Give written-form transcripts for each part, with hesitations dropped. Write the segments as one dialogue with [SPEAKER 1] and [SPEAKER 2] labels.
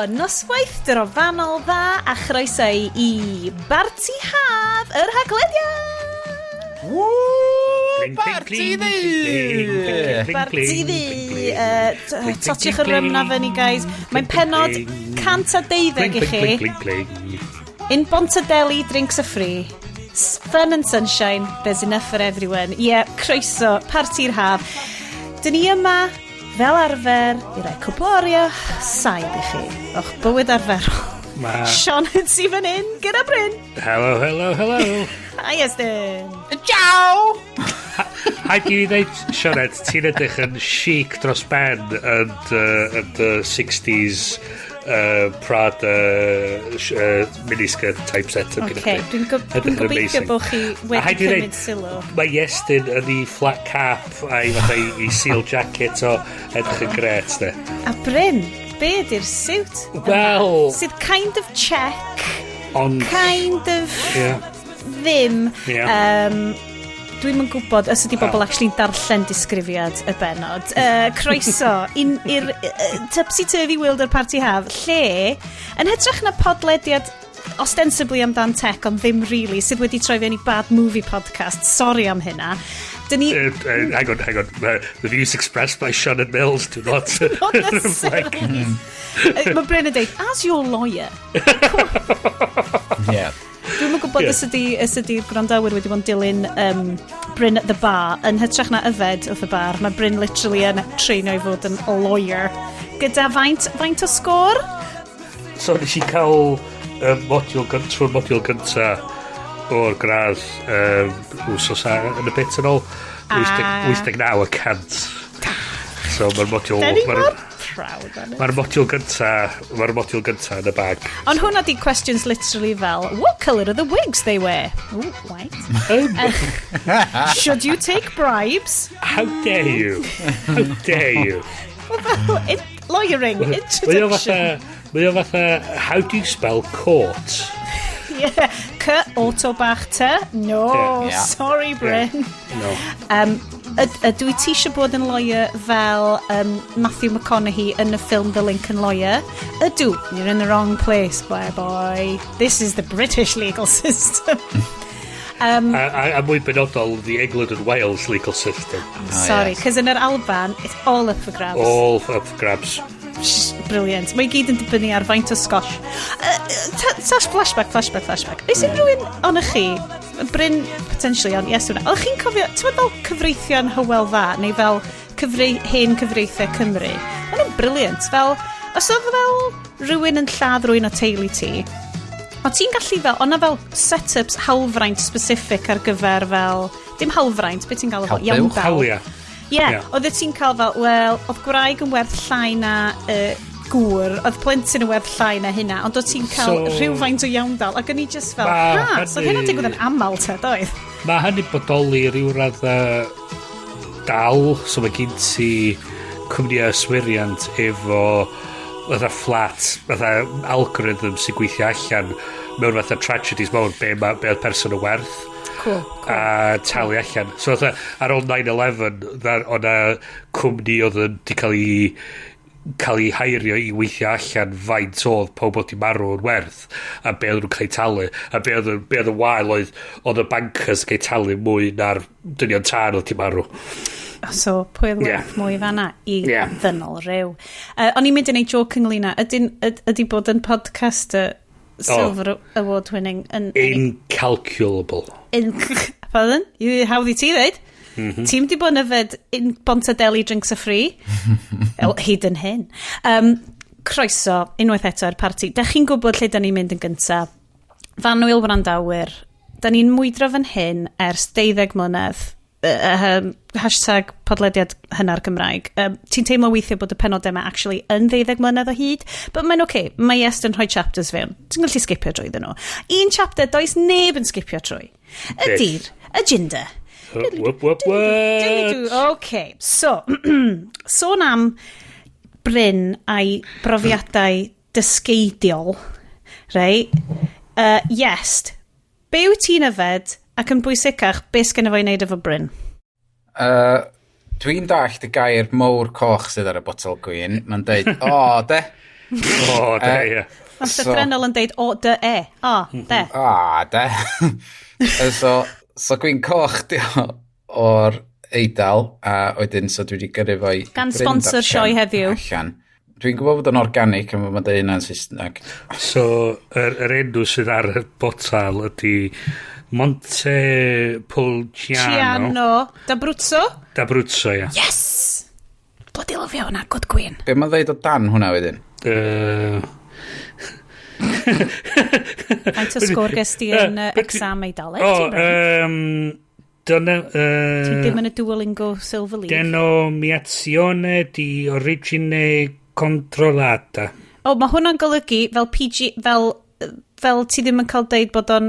[SPEAKER 1] noswaith drofannol dda a chroeso i Barti Haf yr Haglediad!
[SPEAKER 2] Woo! Barti ddu!
[SPEAKER 1] Barti ddu! Totiwch y rym na fyny, guys. Mae'n penod 112 i chi. In Bontadeli, drinks are free. Fun and sunshine, there's enough for everyone. Ie, yeah, croeso, parti'r haf. Dyn ni yma, fel arfer, i roi cwpl o oriau saib i chi o'ch bywyd arferol. Sean sydd fan hyn, gyda Bryn.
[SPEAKER 3] Hello, hello, hello.
[SPEAKER 1] Hi, Estyn.
[SPEAKER 2] Ciao!
[SPEAKER 3] Hi, di i ddeud, Sioned, ti'n edrych yn chic dros ben yn dy 60s Prada miniskirt type setup.
[SPEAKER 1] Okay, dwi'n dwi gobeithio bod chi wedi cymryd sylw.
[SPEAKER 3] Mae Iestyn yn ei flat cap a'i fatha i seal jacket o edrych yn gret, de.
[SPEAKER 1] A Bryn, be ydy'r siwt?
[SPEAKER 3] Wel.
[SPEAKER 1] Sydd kind of check.
[SPEAKER 3] Ond.
[SPEAKER 1] Kind of ddim. Dwi'm yn gwybod os ydy bobl actually'n darllen disgrifiad y benod. Croeso i'r Tupsy-Turvy World o'r Parti Haf, lle, yn hytrach na podlediad ostensibly amdan tech, ond ddim really, sydd wedi troi fewn i bad movie podcast. Sorry am hynna. Dyn ni.
[SPEAKER 3] Hang on, hang on. The views expressed by Sean and Mills do not
[SPEAKER 1] Not
[SPEAKER 3] reflect.
[SPEAKER 1] necessarily. Mae Bryn yn deud, "As your lawyer." Dwi'm yn gwybod os ydy'r gwrandawyr wedi bod yn dilyn Bryn at the bar yn hytrach na yfed wrth y bar. Mae Bryn literally yn treinio i fod yn lawyer. Gyda faint o sgôr?
[SPEAKER 3] So nes i cael trwy'r modiwl gynta o'r gradd wsos yn y bit yn ôl. 89%. So mae'r modiwl
[SPEAKER 1] Da ni
[SPEAKER 3] Mae'r
[SPEAKER 1] mor proud on it.
[SPEAKER 3] Mae'r modiwl gynta yn y bag.
[SPEAKER 1] Ond hwnna di questions literally fel, "What colour are the wigs they wear?" Ooh, white. "Should you take bribes?"
[SPEAKER 3] How dare you? How dare you?
[SPEAKER 1] Well, lawyering,
[SPEAKER 3] Mae o
[SPEAKER 1] introduction.
[SPEAKER 3] fatha, "How do you spell court?"
[SPEAKER 1] Yeah. C, auto bach T? No, sorry, Bryn.
[SPEAKER 3] No.
[SPEAKER 1] Ydw i ti eisiau bod yn lawyer fel Matthew McConaughey yn y ffilm The Lincoln Lawyer? Ydw, you're in the wrong place, boy boy. This is the British legal system.
[SPEAKER 3] A mwy benodol, the England and Wales legal system.
[SPEAKER 1] Sorry,
[SPEAKER 2] yes.
[SPEAKER 1] cos yn yr Alban, it's all up for grabs.
[SPEAKER 3] All up for grabs.
[SPEAKER 1] Brilliant. Mae i gyd yn dibynnu ar faint o scotch. Sash flashback, flashback, flashback. Oes unrhyw un o'n chi, Bryn, potentially, ond yes, hwnna. Oeddech chi'n cofio, ti'n meddwl fel cyfreithion Hywel Dda, neu fel hen cyfreithiau Cymru? Maen nhw'n brilliant. Fel, os oedd fel rhywun yn lladd rhywun o teulu ti, o ti'n gallu fel, o'na fel set-ups hawlfraint specific ar gyfer fel, dim hawlfraint, beth ti'n gael fel?
[SPEAKER 2] Cael buwch.
[SPEAKER 1] Iawndal.
[SPEAKER 3] Hawlia.
[SPEAKER 1] Ie, yeah, oedd ti'n cael fel, wel, oedd gwraig yn werth llai na gŵr, oedd plentyn yn werth llai na hynna, ond oedd ti'n cael rhywfaint o iawndal, ac o'n i just fel,
[SPEAKER 3] Ma'
[SPEAKER 1] ha, so oedd hynna'n digwydd yn aml te, doedd?
[SPEAKER 3] Mae hynny bodoli ryw radda dal, so mae gen ti cwmnïau yswiriant efo fatha flat, fatha algorithm sy'n gweithio allan mewn fatha tragedies mawr be oedd person yn werth
[SPEAKER 1] Cool.
[SPEAKER 3] a talu allan. So fatha, ar ôl 9-11, o'na cwmni oedd yn di cael ei hairio i weithio allan faint oedd pob oedd di marw yn werth a be oedd nhw'n cael ei talu a be oedd y wael oedd y bankers yn cael ei talu mwy na'r dynion tân oedd di marw.
[SPEAKER 1] So, pwy oedd werth mwy fanna i ddynol rhyw? O'n i'n mynd i wneud joke ynglyn â, ydy bod yn podcaster Silver Award winning yn
[SPEAKER 3] Incalculable.
[SPEAKER 1] Pardon? Hawdd i ti ddweud? Ti'n di bod yn yfed in Bontadeli drinks are free? O, hyd yn hyn. Croeso, unwaith eto i'r parti. Da chi'n gwybod lle da ni'n mynd yn gynta. Fanwyl wrandawyr, da ni'n mwydro fan hyn ers 12 mlynedd. #podlediad hynna'r Gymraeg. Ti'n teimlo weithio bod y penod yma actually yn 12 mlynedd o hyd, but mae'n okay. Mae Iest yn rhoi chapters fewn. Ti'n gallu skipio drwyddyn nhw. Un chapter does neb yn skipio trwy. Ydy'r agenda.
[SPEAKER 3] Whoop, whoop, what?
[SPEAKER 1] Okay, so, sôn am Bryn a'i brofiadau dysgeidiol, rei? Yes, be wyt ti'n yfed ac yn bwysicach, be sgynno fo i wneud efo Bryn?
[SPEAKER 2] Dwi'n dallt y gair mowr coch sydd ar y botel gwyn. Mae'n deud, o, de,
[SPEAKER 3] O, de, ie.
[SPEAKER 1] Mae'n llythrennol yn deud o, dy, e. O, de.
[SPEAKER 2] A, de. So gwin coch di o o'r Eidal, a wedyn so dwi wedi gyrru fo i
[SPEAKER 1] Gan
[SPEAKER 2] Bryn
[SPEAKER 1] sponsor
[SPEAKER 2] darllen
[SPEAKER 1] sioe heddiw.
[SPEAKER 2] Allan. Dwi'n gwybod bod o'n organic a mae'n deud hynna'n Saesneg.
[SPEAKER 3] So, yr enw sydd ar y botal ydy Montepulciano
[SPEAKER 1] Ciano. D'Abruzzo.
[SPEAKER 3] d'Abruzzo, ia.
[SPEAKER 1] Yes! Bloody lyfio hwnna, good gwin.
[SPEAKER 2] Be mae'n dweud o dan hwnna wedyn?
[SPEAKER 1] Faint o sgôr ges di yn exam Eidaleg?
[SPEAKER 3] O,
[SPEAKER 1] ti'n Bryn?
[SPEAKER 3] Dyna,
[SPEAKER 1] Ti ddim yn y Duolingo Silver League.
[SPEAKER 3] Denominazione di origine controllata.
[SPEAKER 1] O, mae hwnna'n golygu fel PG, fel ti ddim yn cael deud bod o'n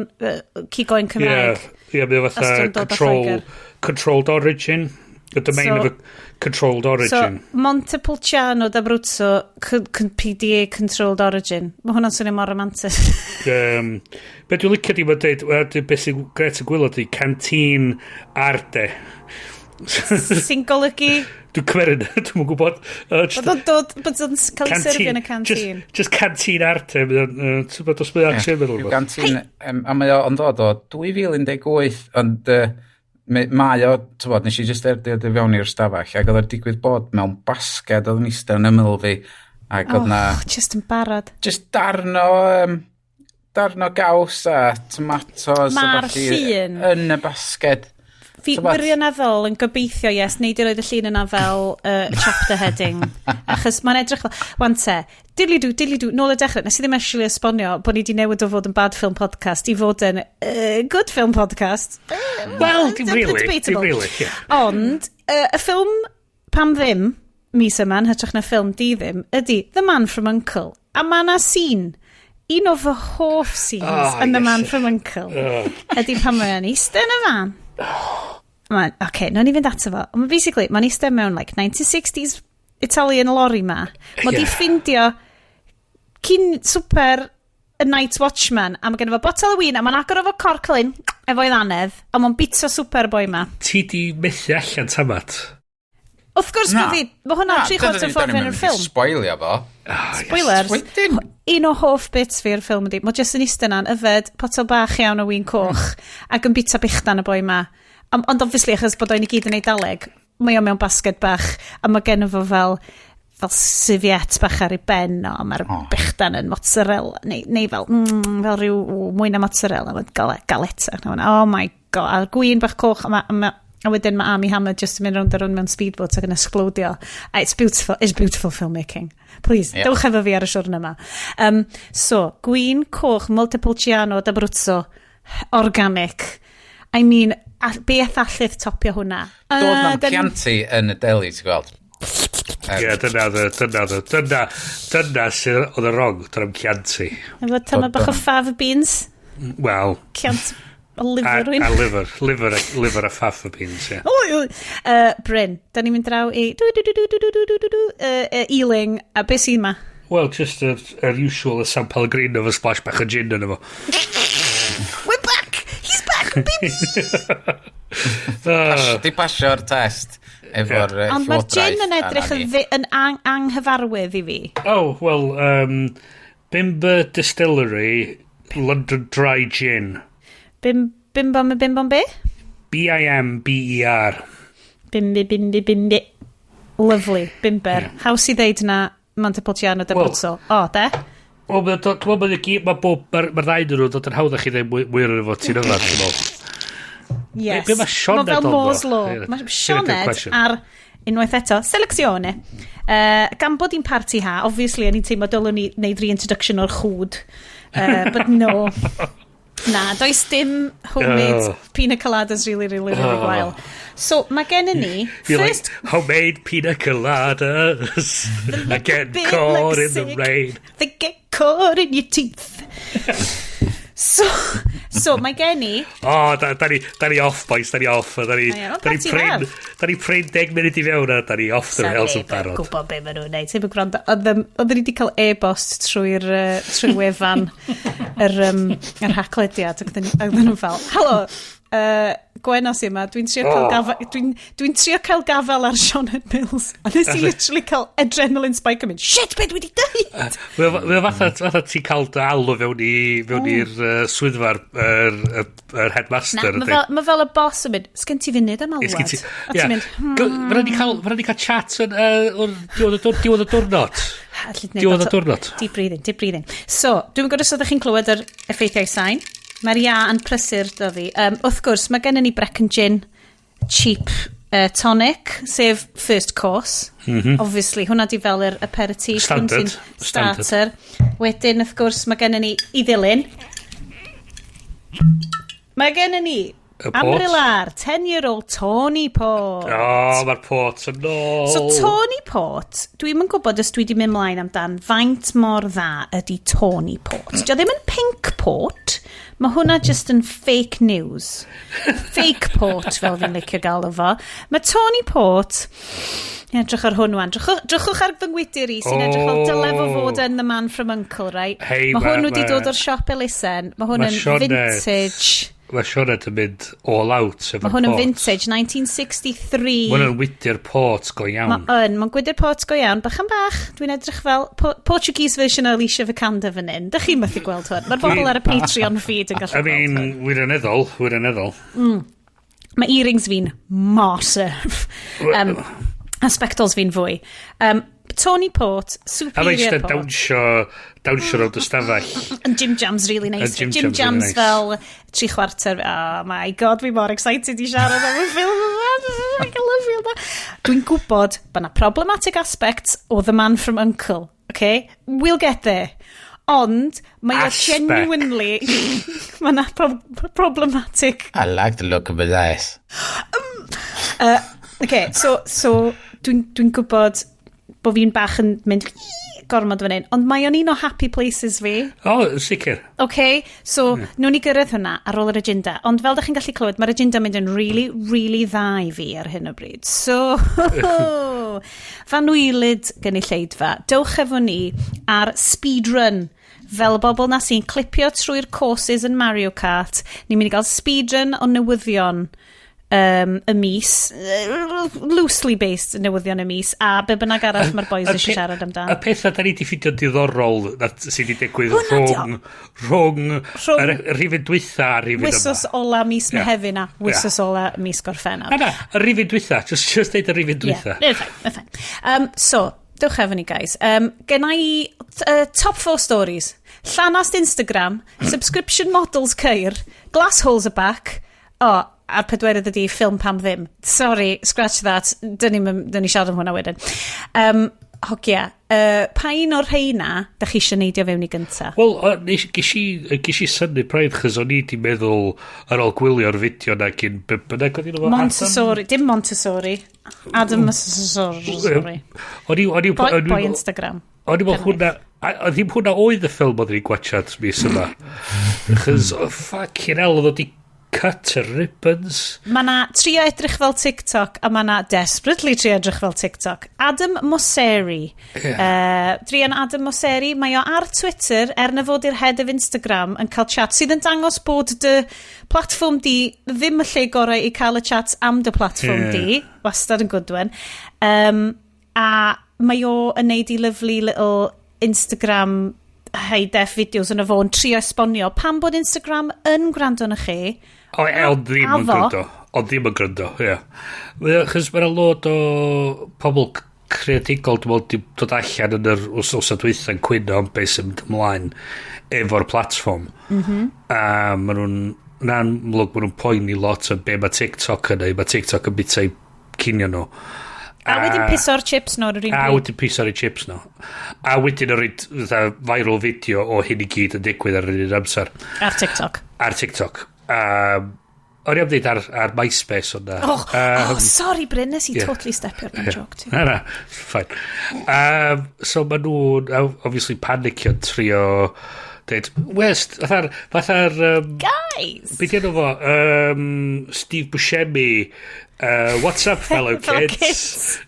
[SPEAKER 1] cig oen Cymraeg.
[SPEAKER 3] Ie, mae o
[SPEAKER 1] Os
[SPEAKER 3] fatha
[SPEAKER 1] ti'n dod o Lloegr.
[SPEAKER 3] Controlled origin. The domain of a controlled origin.
[SPEAKER 1] So, Montepulciano d'Abruzzo, PDA controlled origin. Mae hwnna'n swnio mor romantic.
[SPEAKER 3] Be dwi'n licio di, mae'n deud, wel, beth sy'n gret yn gwylio di, Canteen Arte.
[SPEAKER 1] Sy'n golygu
[SPEAKER 3] Dwi'n cymeryd, dwi'n gwybod. Just,
[SPEAKER 1] bod o'n dod, bod o'n cael ei serfio yn y canteen.
[SPEAKER 3] Just Canteen Arte. Ti'n bod os mae'n actually meddwl
[SPEAKER 2] Rhyw
[SPEAKER 3] rhywbeth.
[SPEAKER 2] Canteen, a mae o'n dod o 2018, ond mae o, ti'n bod, nes i just erdio i fewn i'r stafell, ac oedd o'n digwydd bod mewn basged oedd yn eistedd yn ymyl fi, ac oedd na
[SPEAKER 1] Oh, just yn barod.
[SPEAKER 2] just darn o gaws a tomatos a
[SPEAKER 1] Ma'r
[SPEAKER 2] ballu
[SPEAKER 1] llun.
[SPEAKER 2] yn y basged.
[SPEAKER 1] Fi
[SPEAKER 2] T'bod?
[SPEAKER 1] wirioneddol yn gobeithio, yes, neud i roed y llun yna fel chapter heading. Achos mae'n edrych fel. Wan te, diddly-do, diddly-do, nôl y dechrau, nes i ddim actually esbonio bod ni wedi newid o fod yn bad film podcast i fod yn good film podcast.
[SPEAKER 3] Wel, dim really. Dim
[SPEAKER 1] Debatable.
[SPEAKER 3] really, yeah.
[SPEAKER 1] Ond, y ffilm pam ddim mis yma, yn hytrach na ffilm di ddim, ydy The Man From Uncle. A mae yna scene, un o fy hoff scenes
[SPEAKER 3] Oh,
[SPEAKER 1] yn The
[SPEAKER 3] yes.
[SPEAKER 1] Man From Uncle, ydy pan mae'n eistedd yn y fan. Mae'n, oce, okay, nawn ni fynd ato fo. Ond basically, mae'n eistedd mewn like 1960s Italian lorry ma. Mae di ffindio cyn swper y Night Watchman, a mae gen fo botel o win, a mae'n agor o fo corclin efo'i ddannedd, a mae'n bita swper boi ma.
[SPEAKER 3] Ti di methu allan tamat.
[SPEAKER 1] Wrth gwrs
[SPEAKER 2] Na.
[SPEAKER 1] bod fi, mae hwnna 3/4 ffordd fewn i'r ffilm.
[SPEAKER 2] Spoilio fo.
[SPEAKER 1] Spoilers.
[SPEAKER 2] Wedyn.
[SPEAKER 1] Un o hoff bits fi o'r ffilm ydi, mae jyst yn eistedd yna'n yfed potel bach iawn o win coch ac yn bita bichdan y boi ma. Ond obviously, achos bod o'n i gyd yn Eidaleg, mae o mewn basged bach, a mae gen fo fel serviette bach ar ei ben o, a mae'r oh. bechdan yn mozzarella, neu fel, fel rhyw mwy na mozzarella, mae'n galeta. Oh my God, a'r gwin bach coch, a wedyn mae Armie Hammer just yn mynd rownd a rownd mewn speedboat ac yn esblodio. A it's beautiful, it's beautiful filmmaking. Please, dewch efo fi ar y siwrna yma. So, gwin coch Montepulciano d'Abruzzo, organic. I mean, beth allith topio hwnna?
[SPEAKER 2] Doedd na'm Chianti yn y deli, ti'n gweld?
[SPEAKER 3] Ie, dyna sydd oedd y wrong, dyna'n Chianti.
[SPEAKER 1] Efo tyma bach o fava beans.
[SPEAKER 3] Wel,
[SPEAKER 1] Chianti o
[SPEAKER 3] a,
[SPEAKER 1] liver rwy'n.
[SPEAKER 3] a liver a fava beans, ie.
[SPEAKER 1] Oi, oi. Bryn, da ni'n mynd draw i du, du, du, du, du, du, du, du, du, du, Ealing, a beth sy'n ma?
[SPEAKER 3] Well, just yr usual y San Pellegrino efo splash bach o gin yn efo.
[SPEAKER 1] We're back! He's back, baby!
[SPEAKER 2] Di pasio'r test efo'r
[SPEAKER 1] Ond mae'r gin yn
[SPEAKER 2] llywodraeth
[SPEAKER 1] edrych
[SPEAKER 2] arna
[SPEAKER 1] yn,
[SPEAKER 2] ni.
[SPEAKER 1] yn anghyfarwydd i fi.
[SPEAKER 3] Oh, well, Bimber Distillery, London Dry Gin.
[SPEAKER 1] Bim, bim bom, bim bom be?
[SPEAKER 3] Bimber.
[SPEAKER 1] Bim, bim, bim, bim, bim, bim. Lovely, bimber. Yeah. Haws i ddeud na Montepulciano d'Abruzzo. O, de?
[SPEAKER 3] Wel, mae'n dod, wel, mae'n gyd, mae bob, mae'r ma ddau nhw'n dod yn hawddach i ddweud mwy o'r efo ti'n yfad, dwi'n meddwl.
[SPEAKER 1] Yes.
[SPEAKER 3] Be ma' Sioned
[SPEAKER 1] Mae fel
[SPEAKER 3] ond
[SPEAKER 1] Moore's
[SPEAKER 3] o?
[SPEAKER 1] Law.
[SPEAKER 3] Ie,
[SPEAKER 1] Mae
[SPEAKER 3] good
[SPEAKER 1] Sioned
[SPEAKER 3] question.
[SPEAKER 1] ar, unwaith eto, selezione. Gan bod hi'n party ha, obviously, o'n i'n teimlo dylwn ni wneud reintroduction o'r chwd. But no. Na, does dim homemade
[SPEAKER 3] Oh.
[SPEAKER 1] pina coladas really, really, really
[SPEAKER 3] Oh.
[SPEAKER 1] gwael. So, mae gen ni
[SPEAKER 3] You're
[SPEAKER 1] first
[SPEAKER 3] like, homemade pina coladas. I get
[SPEAKER 1] bit
[SPEAKER 3] caught
[SPEAKER 1] like
[SPEAKER 3] in the
[SPEAKER 1] sick.
[SPEAKER 3] rain.
[SPEAKER 1] They get caught in your teeth. So mae gen i
[SPEAKER 3] O, da ni off, boys, da ni off. Da ni,
[SPEAKER 1] Mae o'n
[SPEAKER 3] da ni
[SPEAKER 1] party
[SPEAKER 3] prin,
[SPEAKER 1] haf.
[SPEAKER 3] da ni prin 10 munud i fewn a da ni off the rails yn barod.
[SPEAKER 1] gwybod be maen nhw'n neud. Ti'n gwrando. Oedden ni wedi cael e-bost trwy wefan yr haclediad. Ac oedden nhw fel, "Helo, Gwenno sy'n yma, dwi'n trio cael gafel, dwi'n trio cael gafel ar Sioned Mills. A nes i literally cael adrenaline spike yn mynd, "Shit, be dwi wedi dweud?"
[SPEAKER 3] Mae o fatha ti'n cael dy alw fewn i'r swyddfa'r yr headmaster.
[SPEAKER 1] Na, ma fel y boss yn mynd, "Sgen ti funud am alwad?" A ti'n mynd,
[SPEAKER 3] Mae rhaid i cael chat yn o'r diwedd y diwrnod. Diwedd y diwrnod.
[SPEAKER 1] Deep breathing, deep breathing. So, dwi'n gwybod os ydych chi'n clywed yr effeithiau sain. Mae'r ia yn prysur dydi. Wrth gwrs, mae gennym ni Brecon Gin cheap tonic, sef first course. Obviously, hwnna di fel yr aperitif.
[SPEAKER 3] Standard.
[SPEAKER 1] Hwn sy'n starter. Wedyn, wrth gwrs, mae gennym ni i ddilyn. Mae gennym ni
[SPEAKER 3] Y port.
[SPEAKER 1] Amrilar, 10-year-old Tawny Port.
[SPEAKER 3] O, mae'r port yn ôl.
[SPEAKER 1] So Tawny Port, dwi'm yn gwybod os dwi wedi mynd mlaen amdan faint mor dda ydy Tawny Port. Dio ddim yn pink port, mae hwnna just yn fake news. Fake port, fel fi'n licio galw fo. Mae Tawny Port, edrych ar hwn wan. Drychwch ar fy ngwydyr i sy'n edrych fel dyle fo fod yn The Man from Uncle, right?
[SPEAKER 3] Hei,
[SPEAKER 1] mae hwn wedi dod o'r siop elusen. Mae hwn
[SPEAKER 3] ma'
[SPEAKER 1] yn vintage.
[SPEAKER 3] Mae Sioned yn mynd all out efo'r
[SPEAKER 1] Mae hwn yn
[SPEAKER 3] port.
[SPEAKER 1] vintage, 1963.
[SPEAKER 3] Mae hwn yn wydyr port go iawn.
[SPEAKER 1] Mae yn, mae'n gwydyr port go iawn, bach yn bach. Dwi'n edrych fel Portuguese version o Alicia Vikander fan hyn. Dych chi'n methu gweld hwn. Mae'r bobl ar y Patreon feed yn gallu
[SPEAKER 3] I mean,
[SPEAKER 1] gweld hwn.
[SPEAKER 3] Wirioneddol, wirioneddol.
[SPEAKER 1] Mae earrings fi'n massive. A spectols fi'n fwy. Tawny Port,
[SPEAKER 3] A mae
[SPEAKER 1] Superior
[SPEAKER 3] eistedd
[SPEAKER 1] Port.
[SPEAKER 3] dawnsio rownd y stafell.
[SPEAKER 1] And Jim Jams really nice.
[SPEAKER 3] And Jim
[SPEAKER 1] Jim
[SPEAKER 3] Jams
[SPEAKER 1] Jams
[SPEAKER 3] really nice.
[SPEAKER 1] fel tri chwarter. Oh my God, fi mor excited i siarad am y ffilm yma. I love you. Dwi'n gwybod bod na problematic aspects o The Man from Uncle. Okay? We'll get there. Ond mae o
[SPEAKER 3] Aspect.
[SPEAKER 1] genuinely, mae na problematic
[SPEAKER 2] I like the look of his eyes.
[SPEAKER 1] Okay, so dwi'n gwybod bod fi'n bach yn mynd gormod fan hyn, ond mae o'n un o happy places fi.
[SPEAKER 3] O, sicr.
[SPEAKER 1] OK, so yeah, nhw'n i gyrraedd hwnna ar ôl yr agenda. Ond fel ydych chi'n gallu clywed, mae'r agenda mynd yn really, really dda i fi ar hyn o bryd. So, fanwylyd gynulleidfa, dewch efo ni ar speedrun fel y bobl na sy'n clipio trwy'r courses yn Mario Kart. Ni'n mynd i gael speedrun o newyddion y mis, loosely based newyddion y mis, a be bynnag arall mae'r boys eisiau siarad amdan.
[SPEAKER 3] Y pethau da ni wedi ffindio diddorol sydd wedi digwydd
[SPEAKER 1] Hwnna 'di o.
[SPEAKER 3] rhwng y rhifyn dwytha a'r rhifyn yma.
[SPEAKER 1] Wysos ola mis Mehefin a wysos ola mis Gorffennaf.
[SPEAKER 3] Na, y rhifyn dwytha. Just deud y rhifyn dwytha.
[SPEAKER 1] Yeah, fine, it's fine. So, dewch efo ni, guys. Gen i top four stories. Llanast Instagram, subscription models ceir, glass holes are back, oh, a'r pedwerydd ydi ffilm pam ddim. Sorry, scratch that. Dyn ni siarad am hwnna wedyn. Hogia, pa un o'r rheina da chi eisiau neidio fewn i gynta?
[SPEAKER 3] Wel, ges i synnu braidd, chos o'n i di meddwl ar ôl gwylio'r fideo na gyn be bynnag oedd un
[SPEAKER 1] Montessori, dim Montessori. Adam Montessori.
[SPEAKER 3] O'n i,
[SPEAKER 1] Boi,
[SPEAKER 3] o'n
[SPEAKER 1] boi Instagram.
[SPEAKER 3] O'n i'n meddwl hwnna, a ddim hwnna oedd y ffilm oedden ni'n gwachad mis yma. Chos, oh, fucking hell, oedd o di cut to ribbons.
[SPEAKER 1] Mae na trio edrych fel TikTok a mae na desperately trio edrych fel TikTok. Adam Mosseri.
[SPEAKER 3] Ie.
[SPEAKER 1] Druan Adam Mosseri, mae o ar Twitter, er na fod i'r head of Instagram, yn cael chat sydd yn dangos bod dy platform di ddim y lle gorau i cael y chat am dy platform di. Wastad yn good one. A mae o yn neud i lovely little Instagram high def videos yn y fo'n trio esbonio pam bod Instagram yn gwrando arno chi.
[SPEAKER 3] O, e, ond ddim yn
[SPEAKER 1] Addo.
[SPEAKER 3] gwrando. Ond ddim yn gwrando, ie. Chos mae'n lot o pobl creadigol, dwi'n meddwl, di dod allan yn yr wsos dwytha yn cwyno am beth sy'n mynd ymlaen efo'r platform. A maen nhw'n, na'n amlwg, maen nhw'n poeni lot am be mae TikTok yn neud. Mae TikTok yn bita i cinio nhw.
[SPEAKER 1] A wedyn piso'r chips nhw ar yr un
[SPEAKER 3] A
[SPEAKER 1] pryd.
[SPEAKER 3] wedyn piso'r chips nhw. A wedyn yr fatha viral video o hyn i gyd yn digwydd ar yr un amser.
[SPEAKER 1] Ar TikTok.
[SPEAKER 3] Ar TikTok. O'n i am dweud ar MySpace ond na.
[SPEAKER 1] Oh, oh, sorry Bryn, nes i totally stepio ar yeah. joke ti.
[SPEAKER 3] Na, fine. So maen nhw'n obviously panicio, trio dweud, West, fatha'r
[SPEAKER 1] Guys!
[SPEAKER 3] Be di enw fo? Steve Buscemi, "What's up, fellow
[SPEAKER 1] Fellow
[SPEAKER 3] kids?"
[SPEAKER 1] kids.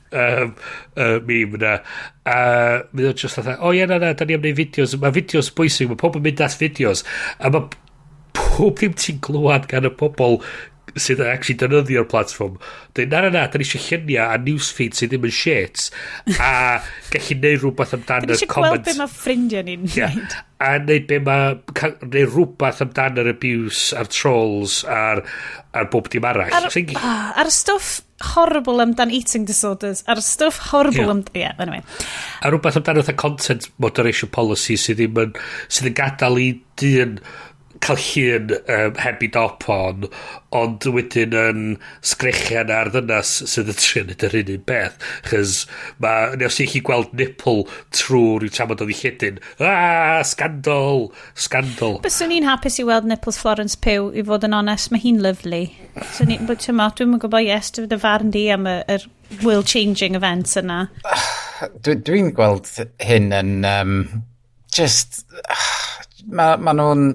[SPEAKER 3] Meme na. Mae o just fatha, "O ie, na, na, da ni am wneud fideos. Mae fideos bwysig, mae pobl yn mynd at fideos." A mae pob ddim ti'n glywad gan y pobl Sydd yn actually defnyddio'r platform dweud, "Na, na, na, da ni eisiau lluniau a newsfeed sydd ddim yn shit a gallu neud rhywbeth amdan
[SPEAKER 1] Da ni
[SPEAKER 3] y
[SPEAKER 1] eisiau gweld
[SPEAKER 3] comments."
[SPEAKER 1] be mae ffrindiau ni'n neud.
[SPEAKER 3] A neud be mae neud rhywbeth amdan yr abuse a'r trolls a'r bob dim arall.
[SPEAKER 1] Ar y stwff horrible amdan eating disorders, ar y stwff horrible am... Yeah, anyway.
[SPEAKER 3] A rhywbeth amdano fatha content moderation policy sydd ddim yn sydd yn gadael i dyn cael llun heb i dop on, ond wedyn yn sgrechian ar ddynas sydd yn trio neud yr un un peth, chos ma, neu os i chi gweld nipple trwy rhyw tamad o ddilledyn, ah, scandal, scandal.
[SPEAKER 1] Byswn i'n hapus i weld nipples Florence Pugh, i fod yn onest, mae hi'n lovely. So ni, but ti'n ma, dwi'n gwybod, yes, dy farn di am y world-changing events yna.
[SPEAKER 2] Dwi'n gweld hyn yn just... Mae ma nhw'n...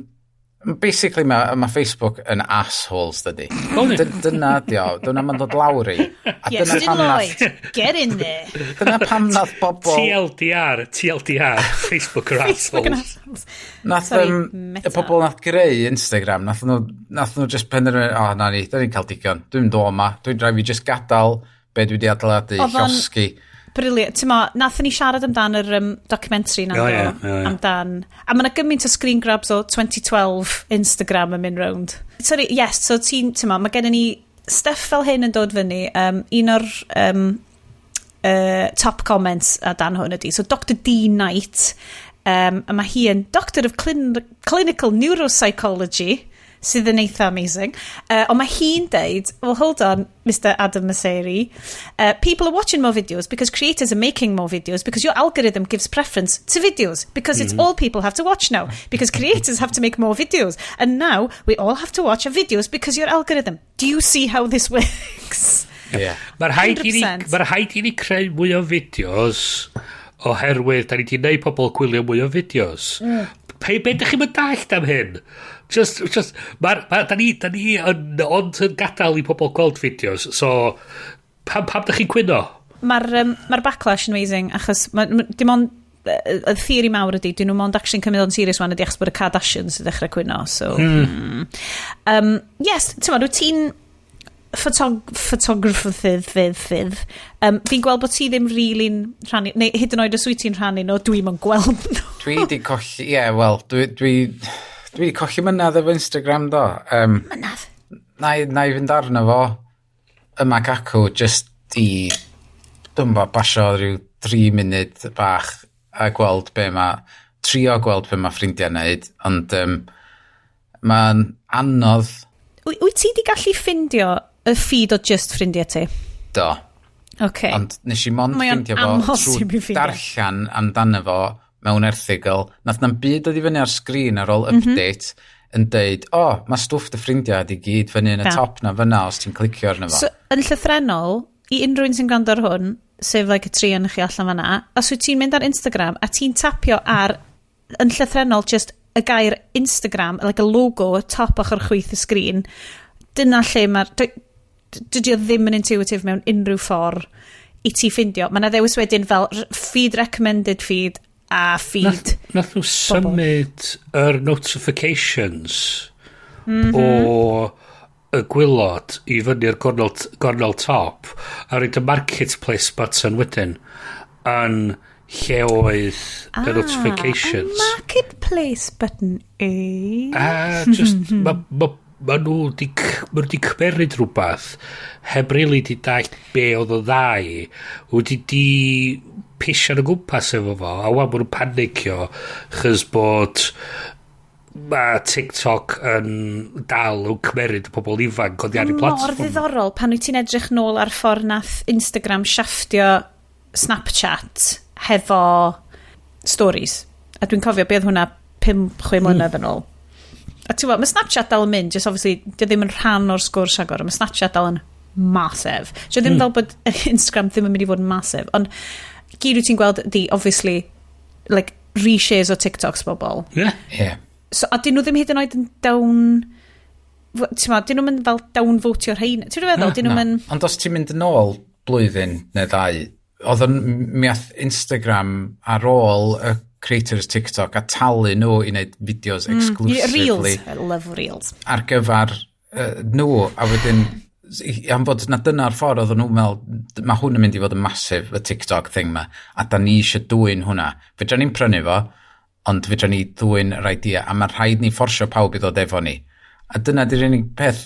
[SPEAKER 2] Basically, mae ma Facebook yn assholes, dydy. Dyna di o. Dyna ma'n dod lawr i. A
[SPEAKER 1] Yes,
[SPEAKER 2] dyna pam nath,
[SPEAKER 1] Lloyd, get in there.
[SPEAKER 2] Dyna pam nath bobl...
[SPEAKER 3] TLDR, TLDR, Facebook are
[SPEAKER 1] Facebook yn
[SPEAKER 3] assholes.
[SPEAKER 1] assholes.
[SPEAKER 2] Nath,
[SPEAKER 1] Sorry,
[SPEAKER 2] y
[SPEAKER 1] Meta.
[SPEAKER 2] pobl nath greu Instagram, nath nhw just penderfynu, "O, oh, na ni, da ni'n cael digon, dwi'n dod yma, dwi'n rhaid fi just gadael be dwi wedi adeiladu, llosgi."
[SPEAKER 1] Brilliant. Ti'n mo, nathon ni siarad amdan yr documentary na,
[SPEAKER 3] O,
[SPEAKER 1] do?
[SPEAKER 3] ie, o, ie.
[SPEAKER 1] Amdan. A mae yna gymaint o screen grabs o 2012 Instagram yn mynd round. Sorry, yes, so ti'n, ti'n mo, mae gennym ni stuff fel hyn yn dod fyny. Un o'r top comments a dan hwn ydy. So Dr D Knight, a mae hi yn Doctor of Clinical Neuropsychology, sydd yn eitha amazing. Ond mae hi'n deud, "Well, hold on, Mr Adam Mosseri, people are watching more videos because creators are making more videos because your algorithm gives preference to videos because it's all people have to watch now because creators have to make more videos and now we all have to watch our videos because your algorithm. Do you see how this works?"
[SPEAKER 2] Yeah.
[SPEAKER 3] Mae'r rhaid i ni,
[SPEAKER 1] 100%.
[SPEAKER 3] Mae'r rhaid i ni creu mwy o fideos oherwydd da ni wedi gwneud pobl gwylio mwy o fideos. Pe, be ydych chi'n mynd dallt am hyn? Just, da ni yn, ond yn gadael i pobl gweld fideos, so pam da chi'n cwyno?
[SPEAKER 1] Mae'r ma backlash yn amazing achos dim ond y theori mawr ydy, dyn nhw mond actually'n cymryd o'n serious wan ydy achos bod y Kardashians yn dechrau cwyno, so... Yes, ti'n ma, wyt ti'n photographer fydd, fydd, fydd. Fi'n gweld bod ti ddim really'n rhannu, neu hyd yn oed os wyt ti'n rhannu nhw, dwi'm yn gweld nhw.
[SPEAKER 2] Dwi di colli, ie, yeah, wel, dwi di colli mynadd efo Instagram, do.
[SPEAKER 1] Mynadd.
[SPEAKER 2] Na i fynd arno fo yma acw, just i, dwi'n bo, basio rhyw 3 munud bach a gweld be ma, trio gweld be ma ffrindiau'n neud, ond mae'n anodd.
[SPEAKER 1] Wyt ti di gallu ffindio y feed o just ffrindiau ti?
[SPEAKER 2] Do.
[SPEAKER 1] Okay.
[SPEAKER 2] Ond nes i mond
[SPEAKER 1] Mae o'n
[SPEAKER 2] ffindio fo
[SPEAKER 1] amhosib i
[SPEAKER 2] trwy
[SPEAKER 1] ffindio.
[SPEAKER 2] darllen amdano fo mewn erthygl. Nath na'm byd dod i fyny ar sgrin ar ôl update yn deud, "O, oh, mae stwff dy ffrindiau di gyd fyny yn y top na fyna os ti'n clicio arno fo."
[SPEAKER 1] So, yn llythrenol, i unrhyw un sy'n gwrando ar hwn, sef like y tri yn chi allan fanna, os wyt ti'n mynd ar Instagram a ti'n tapio ar, yn llythrenol, just y gair Instagram, like y logo, y top ochr chwith y sgrin, dyna lle mae'r... Dydy o ddim yn intuitive mewn unrhyw ffordd i ti ffindio. Mae yna ddewis wedyn fel feed recommended feed a feed.
[SPEAKER 3] Nath nhw symud yr notifications o y gwaelod i fyny'r gornel top a roed y marketplace button wedyn yn lle oedd y notifications.
[SPEAKER 1] A marketplace button, eh?
[SPEAKER 3] A just, ma nhw di cymeryd rhywbeth heb really di dallt be oedd o ddau wedi di pisian o gwmpas efo fo, a wan ma nhw'n panicio chys bod mae TikTok yn dal yn cymeryd y pobl ifanc oddi ar ei
[SPEAKER 1] Mor
[SPEAKER 3] platform.
[SPEAKER 1] ddiddorol pan wyt ti'n edrych nôl ar ffordd nath Instagram shafftio Snapchat hefo stories. A dwi'n cofio beth hwnna 5-6 mlynedd yn ôl. A ti'n gwybod, mae Snapchat dal yn mynd, just obviously, dio ddim yn rhan o'r sgwrs agor, mae Snapchat dal yn massive. So ddim fel bod Instagram ddim yn mynd i fod yn massive, ond gyd wyt ti'n gweld di, obviously, like, reshares o TikToks bobl.
[SPEAKER 2] Ie.
[SPEAKER 1] So, a dyn nhw ddim hyd yn oed yn down... Ti'n ma, dyn nhw'n mynd fel downvotio rhain. Ti'n meddwl, dyn nhw'n
[SPEAKER 2] Na.
[SPEAKER 1] mynd...
[SPEAKER 2] Ond os ti'n mynd yn ôl blwyddyn neu ddau, oedd yn mi ath Instagram ar ôl y creators TikTok a talu nhw i wneud fideos exclusively
[SPEAKER 1] Reels. I love Reels.
[SPEAKER 2] Ar gyfer nhw, a wedyn, am fod na dyna'r ffordd oedden nhw'n meddwl, mae hwn yn mynd i fod yn massive, y TikTok thing ma, a da ni eisiau dwyn hwnna. Fedra ni'n prynu fo, ond fedra ni ddwyn yr idea, a mae rhaid ni fforsio pawb i ddod efo ni. A dyna di'r unig peth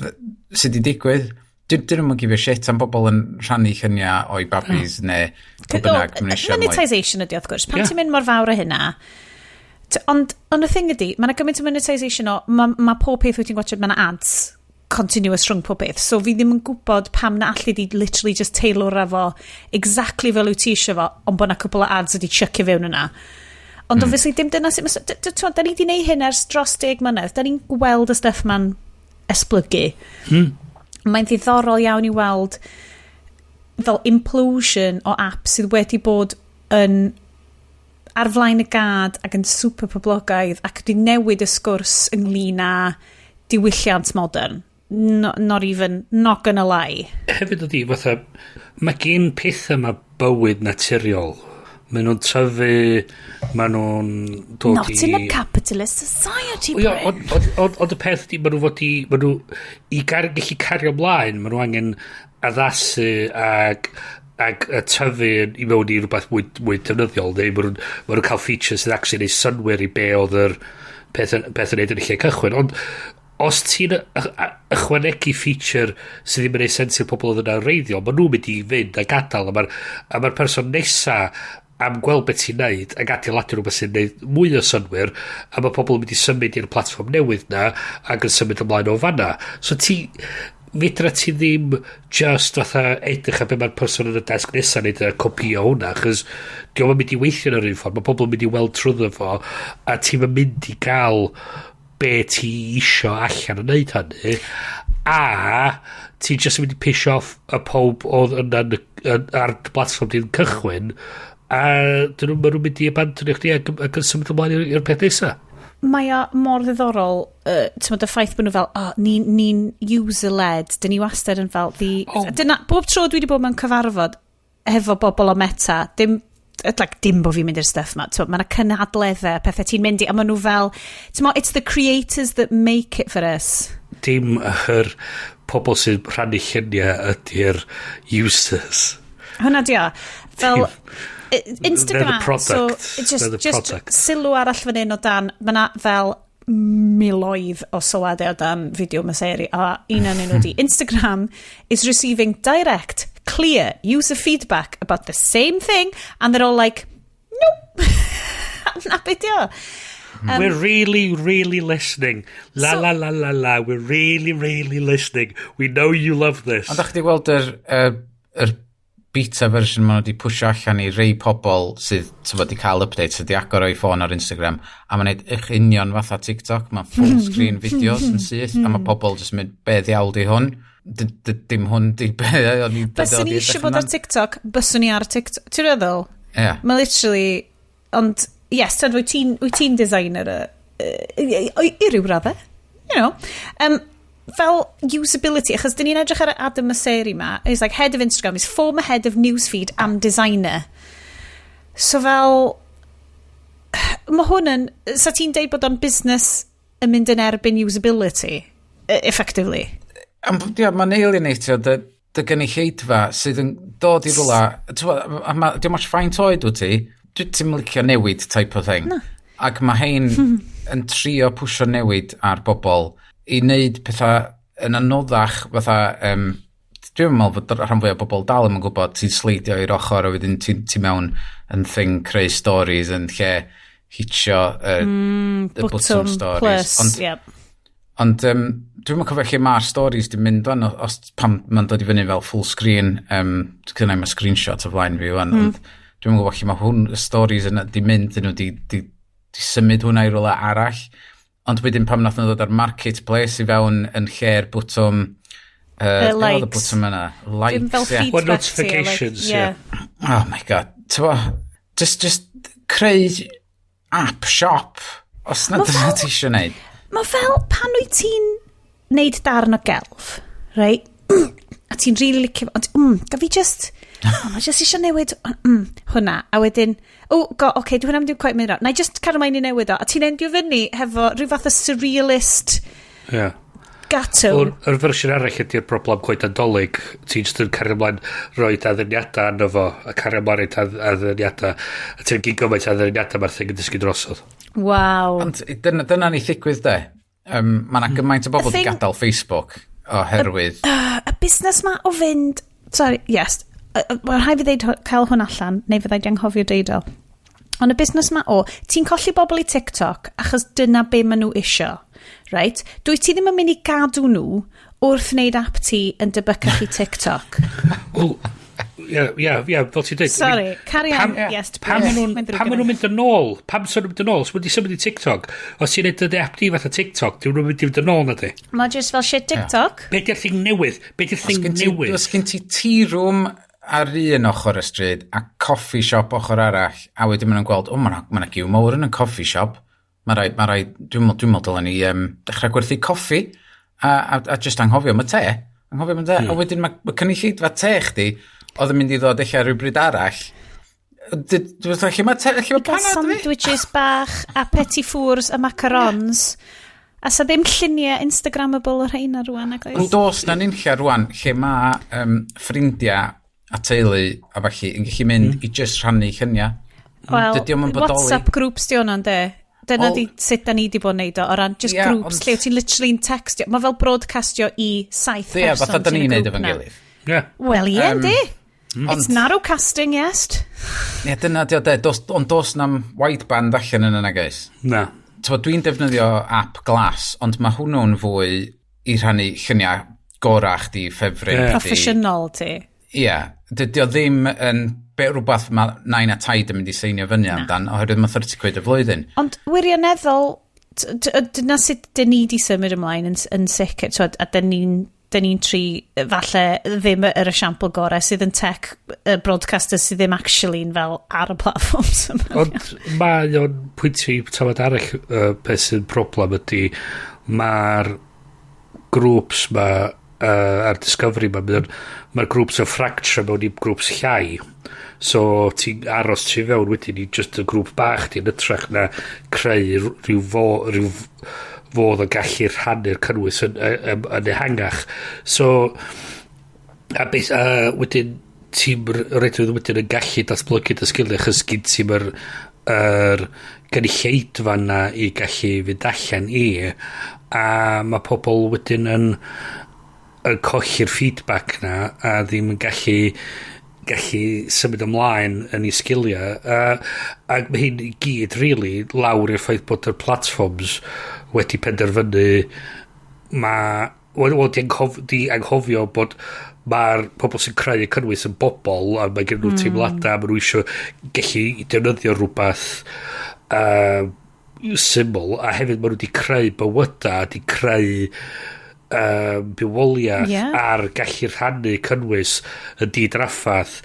[SPEAKER 2] sydd wedi digwydd. Dyn nhw'n give a shit am bobl yn rhannu lluniau o'i babis neu pwy bynnag maen nhw eisiau mwy.
[SPEAKER 1] Monetisation ydi, wrth gwrs. Pan ti'n mynd mor fawr o hynna, ond y thing ydi, mae yna gymaint o monetisation o, mae ma pob peth wyt ti'n gwachod, mae yna ads continuous rhwng pob peth. So fi ddim yn gwybod pam na allu di literally just tailor fo exactly fel wyt ti eisiau fo, ond bod na cwpl o ads wedi chuckio fewn yna. Ond obviously dim dyna sut, da ni wedi neud hyn ers dros 10 mlynedd. Da ni'n gweld y stuff ma'n esblygu. Mae'n ddiddorol iawn i weld fel implosion o app sydd wedi bod yn ar flaen y gad ac yn super poblogaidd ac wedi newid y sgwrs ynglyn â diwylliant modern. No, not even, not gonna lie.
[SPEAKER 3] Hefyd ydi, fatha, mae gen pethau yma bywyd naturiol. Maen nhw'n tyfu, maen nhw'n dod
[SPEAKER 1] Not
[SPEAKER 3] i
[SPEAKER 1] in a capitalist society,
[SPEAKER 3] Ia,
[SPEAKER 1] Bryn.
[SPEAKER 3] Ond y peth ydi, maen nhw fod i, maen nhw, i gallu cario ymlaen, maen nhw angen addasu ac tyfu i mewn i rhywbeth mwy defnyddiol, neu maen nhw'n cael features sydd actually neud synwyr i be oedd yr peth yn neud yn y lle cychwyn. Ond os ti'n ychwanegu feature sydd ddim yn neud sens i'r pobl oedd yna wreiddiol, maen nhw'n mynd i fynd a gadael, a ma person nesa am gweld beth ti'n neud ac adeiladu rhywbeth sy'n neud mwy o synwyr, a mae pobl yn mynd i symud i'r platfform newydd na ac yn symud ymlaen o fanna. So ti fedra ti ddim just fatha edrych ar be mae'r person yn y desg nesaf neud a copio hwnna, achos di o'm yn mynd i weithio yn yr un ffordd. Mae pobl yn mynd i weld trwyddo fo a ti'n mynd i gael be ti isio allan yn neud hynny, a ti just yn mynd i piss off y pob oedd yna ar y platfform di'n cychwyn, a dyn nhw, maen nhw'n mynd i abandonio chdi ac yn symud ymlaen i'r peth nesaf.
[SPEAKER 1] Mae o mor ddiddorol, ti'n y ffaith bod nhw fel, oh, ni user-led, dyn ni wastad yn fel, the,
[SPEAKER 3] Oh.
[SPEAKER 1] Dyna, bob tro dwi wedi bod mewn cyfarfod efo bobl o Meta, dim, like, dim bo fi'n mynd i'r stuff ma, ti'n mae yna cynadleddau, pethau ti'n mynd i, a maen nhw fel, ti'n it's the creators that make it for us.
[SPEAKER 3] Dim yr pobl sy'n rhannu lluniau ydy'r users.
[SPEAKER 1] Hwna di o. Fel, Instagram,
[SPEAKER 3] They're the product.
[SPEAKER 1] So, just,
[SPEAKER 3] They're the
[SPEAKER 1] just
[SPEAKER 3] product.
[SPEAKER 1] sylw arall fan hyn o dan, mae na fel miloedd o sylwadau o dan fideo Mosseri, a un o'n nhw di, "Instagram is receiving direct, clear user feedback about the same thing, and they're all like, nope." Na beth di o.
[SPEAKER 3] "We're really, really listening. La la la la la. We're really, really listening. We know you love this."
[SPEAKER 2] Ond ydych chi wedi gweld yr beta version maen nhw wedi pwysio allan i rei pobl sydd, t'bod, wedi cael update, sydd wedi agor o'i ffôn ar Instagram, a mae'n neud eich union fatha TikTok, mae'n full screen videos yn syth, a mae pobl jyst yn mynd, "Be ddiawl di hwn? Dim hwn di be o'n i
[SPEAKER 1] Byswn i eisiau bod ar TikTok, byswn i ar TikTok. Ti'n meddwl?
[SPEAKER 2] Ie.
[SPEAKER 1] Mae literally. Ond, yes, ti'n wyt ti'n designer i ryw raddau. Fel usability, achos dyn ni'n edrych ar Adam Mosseri ma, he's like head of Instagram, he's former head of newsfeed and designer. So fel, mae hwn yn, sa ti'n deud bod o'n busnes yn mynd yn erbyn usability, effectively?
[SPEAKER 2] Am, ia, mae'n alienatio dy gynulleidfa sydd yn dod i rwla, t'bo, a dim ots faint oed wyt ti, ti'n licio newid type o thing. No. Ac mae hein yn trio pwsio newid ar bobl i wneud pethau yn anoddach fatha, dwi'n meddwl fod rhan fwy o bobl dal ddim yn gwybod ti'n sleidio i'r ochr a wedyn ti mewn yn thing creu stories yn lle hitio y botwm
[SPEAKER 1] Botwm
[SPEAKER 2] stories.
[SPEAKER 1] Plus,
[SPEAKER 2] Ond,
[SPEAKER 1] yep.
[SPEAKER 2] Ond dwi'n cofio lle mae'r stories di mynd fan, os pam mae'n dod i fyny fel full screen, cynnau mae screenshot o flaen fi wan, ond dwi'n gwybod lle mae hwn, y stories yna di mynd, dyn nhw di symud hwnna i rywle arall. Ond wedyn pam nath nhw ddod ar marketplace i fewn yn lle'r bwtwm, be oedd y
[SPEAKER 1] likes.
[SPEAKER 2] bwtwm yna?
[SPEAKER 1] Dim
[SPEAKER 2] Likes,
[SPEAKER 1] fel
[SPEAKER 2] ie.
[SPEAKER 1] feedback
[SPEAKER 3] Well,
[SPEAKER 1] ti,
[SPEAKER 3] notifications,
[SPEAKER 1] like,
[SPEAKER 3] yeah.
[SPEAKER 2] Oh my God. T'bo, just creu app shop, os na
[SPEAKER 1] Ma'
[SPEAKER 2] dyna
[SPEAKER 1] fel
[SPEAKER 2] ti eisiau neud.
[SPEAKER 1] Mae fel pan wyt ti'n neud darn o gelf, right? A ti'n really licio fo, ond gaf fi just, oh, mae just eisiau newid hwnna. A wedyn, oh, go, okay, dwi hwnna mynd i'n quite mynd ra. Na i just cario mlaen i newid o. A ti'n endio fyny hefo rhyw fath o surrealist Gatto.
[SPEAKER 3] Yr fersiwn arall ydy'r broblem coedan Dolig. Ti'n just yn cario ymlaen rhoi addurniadau arno fo, a cario ymlaen rhoi addurniadau. A ti'n gyd gymaint addurniadau mae'r thing yn disgyn drosodd.
[SPEAKER 1] Waw.
[SPEAKER 2] Ond dyna ni ddigwydd de. Mae yna gymaint o bobl wedi gadael Facebook oherwydd.
[SPEAKER 1] Y busnes ma o fynd. Sorry, yes. Mae'n rhaid fi ddeud cael hwn allan, neu fyddai di anghofio deud o. Ond y busnes ma o, ti'n colli bobl i TikTok achos dyna be maen nhw isio. Right? Dwi ti ddim yn mynd i gadw nhw wrth wneud app ti yn debycach i TikTok.
[SPEAKER 3] Wel, ie, fel ti'n dweud.
[SPEAKER 1] Sorry, carry on. Yes.
[SPEAKER 3] Pam maen nhw'n mynd yn ôl? Pam sy'n nhw'n mynd yn ôl? Os maen nhw'n symud i TikTok, os ti'n neud dy app di fatha TikTok, dwi'n nhw'n mynd i fynd yn ôl na di.
[SPEAKER 1] Mae just fel shit TikTok.
[SPEAKER 3] Be di'r thing newydd? Be di'r thing newydd?
[SPEAKER 2] Os gen ti tea room ar un ochr y stryd a coffee shop ochr arall, a wedyn maen nhw'n gweld, o, mae yna giw mawr yn y coffee shop. Mae rai, ma rai, dwi'n meddwl dylen ni dechrau gwerthu coffi a just anghofio am y te. Anghofio am y te. A wedyn mae cynulleidfa te chdi, oedd yn mynd i ddod eich rhywbryd arall. Dwi'n meddwl, lle mae te, lle mae
[SPEAKER 1] Cael
[SPEAKER 2] panad fi?
[SPEAKER 1] Sandwiches bach a petit fours a macarons. A sa ddim lluniau Instagrammable o'r rheina rwan, ag
[SPEAKER 2] Ond
[SPEAKER 1] oes?
[SPEAKER 2] dos na nunlla rwan, lle mae ffrindiau a teulu a falle yn gallu mynd i just rhannu lluniau.
[SPEAKER 1] Wel,
[SPEAKER 2] Dydy o'm yn bodoli.
[SPEAKER 1] WhatsApp groups di hwnna'n de. Dyna
[SPEAKER 2] Wel
[SPEAKER 1] di sut da ni di bod yn neud o, o ran just groups lle wyt ti'n literally'n textio. Mae fel broadcastio i saith
[SPEAKER 2] Ie,
[SPEAKER 1] person
[SPEAKER 2] fatha da
[SPEAKER 1] sy'n y
[SPEAKER 2] ni'n neud
[SPEAKER 1] grŵp
[SPEAKER 2] efo'n
[SPEAKER 1] na.
[SPEAKER 2] gilydd.
[SPEAKER 3] Ie.
[SPEAKER 1] Wel, ie, yndi. It's narrowcasting, yes.
[SPEAKER 2] Ie, dyna di o de, ond dos na'm wideband allan yna nag oes?
[SPEAKER 3] Na.
[SPEAKER 2] T'mo, dwi'n defnyddio app Glass, ond mae hwnnw'n fwy i rhannu lluniau gorau chdi, ffefryn chdi.
[SPEAKER 1] Proffesiynol ti.
[SPEAKER 2] Ie, dydy o ddim yn be rhywbeth mae nain a taid yn mynd i seinio fyny amdan, oherwydd mae 30 quid y flwyddyn.
[SPEAKER 1] Ond wirioneddol, dyna sut dyn ni di symud ymlaen yn sicr, t'wod, a dyn ni'n tri, falle, ddim yr esiampl gorau sydd yn tech broadcasters sydd ddim actually'n fel ar y platforms yma.
[SPEAKER 3] Ond mae o'n pwyntio i tafod arall, beth sy'n problem ydy mae'r grŵps ma a'r discovery ma, mae'r grŵps yn fracture mewn i grŵps llai. So ti'n aros tu fewn wedyn i just y grŵp bach ti'n ytrach na creu rhyw fodd o gallu rhannu'r cynnwys yn ehangach. So a beth, a wedyn ti'n rhaid wedyn yn gallu datblygu dy sgiliau achos gyd ti'n yr gynulleidfa na i gallu fynd allan i a mae pobl wedyn yn colli'r feedback na a ddim yn gallu symud ymlaen yn ei sgiliau a mae hyn i gyd really lawr i'r ffaith bod y platforms wedi penderfynu mae wel, di anghofio bod mae'r pobl sy'n creu y cynnwys yn bobl a mae gen nhw teimladau, maen nhw eisiau gallu defnyddio rhywbeth syml a hefyd maen nhw wedi creu bywydau, wedi creu bywoliaeth ar gallu rhannu cynnwys yn didraffath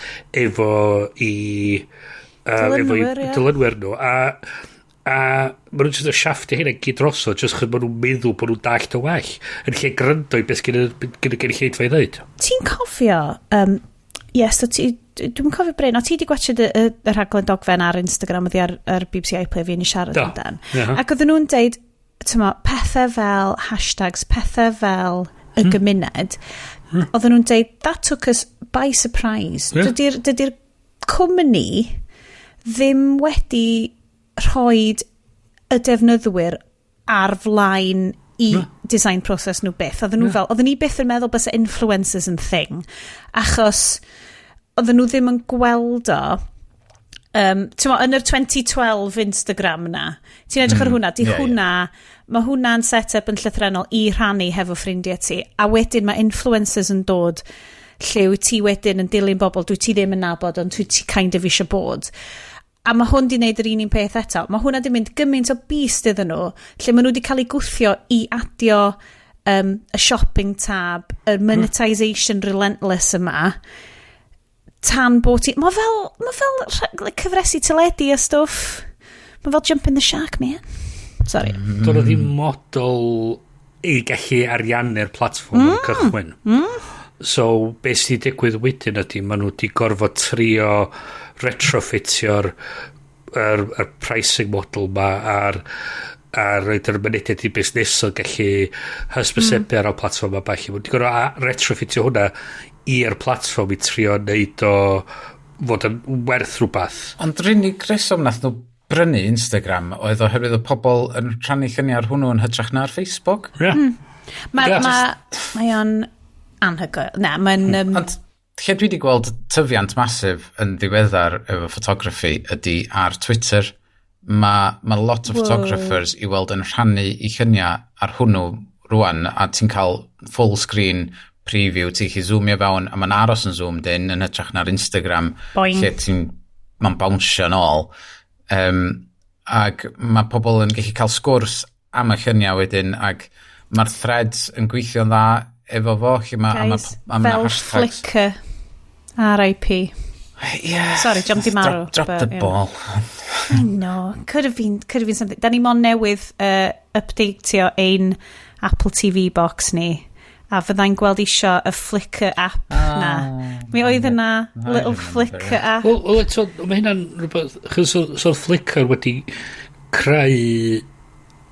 [SPEAKER 3] efo i efo i
[SPEAKER 1] Dilynwyr, ie.
[SPEAKER 3] dilynwyr nhw a maen nhw'n just yn shafftio hynna gyd drosodd just chyd maen nhw'n meddwl bod nhw'n dallt o well yn lle gryndo i beth gyn y gynulleidfa i ddeud.
[SPEAKER 1] Ti'n cofio, yes, o ti, dwi'n cofio Bryn, o ti di gwachio y rhaglen dogfen ar Instagram oddi ar BBC iPlayer fi yn i siarad
[SPEAKER 3] Do.
[SPEAKER 1] amdan.
[SPEAKER 3] Ie.
[SPEAKER 1] Ac oedden nhw'n deud, tymo, pethau fel hashtags, pethau fel y gymuned, oedden nhw'n deud, "That took us by surprise." Dydy'r cwmni ddim wedi rhoi y defnyddwyr ar flaen i design process nhw byth. Oedden nhw fel, oedden ni byth yn meddwl bysa influencers yn thing, achos oedden nhw ddim yn gweld o ti'n yn yr 2012 Instagram na, ti'n edrych ar hwnna, di
[SPEAKER 2] Ie, ie.
[SPEAKER 1] hwnna, mae hwnna'n set-up yn llythrenol i rhannu hefo ffrindiau ti, a wedyn mae influencers yn dod lle wyt ti wedyn yn dilyn bobl dwi ti ddim yn nabod, ond dwi ti kind of eisiau bod. A mae hwn di wneud yr un peth eto. Mae hwnna di mynd gymaint o beast iddyn nhw, lle maen nhw wedi cael eu gwthio i adio y shopping tab, y monetisation relentless yma, tan bod ti. Mae fel like, cyfresi teledu a stwff. Mae fel jumping the shark, man. Sorry.
[SPEAKER 3] Doedd o ddim model i gallu ariannu'r platfform yn y cychwyn. So, beth sydd wedi digwydd wedyn ydy, maen nhw wedi gorfod trio retrofitio'r yr pricing model ma a'r a roed yr mynediad i busnesau gallu hysbysebu ar y platfform a ballu. Mae'n gorfod retrofitio hwnna i'r platfform i trio neud o fod yn werth rhywbeth.
[SPEAKER 2] Ond yr unig reswm nath nhw brynu Instagram oedd oherwydd y pobl yn rhannu lluniau ar hwnnw yn hytrach na ar Facebook.
[SPEAKER 3] Yeah.
[SPEAKER 1] Mae ma o'n anhygoel. Na, mae'n...
[SPEAKER 2] Ond lle dwi wedi gweld tyfiant masif yn ddiweddar efo photography ydy ar Twitter. Mae lot o photographers i weld yn rhannu i lluniau ar hwnnw rwan, a ti'n cael full screen preview, ti'n gallu zoomio fewn a mae'n aros yn zoomed in yn hytrach na'r Instagram.
[SPEAKER 1] Boing.
[SPEAKER 2] Lle ti'n mae'n bounsio nôl. Ac mae pobl yn gallu cael sgwrs am y lluniau wedyn, ac mae'r threads yn gweithio'n dda efo fo lle mae a
[SPEAKER 1] Guys,
[SPEAKER 2] a ma'
[SPEAKER 1] fel
[SPEAKER 2] hashtags.
[SPEAKER 1] Flickr. R.I.P.
[SPEAKER 2] Yeah.
[SPEAKER 1] Sorry, jump di marw.
[SPEAKER 2] Drop
[SPEAKER 1] but,
[SPEAKER 2] the
[SPEAKER 1] you know.
[SPEAKER 2] ball.
[SPEAKER 1] I know. Could have been something. Da ni mon newydd updateio ein Apple TV box ni. A fyddai'n gweld isio y Flickr app na. Mi oedd yna
[SPEAKER 2] I
[SPEAKER 1] little
[SPEAKER 2] remember,
[SPEAKER 1] Flickr
[SPEAKER 2] yeah.
[SPEAKER 1] app.
[SPEAKER 3] Wel, eto, mae hynna'n rhywbeth. Chos so Flickr wedi creu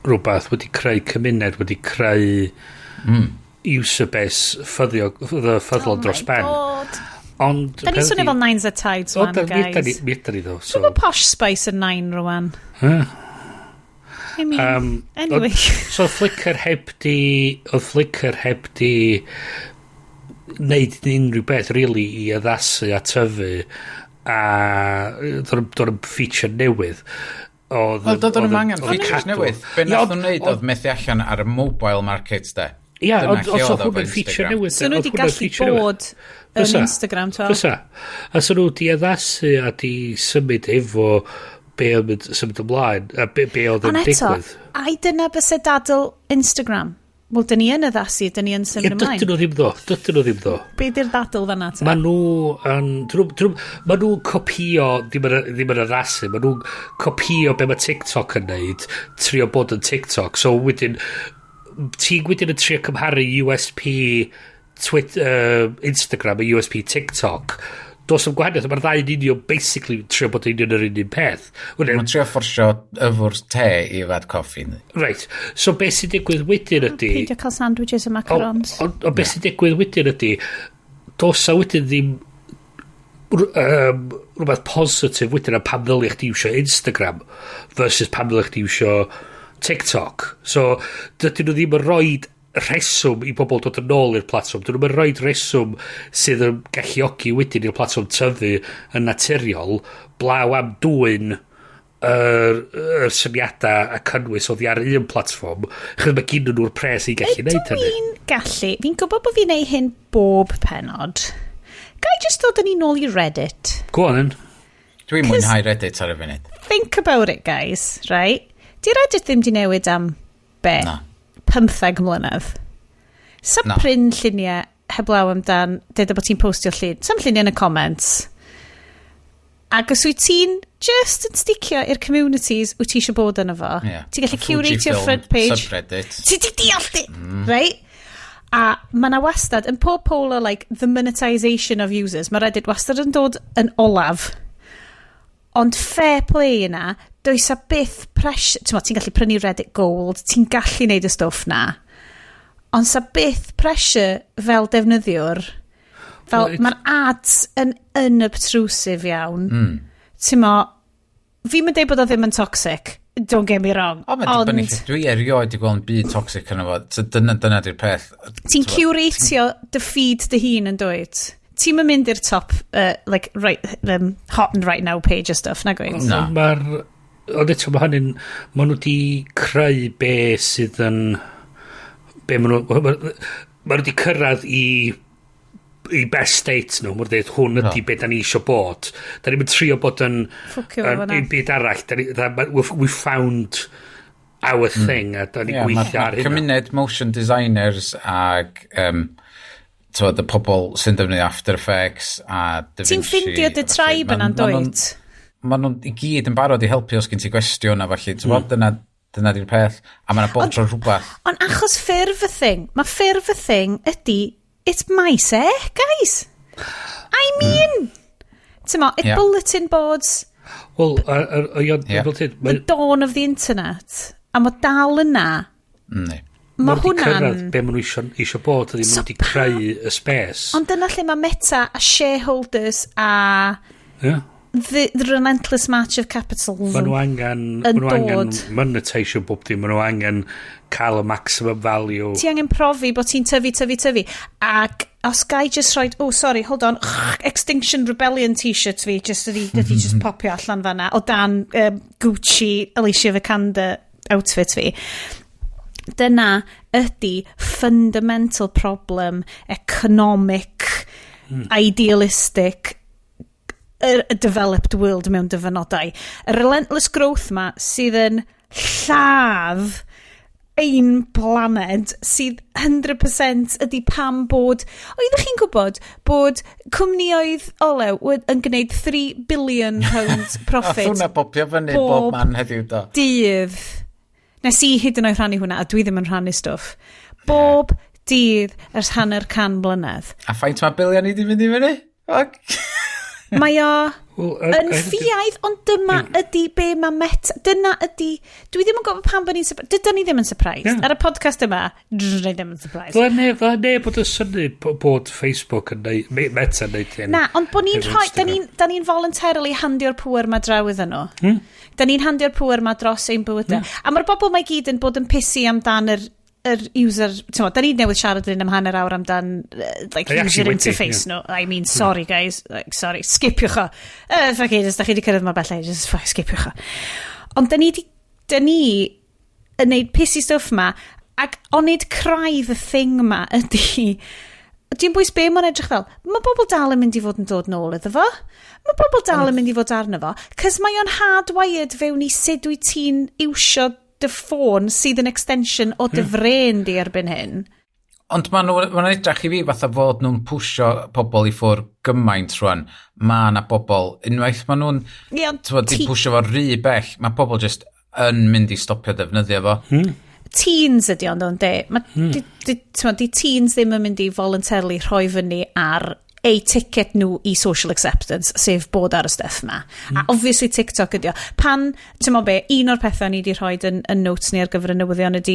[SPEAKER 3] rhywbeth, wedi creu cymuned, wedi creu user base ffyddiog, ffyddlon
[SPEAKER 1] Oh
[SPEAKER 3] dros
[SPEAKER 1] my
[SPEAKER 3] ben.
[SPEAKER 1] God.
[SPEAKER 3] Ond
[SPEAKER 1] Da ni'n swnio fel Nines a Tides
[SPEAKER 3] O,
[SPEAKER 1] wan,
[SPEAKER 3] da mi
[SPEAKER 1] guys.
[SPEAKER 3] mi ydan ni ddo. So.
[SPEAKER 1] Dwi'n Posh Spice yn Nine rwan.
[SPEAKER 3] Huh?
[SPEAKER 1] I mean, anyway.
[SPEAKER 3] So oedd Flickr heb di wneud unrhyw beth really i addasu a tyfu a dod yn feature newydd. Oedd
[SPEAKER 2] Wel, doedd nhw'n angen
[SPEAKER 3] oedd yn
[SPEAKER 2] features
[SPEAKER 3] cadw.
[SPEAKER 2] newydd. Be
[SPEAKER 3] Ie,
[SPEAKER 2] nath nhw'n wneud oedd methu allan ar y mobile market, de.
[SPEAKER 3] Ie,
[SPEAKER 2] Dyna
[SPEAKER 3] ond
[SPEAKER 2] lle
[SPEAKER 3] os
[SPEAKER 2] oedd
[SPEAKER 3] oedd
[SPEAKER 2] o efo
[SPEAKER 3] hwnna'n feature
[SPEAKER 2] Instagram.
[SPEAKER 3] newydd.
[SPEAKER 1] So nhw
[SPEAKER 3] oedd
[SPEAKER 1] wedi
[SPEAKER 3] hwnna'n
[SPEAKER 1] gallu
[SPEAKER 3] feature newydd.
[SPEAKER 1] bod yn
[SPEAKER 3] Fysa.
[SPEAKER 1] Instagram, to.
[SPEAKER 3] Fysa. A so nhw wedi addasu a di symud efo be oedd mynd symud ymlaen a be oedd yn
[SPEAKER 1] Ond eto,
[SPEAKER 3] digwydd.
[SPEAKER 1] ai dyna byse dadl Instagram? Wel, dyn ni yn addasu, dyn ni yn
[SPEAKER 3] Ie,
[SPEAKER 1] symud ymlaen.
[SPEAKER 3] dydyn nhw ddim ddo. Dydyn nhw ddim ddo.
[SPEAKER 1] Be di'r ddadl fanna te?
[SPEAKER 3] Mae nhw yn... Ma nhw'n copio, ddim yn addasu, ma nhw'n copio be mae TikTok yn neud, trio bod yn TikTok. So wedyn, ti'n wedyn yn trio cymharu USP Twitter, Instagram a USP TikTok. Does 'am gwahaniaeth, mae'r ddau yn union basically trio bod yn union yr un un peth. Wedyn,
[SPEAKER 2] Mae'n trio fforsio yfwr te i yfad coffi.
[SPEAKER 3] Right, so beth sy'n digwydd wedyn ydy...
[SPEAKER 1] Peidio cael sandwiches a macarons.
[SPEAKER 3] Ond on beth sy'n digwydd wedyn ydy, does a wedyn ddim rhywbeth positif wedyn am pam ddylia chdi iwsio Instagram versus pam ddylia chdi iwsio TikTok. So, dydyn nhw ddim yn rhoi rheswm i bobl dod yn ôl i'r platfform. Dyn nhw'n rhoi rheswm sydd yn galluogi wedyn i'r platfform tyfu yn naturiol, blaw am dwyn yr syniadau a cynnwys oddi ar un platfform, chos mae gyn nhw'r pres i gallu neud
[SPEAKER 1] Ydw
[SPEAKER 3] hynny.
[SPEAKER 1] i'n gallu, fi'n gwybod bod fi'n neud hyn bob penod. Ga i just dod yn ni nôl i Reddit?
[SPEAKER 3] Go on then.
[SPEAKER 2] Dwi'n mwynhau Reddit ar y funud.
[SPEAKER 1] Think about it, guys, right? Di Reddit ddim di newid am be?
[SPEAKER 2] Na.
[SPEAKER 1] 15 mlynedd. Sa
[SPEAKER 2] Na.
[SPEAKER 1] prin lluniau heblaw amdan, dweud bod ti'n postio llun. Sam lluniau yn y comments. Ac os wyt ti'n just yn sticio i'r communities wyt ti eisiau bod yn efo,
[SPEAKER 2] Yeah.
[SPEAKER 1] ti'n gallu
[SPEAKER 2] A
[SPEAKER 1] curatio
[SPEAKER 2] Fujifilm
[SPEAKER 1] front page.
[SPEAKER 2] Subreddit.
[SPEAKER 1] Ti di deall di, right? A mae na wastad, yn pob poll o like, the monetization of users, mae Reddit wastad yn dod yn olaf. Ond fair play yna, does a byth pressure... Ti'n ti'n gallu prynu Reddit Gold, ti'n gallu neud y stwff na. Ond sa byth pressure fel defnyddiwr, fel
[SPEAKER 3] Well,
[SPEAKER 1] mae'r ads yn unobtrusive iawn. Ti'n mo, fi'n mynd deud bod o ddim yn toxic, don't get me wrong.
[SPEAKER 2] O, mae'n dibynnu lle. Dwi erioed di gweld yn byd toxic yn efo. So dyna di'r peth.
[SPEAKER 1] Ti'n curatio dy feed dy hun yn dweud. Ti'n mynd i'r top, like, right, hot and right now page o stuff, na gweud?
[SPEAKER 2] Na.
[SPEAKER 3] Mae'r... Ond eto mae hynny'n... Mae nhw wedi creu be sydd yn... Be maen nhw... Mae nhw wedi cyrraedd i best state nhw. Mae'n dweud hwn ydy be da ni eisiau bod. Da ni'n trio bod yn...
[SPEAKER 1] Ffwcio fo
[SPEAKER 3] yn
[SPEAKER 1] fan'na.
[SPEAKER 3] un byd arall. Da ni, da, we found our thing a da ni'n
[SPEAKER 2] Yeah,
[SPEAKER 3] gweithio
[SPEAKER 2] ma
[SPEAKER 3] ar hynna.
[SPEAKER 2] cymuned motion designers ag t'wod, y pobl sy'n defnyddio After Effects a Da
[SPEAKER 1] Ti'n
[SPEAKER 2] Vinci
[SPEAKER 1] ffindio dy
[SPEAKER 2] a ballu.
[SPEAKER 1] tribe yna'n dwyt?
[SPEAKER 2] Ma' nhw'n i gyd yn barod i helpu os gen ti gwestiwn a falle. Ti'n mm. Dyna di'r peth. A mae yna bob tro rhywbeth.
[SPEAKER 1] Ond achos ffurf y thing, mae ffurf y thing ydy, it's maes e, guys. I mean, ti'n mo, it bulletin boards,
[SPEAKER 3] Wel, a, a, a,
[SPEAKER 2] Ie.
[SPEAKER 3] fel ti'n...
[SPEAKER 1] the dawn of the internet. A mae dal yna.
[SPEAKER 2] Ne.
[SPEAKER 1] Mae hwnna'n
[SPEAKER 3] be maen nhw isio bod, ydy, maen nhw wedi creu y space.
[SPEAKER 1] Ond dyna lle mae Meta a shareholders a the relentless march of capitalism.
[SPEAKER 3] Maen nhw angen monetisio bob dim, maen nhw angen cael y maximum value.
[SPEAKER 1] Ti angen profi bod ti'n tyfu, tyfu, tyfu. Ac os gai just rhoi, oh sorry, hold on, Extinction Rebellion T-shirt fi, just ydi just popio allan fanna, o dan Gucci Alicia Vikander outfit fi. Dyna ydy fundamental problem economic, idealistic, y developed world mewn dyfynodau. Y relentless growth ma sydd yn lladd ein planed sydd 100% ydy pam bod. Oeddech chi'n gwybod bod cwmnioedd olew yn gwneud £3 billion profit
[SPEAKER 2] A hwnna popio fyny bob man heddiw, do.
[SPEAKER 1] dydd? Nes i hyd yn oed rhannu hwnna, a dwi ddim yn rhannu stwff. Bob dydd ers hanner can mlynedd.
[SPEAKER 2] A faint mae bilion i di mynd i fyny? Fuck.
[SPEAKER 1] Mae o
[SPEAKER 3] Wel,
[SPEAKER 1] yn ffiaidd, ond dyma ydy be mae Meta. Dyna ydy. Dwi ddim yn gwybod pam bod ni'n surprised. Dyda ni ddim yn surprised. Ar y podcast yma, dwi ddim yn surprised.
[SPEAKER 3] Dyle neb bod yn synnu bod Facebook yn neud, Meta yn neud hyn.
[SPEAKER 1] Na, ond bod ni'n
[SPEAKER 3] efo
[SPEAKER 1] rhoi Da
[SPEAKER 3] Instagram.
[SPEAKER 1] ni'n da ni voluntarily handio'r pŵer ma draw iddyn nhw. Da ni'n handio'r pŵer ma dros ein bywydau. A mae'r bobl mae gyd yn bod yn pissy amdan yr user. Ti'n, da ni newydd siarad yn am hanner awr amdan like,
[SPEAKER 3] They
[SPEAKER 1] user
[SPEAKER 3] actually wedi,
[SPEAKER 1] interface nhw. I mean, sorry guys, like, sorry, skipiwch o. Fuck it, os da chi wedi cyrraedd mor bell, just fuck, skipiwch o. Ond da ni yn neud pissy stuff ma, ac onid craidd y thing ma ydy, dim bwys be mae'n edrych fel, mae bobl dal yn mynd i fod yn dod nôl iddo fo. Mae bobl dal yn mynd i fod arno fo. Cys mae o'n hardwired fewn i sut wyt ti'n iwsio dy ffôn sydd yn extension o dy fren di erbyn hyn.
[SPEAKER 2] Ond maen nhw, ma edrych i fi fatha fod nhw'n pwsio pobl i ffwr gymaint rwan. Mae yna bobl, unwaith maen nhw'n
[SPEAKER 1] Ie, ond
[SPEAKER 2] t'mod, di pwsio fo rhy bell, mae pobl just yn mynd i stopio defnyddio fo.
[SPEAKER 1] Teens ydi ond o'n de. Mae di, t'mod, di teens ddim yn mynd i voluntarily rhoi fyny ar eu ticket nhw i social acceptance, sef bod ar y stuff ma. A obviously TikTok ydi o. Pan, ti'n mo be, un o'r pethau ni wedi rhoi yn notes ni ar gyfer y newyddion ydi,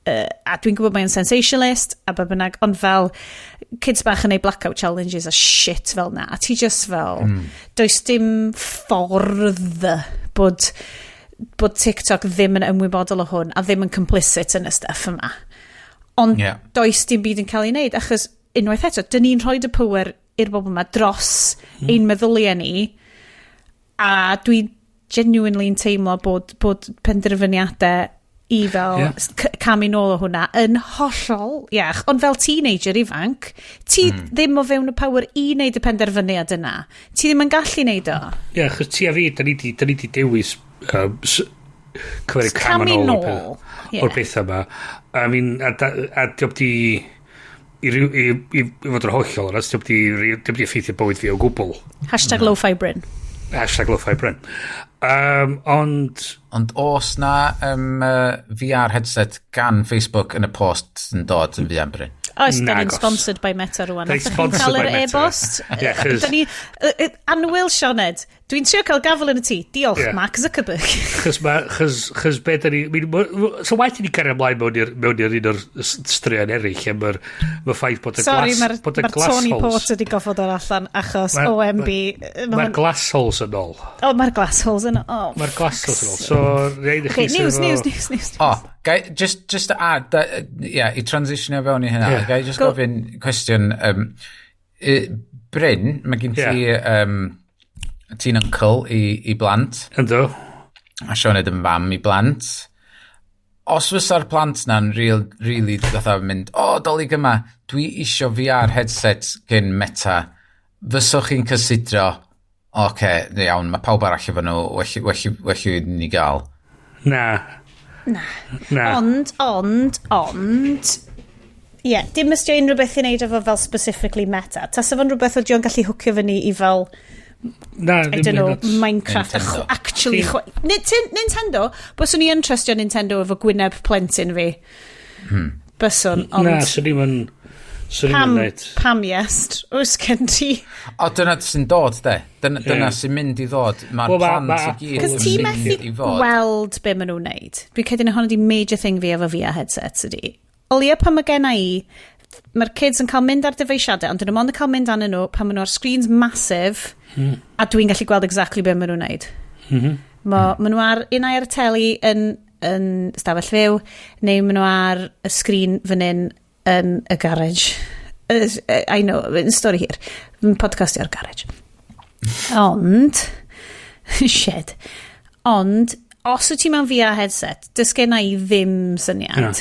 [SPEAKER 1] a dwi'n gwybod mae'n sensationalist, a be bynnag, ond fel kids bach yn neud blackout challenges a shit fel na. A ti just fel, does dim ffordd bod TikTok ddim yn ymwybodol o hwn a ddim yn complicit yn y stuff yma. Ond does dim byd yn cael ei wneud, achos unwaith eto, dyn ni'n rhoi y pŵer i'r bobl yma dros ein meddyliau ni, a dwi genuinely yn teimlo bod penderfyniadau i fel camu nôl o hwnna yn hollol iach. Ond fel teenager ifanc, ti ddim o fewn y power i wneud y penderfyniad yna. Ti ddim yn gallu wneud o.
[SPEAKER 3] Ie, achos ti a fi, da ni di dewis cymryd cam
[SPEAKER 1] Camu
[SPEAKER 3] yn ôl o'r
[SPEAKER 1] nôl.
[SPEAKER 3] O'r pethau yma. I mean, a diolch di i fod yn hollol onest, diolch di effeithio bywyd fi o gwbl.
[SPEAKER 1] #LoFiBryn.
[SPEAKER 3] #LoFiBryn. Ond
[SPEAKER 2] Ond oes na VR headset gan Facebook yn y post yn dod yn fuan, Bryn?
[SPEAKER 1] Oes, da ni'n
[SPEAKER 3] Nagos.
[SPEAKER 1] sponsored by Meta rwan.
[SPEAKER 3] Da ni'n
[SPEAKER 1] Allwch chi'n
[SPEAKER 3] sponsored
[SPEAKER 1] cael yr
[SPEAKER 3] by Meta.
[SPEAKER 1] e-bost?
[SPEAKER 3] Ie,
[SPEAKER 1] Da ni, annwyl Sioned, dwi'n trio cael gafel yn y tŷ. Diolch,
[SPEAKER 3] Ie.
[SPEAKER 1] Mark Zuckerberg.
[SPEAKER 3] Chos, ma, chos, chos be da ni. I mean, so waeth i ni cario ymlaen mewn i'r un o'r straeon eraill am yr ma ffaith bod y
[SPEAKER 1] Sorry,
[SPEAKER 3] glas,
[SPEAKER 1] mae'r
[SPEAKER 3] bod y
[SPEAKER 1] ma
[SPEAKER 3] glass
[SPEAKER 1] Tony
[SPEAKER 3] holes
[SPEAKER 1] Porter di goffod o'r allan achos OMB.
[SPEAKER 3] Mae'r glass holes yn ôl.
[SPEAKER 1] O, mae'r glass holes yn. Oh,
[SPEAKER 3] Mae'r glass holes yn ôl. So, rhaid i chi
[SPEAKER 1] Okay, news,
[SPEAKER 3] sydd
[SPEAKER 1] news,
[SPEAKER 3] efo
[SPEAKER 1] news, news.
[SPEAKER 2] O, gai, just to add, yeah, i transitionio fewn i hynna, gai just
[SPEAKER 1] Go.
[SPEAKER 2] gofyn cwestiwn, Bryn, mae gen ti, ti'n uncle i blant,
[SPEAKER 3] Ynddo.
[SPEAKER 2] a Sioned yn fam i blant. Os fysa'r plant na'n really fatha mynd, "O, oh, Dolig yma, dwi isio VR headset gen Meta," fyswch chi'n cysidro, "Oce, okay, iawn, mae pawb arall efo nhw, well i ni gael"?
[SPEAKER 3] Na.
[SPEAKER 1] Na.
[SPEAKER 3] Na.
[SPEAKER 1] Ond, ie, yeah, dim ystio unrhyw beth i wneud efo fel specifically Meta. Tasa fo'n rhywbeth o dio'n gallu hwcio fyny i fel,
[SPEAKER 3] Na,
[SPEAKER 1] I don't know, Minecraft.
[SPEAKER 2] Nintendo.
[SPEAKER 1] Actually, Nintendo, byswn i yn trystio Nintendo efo gwyneb plentyn fi. Byswn, ond
[SPEAKER 3] Na, swn i'm yn. Swn i'n
[SPEAKER 1] Pam,
[SPEAKER 3] neud.
[SPEAKER 1] pam yes, oes gen ti?
[SPEAKER 2] O, dyna sy'n dod, de. Dyna sy'n mynd i ddod. Mae'r
[SPEAKER 3] Wel,
[SPEAKER 2] plans
[SPEAKER 3] ma'
[SPEAKER 2] i
[SPEAKER 3] Apple
[SPEAKER 2] gyd
[SPEAKER 1] Cos
[SPEAKER 2] yn
[SPEAKER 1] ti
[SPEAKER 2] sicr
[SPEAKER 1] methu
[SPEAKER 2] i fod.
[SPEAKER 1] gweld be maen nhw'n neud. Dwi'n credu na hwn ydi major thing fi efo VR headsets ydi. O leia pan mae gen i, mae'r kids yn cael mynd ar dyfeisiadau, ond dyn nhw mond yn cael mynd arnyn nhw pan maen nhw ar screens massive, a dwi'n gallu gweld exactly be maen nhw'n neud. Ma nhw ar, un ai ar y teli yn stafell fyw, neu maen nhw ar y sgrin fan hyn yn y garage. I know, yn stori hir. Yn podcastio ar garage. Ond, shed. Ond, os wyt ti mewn VR headset, does gen i ddim syniad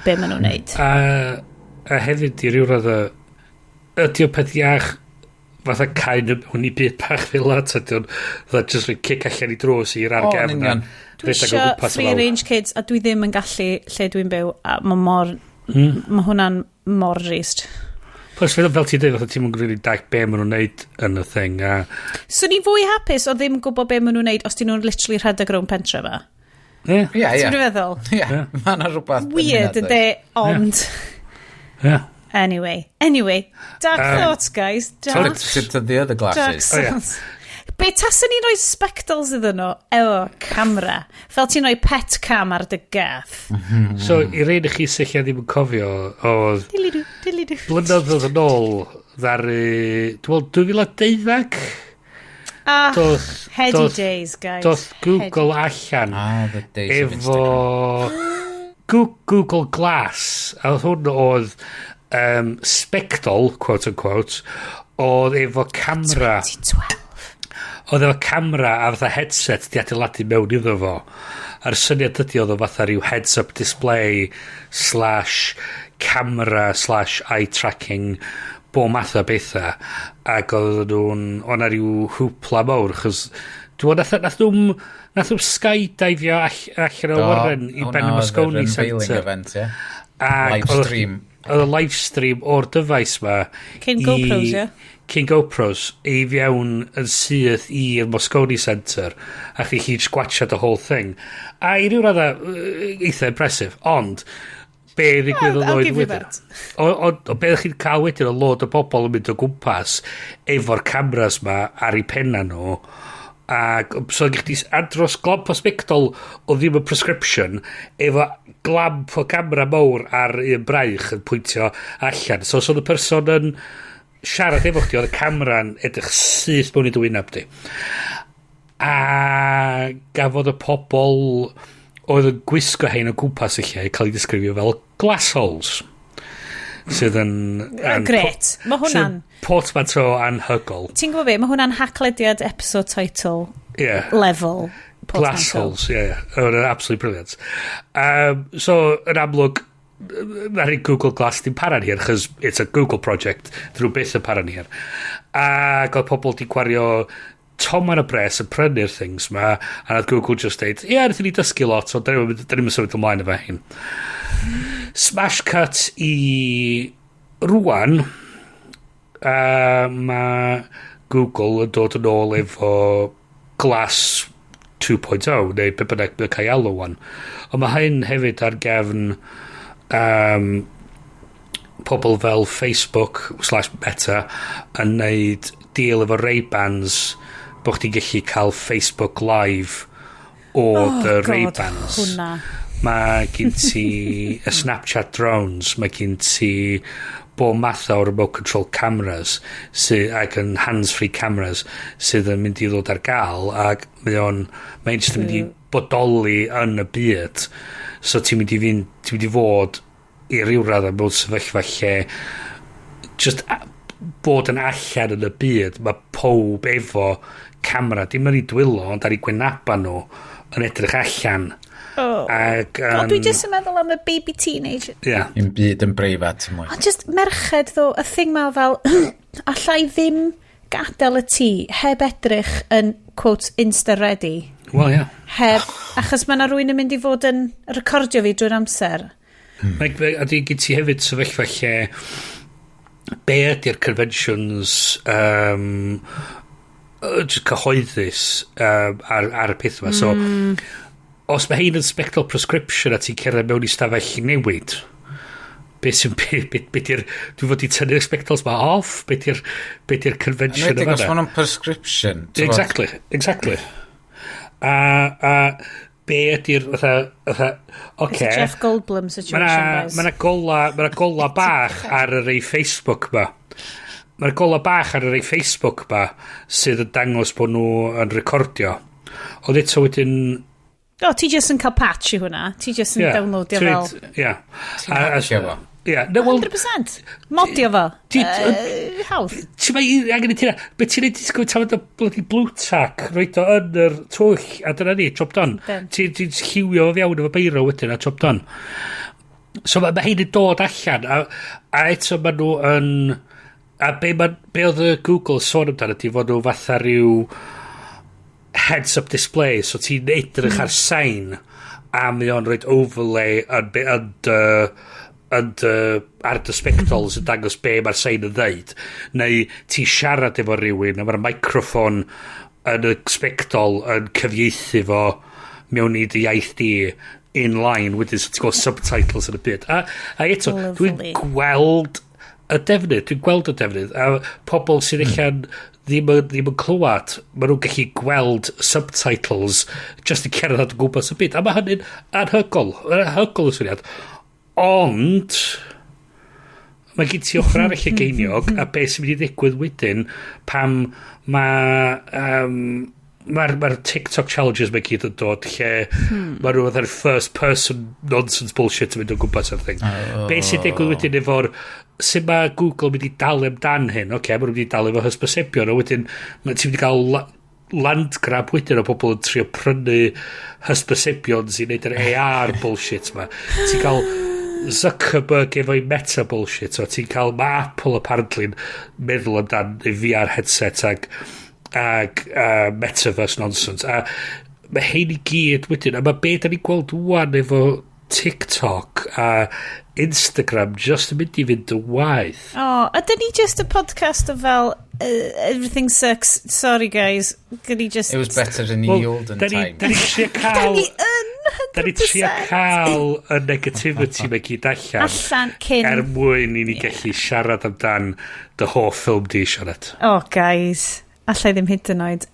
[SPEAKER 1] be maen nhw'n neud.
[SPEAKER 3] A hefyd i ryw radd ydy o peth iach fatha cael nhw mewn i byd bach fel la, ydy o'n fatha just rhoi cic allan i drws i'r
[SPEAKER 2] O, yn
[SPEAKER 3] ar gefn.
[SPEAKER 2] union.
[SPEAKER 1] Dwi eisiau free range kids a dwi ddim yn gallu lle dwi'n byw a mae mor mae hwnna'n mor drist.
[SPEAKER 3] Plus, fel ti'n dweud, fatha ti'n mynd really dallt be maen nhw'n neud yn y thing. A,
[SPEAKER 1] Swn i'n fwy hapus o ddim gwybod be maen nhw'n neud os dyn nhw'n literally rhedeg rownd pentre fa.
[SPEAKER 2] Ie.
[SPEAKER 1] Ti'n feddwl?
[SPEAKER 2] Ie, mae yna rhywbeth yn
[SPEAKER 1] Weird
[SPEAKER 2] hynna,
[SPEAKER 1] ydy, ond anyway, dark thoughts, guys. Dark,
[SPEAKER 2] does? To the other
[SPEAKER 1] dark
[SPEAKER 2] glasses.
[SPEAKER 3] Oh, ie.
[SPEAKER 1] thoughts. Be taswn ni'n rhoi spectacles iddyn nhw efo camera? Fel ti'n rhoi pet cam ar dy gath.
[SPEAKER 3] So, i rei chi sy'n lle ddim yn cofio, oedd
[SPEAKER 1] Dilidw, dilidw.
[SPEAKER 3] blynyddoedd yn ôl, ddaru, dwi'n meddwl, 2012?
[SPEAKER 1] Ah, heady days, guys.
[SPEAKER 3] Doth Google allan
[SPEAKER 2] Ah, the days of
[SPEAKER 3] efo
[SPEAKER 2] Instagram.
[SPEAKER 3] Google Glass. A oedd hwn oedd spectol, quote unquote, oedd efo camera.
[SPEAKER 1] 2012.
[SPEAKER 3] Oedd efo camera a fatha headset di adeiladu mewn iddo fo. A'r syniad ydy oedd o fatha rhyw heads-up display slash camera slash eye tracking bob math o bethau, ac oedd nhw'n o'na rhyw hwpla mawr chos dwi'n meddwl nath nhw'n skydivio allan o awyren i ben y
[SPEAKER 2] Hwnna oedd yr
[SPEAKER 3] Moscone
[SPEAKER 2] unveiling
[SPEAKER 3] Centre.
[SPEAKER 2] event, ie.
[SPEAKER 3] Ac
[SPEAKER 2] Live stream.
[SPEAKER 3] Oedd y live stream o'r dyfais ma
[SPEAKER 1] Cyn GoPros, ie?
[SPEAKER 3] Cyn GoPros i fewn yn syth i'r Moscone Centre a chi just gwatchad the whole thing a i ryw radda eitha impressive, ond be ddigwyddodd
[SPEAKER 1] I'll
[SPEAKER 3] oedd
[SPEAKER 1] give you
[SPEAKER 3] wedyn
[SPEAKER 1] that.
[SPEAKER 3] o be ddech chi'n cael wedyn o load o bobl yn mynd o gwmpas efo'r cameras ma ar eu penna nhw, ac so gych chdi andros glamp o sbectol o ddim yn prescription efo glamp o camera mawr ar un braich yn pwyntio allan, so oedd y person yn siarad efo chdi, oedd y camera'n edrych syth mewn i dy wyneb di, a gafodd y pobl oedd yn gwisgo hein o gwmpas y lle cael ei disgrifio fel glassholes sydd yn
[SPEAKER 1] Gret. Mae hwnna'n
[SPEAKER 3] sydd portmanteau anhygoel.
[SPEAKER 1] Ti'n gwybod be? Mae hwnna'n Haclediad episode title level portmanteau.
[SPEAKER 3] Glassholes, ie, yeah. Yeah. Absolutely brilliant. So, yn amlwg, mae'r Google Glass ddim para'n hir, chos it's a Google project, dyn nhw byth yn para'n hir. Ac oedd pobl di gwario toman o bres yn prynu'r things ma, a nath Google just deud, "Ie, yeah, wnaethon ni dysgu lot, so dyn ni'n symud ymlaen efo hyn." Smash cut i rwan, mae Google yn dod yn ôl efo Glass 2.0, neu be bynnag mae'n cael ei alw wan. Ond mae hyn hefyd ar gefn pobl fel Facebook/Meta yn neud deal efo Ray-Bans bod chdi'n gallu cael Facebook Live o
[SPEAKER 1] Oh,
[SPEAKER 3] dy
[SPEAKER 1] God,
[SPEAKER 3] Ray-Bans.
[SPEAKER 1] hwnna.
[SPEAKER 3] Mae gen ti y Snapchat drones, mae gen ti bob math o remote control cameras sydd, ac yn hands-free cameras sydd yn mynd i ddod ar gael, ac mae'n just yn mynd i bodoli yn y byd, so ti'n mynd i fod i ryw raddau mewn sefyllfa lle just bod yn allan yn y byd mae pob efo camera dim yn ei dwylo ond ar ei gwynaba nhw yn edrych allan.
[SPEAKER 1] Oh.
[SPEAKER 3] Ac
[SPEAKER 1] O, dwi jyst yn meddwl am y baby teenager.
[SPEAKER 2] Un byd yn breifat mwy.
[SPEAKER 1] Ond just merched, ddo, y thing ma fel, allai ddim gadael y tŷ heb edrych yn, quote, insta-ready.
[SPEAKER 3] Wel, ie.
[SPEAKER 1] Heb, achos mae yna rhywun yn mynd i fod yn recordio fi drwy'r amser.
[SPEAKER 3] A di gyd ti hefyd sefyllfa lle be ydy'r conventions just cyhoeddus ar y peth yma. So, os mae hein yn spectol prescription a ti'n cerdded mewn i stafell newid, Be sy'n... Be di'r... Dwi fod i tynnu'r spectols ma off? Be di'r convention
[SPEAKER 2] yma?
[SPEAKER 3] Os
[SPEAKER 2] maen nhw'n prescription.
[SPEAKER 3] Exactly. A be ydy'r fatha, oce.
[SPEAKER 1] It's a Jeff Goldblum situation, guys.
[SPEAKER 3] Ma na gola bach ar yr ei Facebook ma. Mae gola bach ar yr ei Facebook ma sydd yn dangos bod nhw yn recordio. Ond eto wedyn.
[SPEAKER 1] O, ti just yn cael patch i hwnna. Ti just yn downloadio fel.
[SPEAKER 3] Ie.
[SPEAKER 2] Ti'n hacio fo?
[SPEAKER 3] Ie. No, well,
[SPEAKER 1] 100%. Modio fo. Hawdd.
[SPEAKER 3] Ti'n mae angen i ti na. Be ti'n neud, ti'n gwybod tafod y bloody blue tack, roid o yn yr twll, a dyna ni, job done. Ti'n ti lliwio fo fewn efo beiro wedyn, a job done. So mae ma hein yn dod allan, a eto maen nhw yn. A be oedd y Google sôn amdano ydy fod nhw fatha rhyw heads-up display, so ti'n edrych ar sign, a mae o'n rhoi overlay yn ar dy spectols yn dangos be mae'r sign yn dweud. Neu ti siarad efo rhywun a mae'r microffon yn y spectol yn cyfieithu fo mewn i dy iaith di in line wedyn, so ti'n gweld subtitles yn y byd. A eto, dwi'n gweld y defnydd, dwi'n gweld y defnydd, a pobl sydd allan ddim yn clywed, maen nhw'n gallu gweld subtitles just yn cerdded o gwmpas y byd. A mae hynny'n anhygoel, anhygoel y syniad. Ond, mae gen ti ochr arall y geiniog, a beth sy'n mynd i ddigwydd wedyn pam mae mae'r ma TikTok challenges mae gyd yn dod lle mae nhw fatha'r first person nonsense bullshit yn mynd o gwmpas ar thing. Oh. Be sy'n digwydd wedyn efo'r sut mae Google mynd i dalu amdan hyn? Oce, okay, maen nhw'n mynd i dalu efo hysbysebion, a wedyn ti'n mynd i gael land grab wedyn o bobl yn trio prynu hysbysebion sy'n neud yr AR bullshit ma. Ti'n cael Zuckerberg efo'i Meta bullshit, o ti'n cael, mae Apple apparently'n meddwl amdan y VR headset ag metaverse nonsense. A mae hein i gyd wedyn, a mae be da ni'n gweld wan efo TikTok a Instagram just yn mynd i fynd yn waeth.
[SPEAKER 1] O, oh, ydyn ni just a podcast o fel "Everything sucks, sorry guys." Gyn ni just
[SPEAKER 2] It was better in the olden times.
[SPEAKER 3] Da ni trio
[SPEAKER 1] Da
[SPEAKER 3] cael
[SPEAKER 1] ni yn
[SPEAKER 3] Da ni trio
[SPEAKER 1] 100%.
[SPEAKER 3] cael y negativity mae gyd allan.
[SPEAKER 1] Allan cyn
[SPEAKER 3] Er mwyn i ni gallu siarad amdan dy hoff ffilm di, Sianed.
[SPEAKER 1] Oh, guys. Allai ddim hyd yn oed.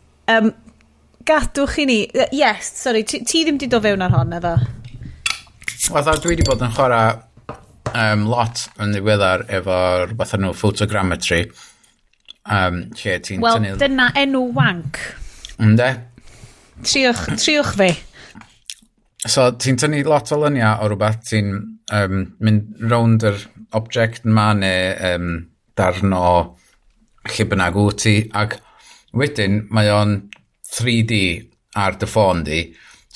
[SPEAKER 1] Gadwch i ni. Yes, sorry, ti ddim di dod fewn ar hon, eddo?
[SPEAKER 2] Fatha, dwi wedi bod yn chwarae lot yn ddiweddar efo rhywbeth enw photogrammetry. Lle ti'n
[SPEAKER 1] Wel,
[SPEAKER 2] tynnu
[SPEAKER 1] dyna enw wank.
[SPEAKER 2] Ynde?
[SPEAKER 1] Triwch, triwch fi.
[SPEAKER 2] So, ti'n tynnu lot o luniau o rhywbeth, ti'n mynd rownd yr object yma neu darn o lle bynnag wyt ti, ac wedyn mae o'n 3D ar dy ffôn di,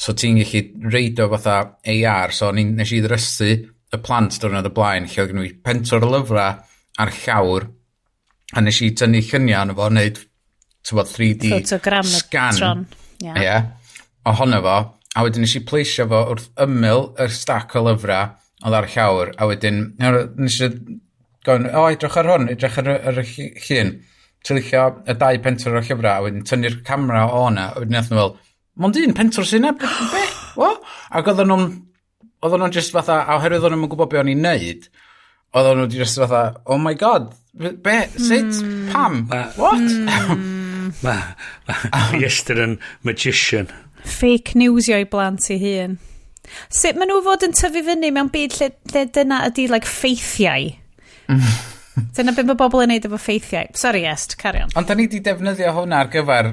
[SPEAKER 2] so ti'n gallu reid o fatha AR, so nes i ddrysu y plant diwrnod y blaen, lle oedd gen i pentwr o lyfrau ar llawr, a nes i tynnu lluniau arno fo, wneud, ti'n bod, 3D scan.
[SPEAKER 1] Photogrammetron.
[SPEAKER 2] Ie. Yeah. Ohono fo, a wedyn nes i pleisio fo wrth ymyl yr stack o lyfrau oedd ar y llawr, a wedyn nes i gofyn, "O, edrych ar hwn, edrych ar y llun." Ti'n licio y dau pentwr o llyfrau, a wedyn tynnu'r camera o hwnna, a wedyn nath nhw fel, "Mond un pentwr sy'n yna, be? What?" Ac oedden nhw'n just fatha, a oherwydd oedden nhw'n gwybod be o'n i'n neud, oedden nhw just fatha, "Oh my God, be, sut, pam, what?"
[SPEAKER 3] Mae ma Iestyn yn magician.
[SPEAKER 1] Fake newsio i blant i hun. Sut maen nhw fod yn tyfu fyny mewn byd lle dyna ydy, like, ffeithiau? Dyna beth mae bobl yn neud efo ffeithiau. Sorry, Est, carry on.
[SPEAKER 2] Ond da ni wedi defnyddio hwnna ar gyfer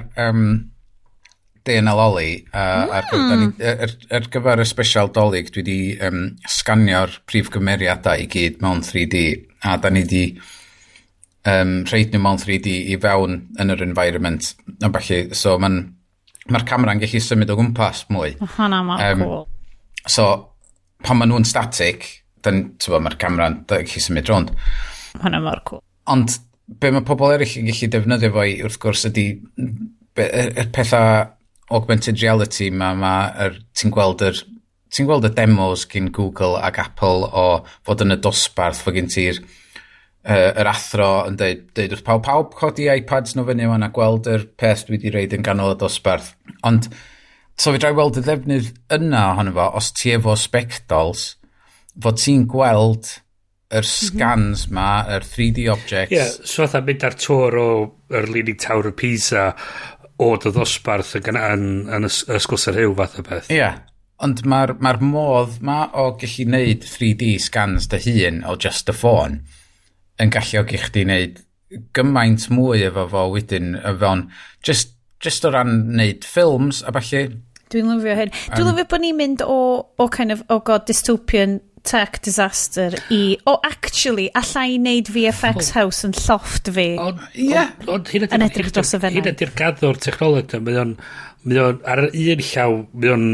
[SPEAKER 2] DNL Oli, ar gyfer y special Dolig, dwi wedi sganio'r prif gymeriadau i gyd mewn 3D, a da ni wedi rhoid nhw mewn 3D i fewn yn yr environment, a ballu, so mae'r camera'n gallu symud o gwmpas mwy.
[SPEAKER 1] Hwnna mor cool.
[SPEAKER 2] So, pan maen nhw'n static, dan, ti'n mae'r camera'n gallu symud rownd.
[SPEAKER 1] Hwnna mor cool.
[SPEAKER 2] Ond be mae pobl eraill yn gallu defnyddio fo i, wrth gwrs, ydy y pethau augmented reality ma, ti'n gweld y demos gyn Google ac Apple o fod yn y dosbarth, fod gen ti'r yr athro yn deud wrth pawb, "Pawb codi iPads nhw fyny wan a gweld yr peth dwi wedi roid yn ganol y dosbarth." Ond, so fedra i weld y ddefnydd yna ohono fo, os ti efo spectols, fod ti'n gweld yr scans ma, yr 3D objects.
[SPEAKER 3] Ie, yeah, so fatha mynd ar tour o yr Leaning Tower of Pisa o dy ddosbarth yn ysgol Sir Hugh fath o beth.
[SPEAKER 2] Ie, yeah, ond mae'r ma modd ma o gallu neud 3D scans dy hun o just y ffôn yn galluogi chdi wneud gymaint mwy efo fo wedyn fewn just o ran neud ffilms a ballu.
[SPEAKER 1] Dwi'n lyfio hyn. Dwi'n lyfio bod ni'n mynd o kind of, oh God, dystopian tech disaster i, oh, actually, alla i wneud VFX house yn llofft fi.
[SPEAKER 3] Ond,
[SPEAKER 2] Ie.
[SPEAKER 3] Ond hynna
[SPEAKER 1] Yn edrych dros y Fenai.
[SPEAKER 3] Hynna di'r gadw'r technoleg 'na. Mae o'n, ar yr un llaw, mae o'n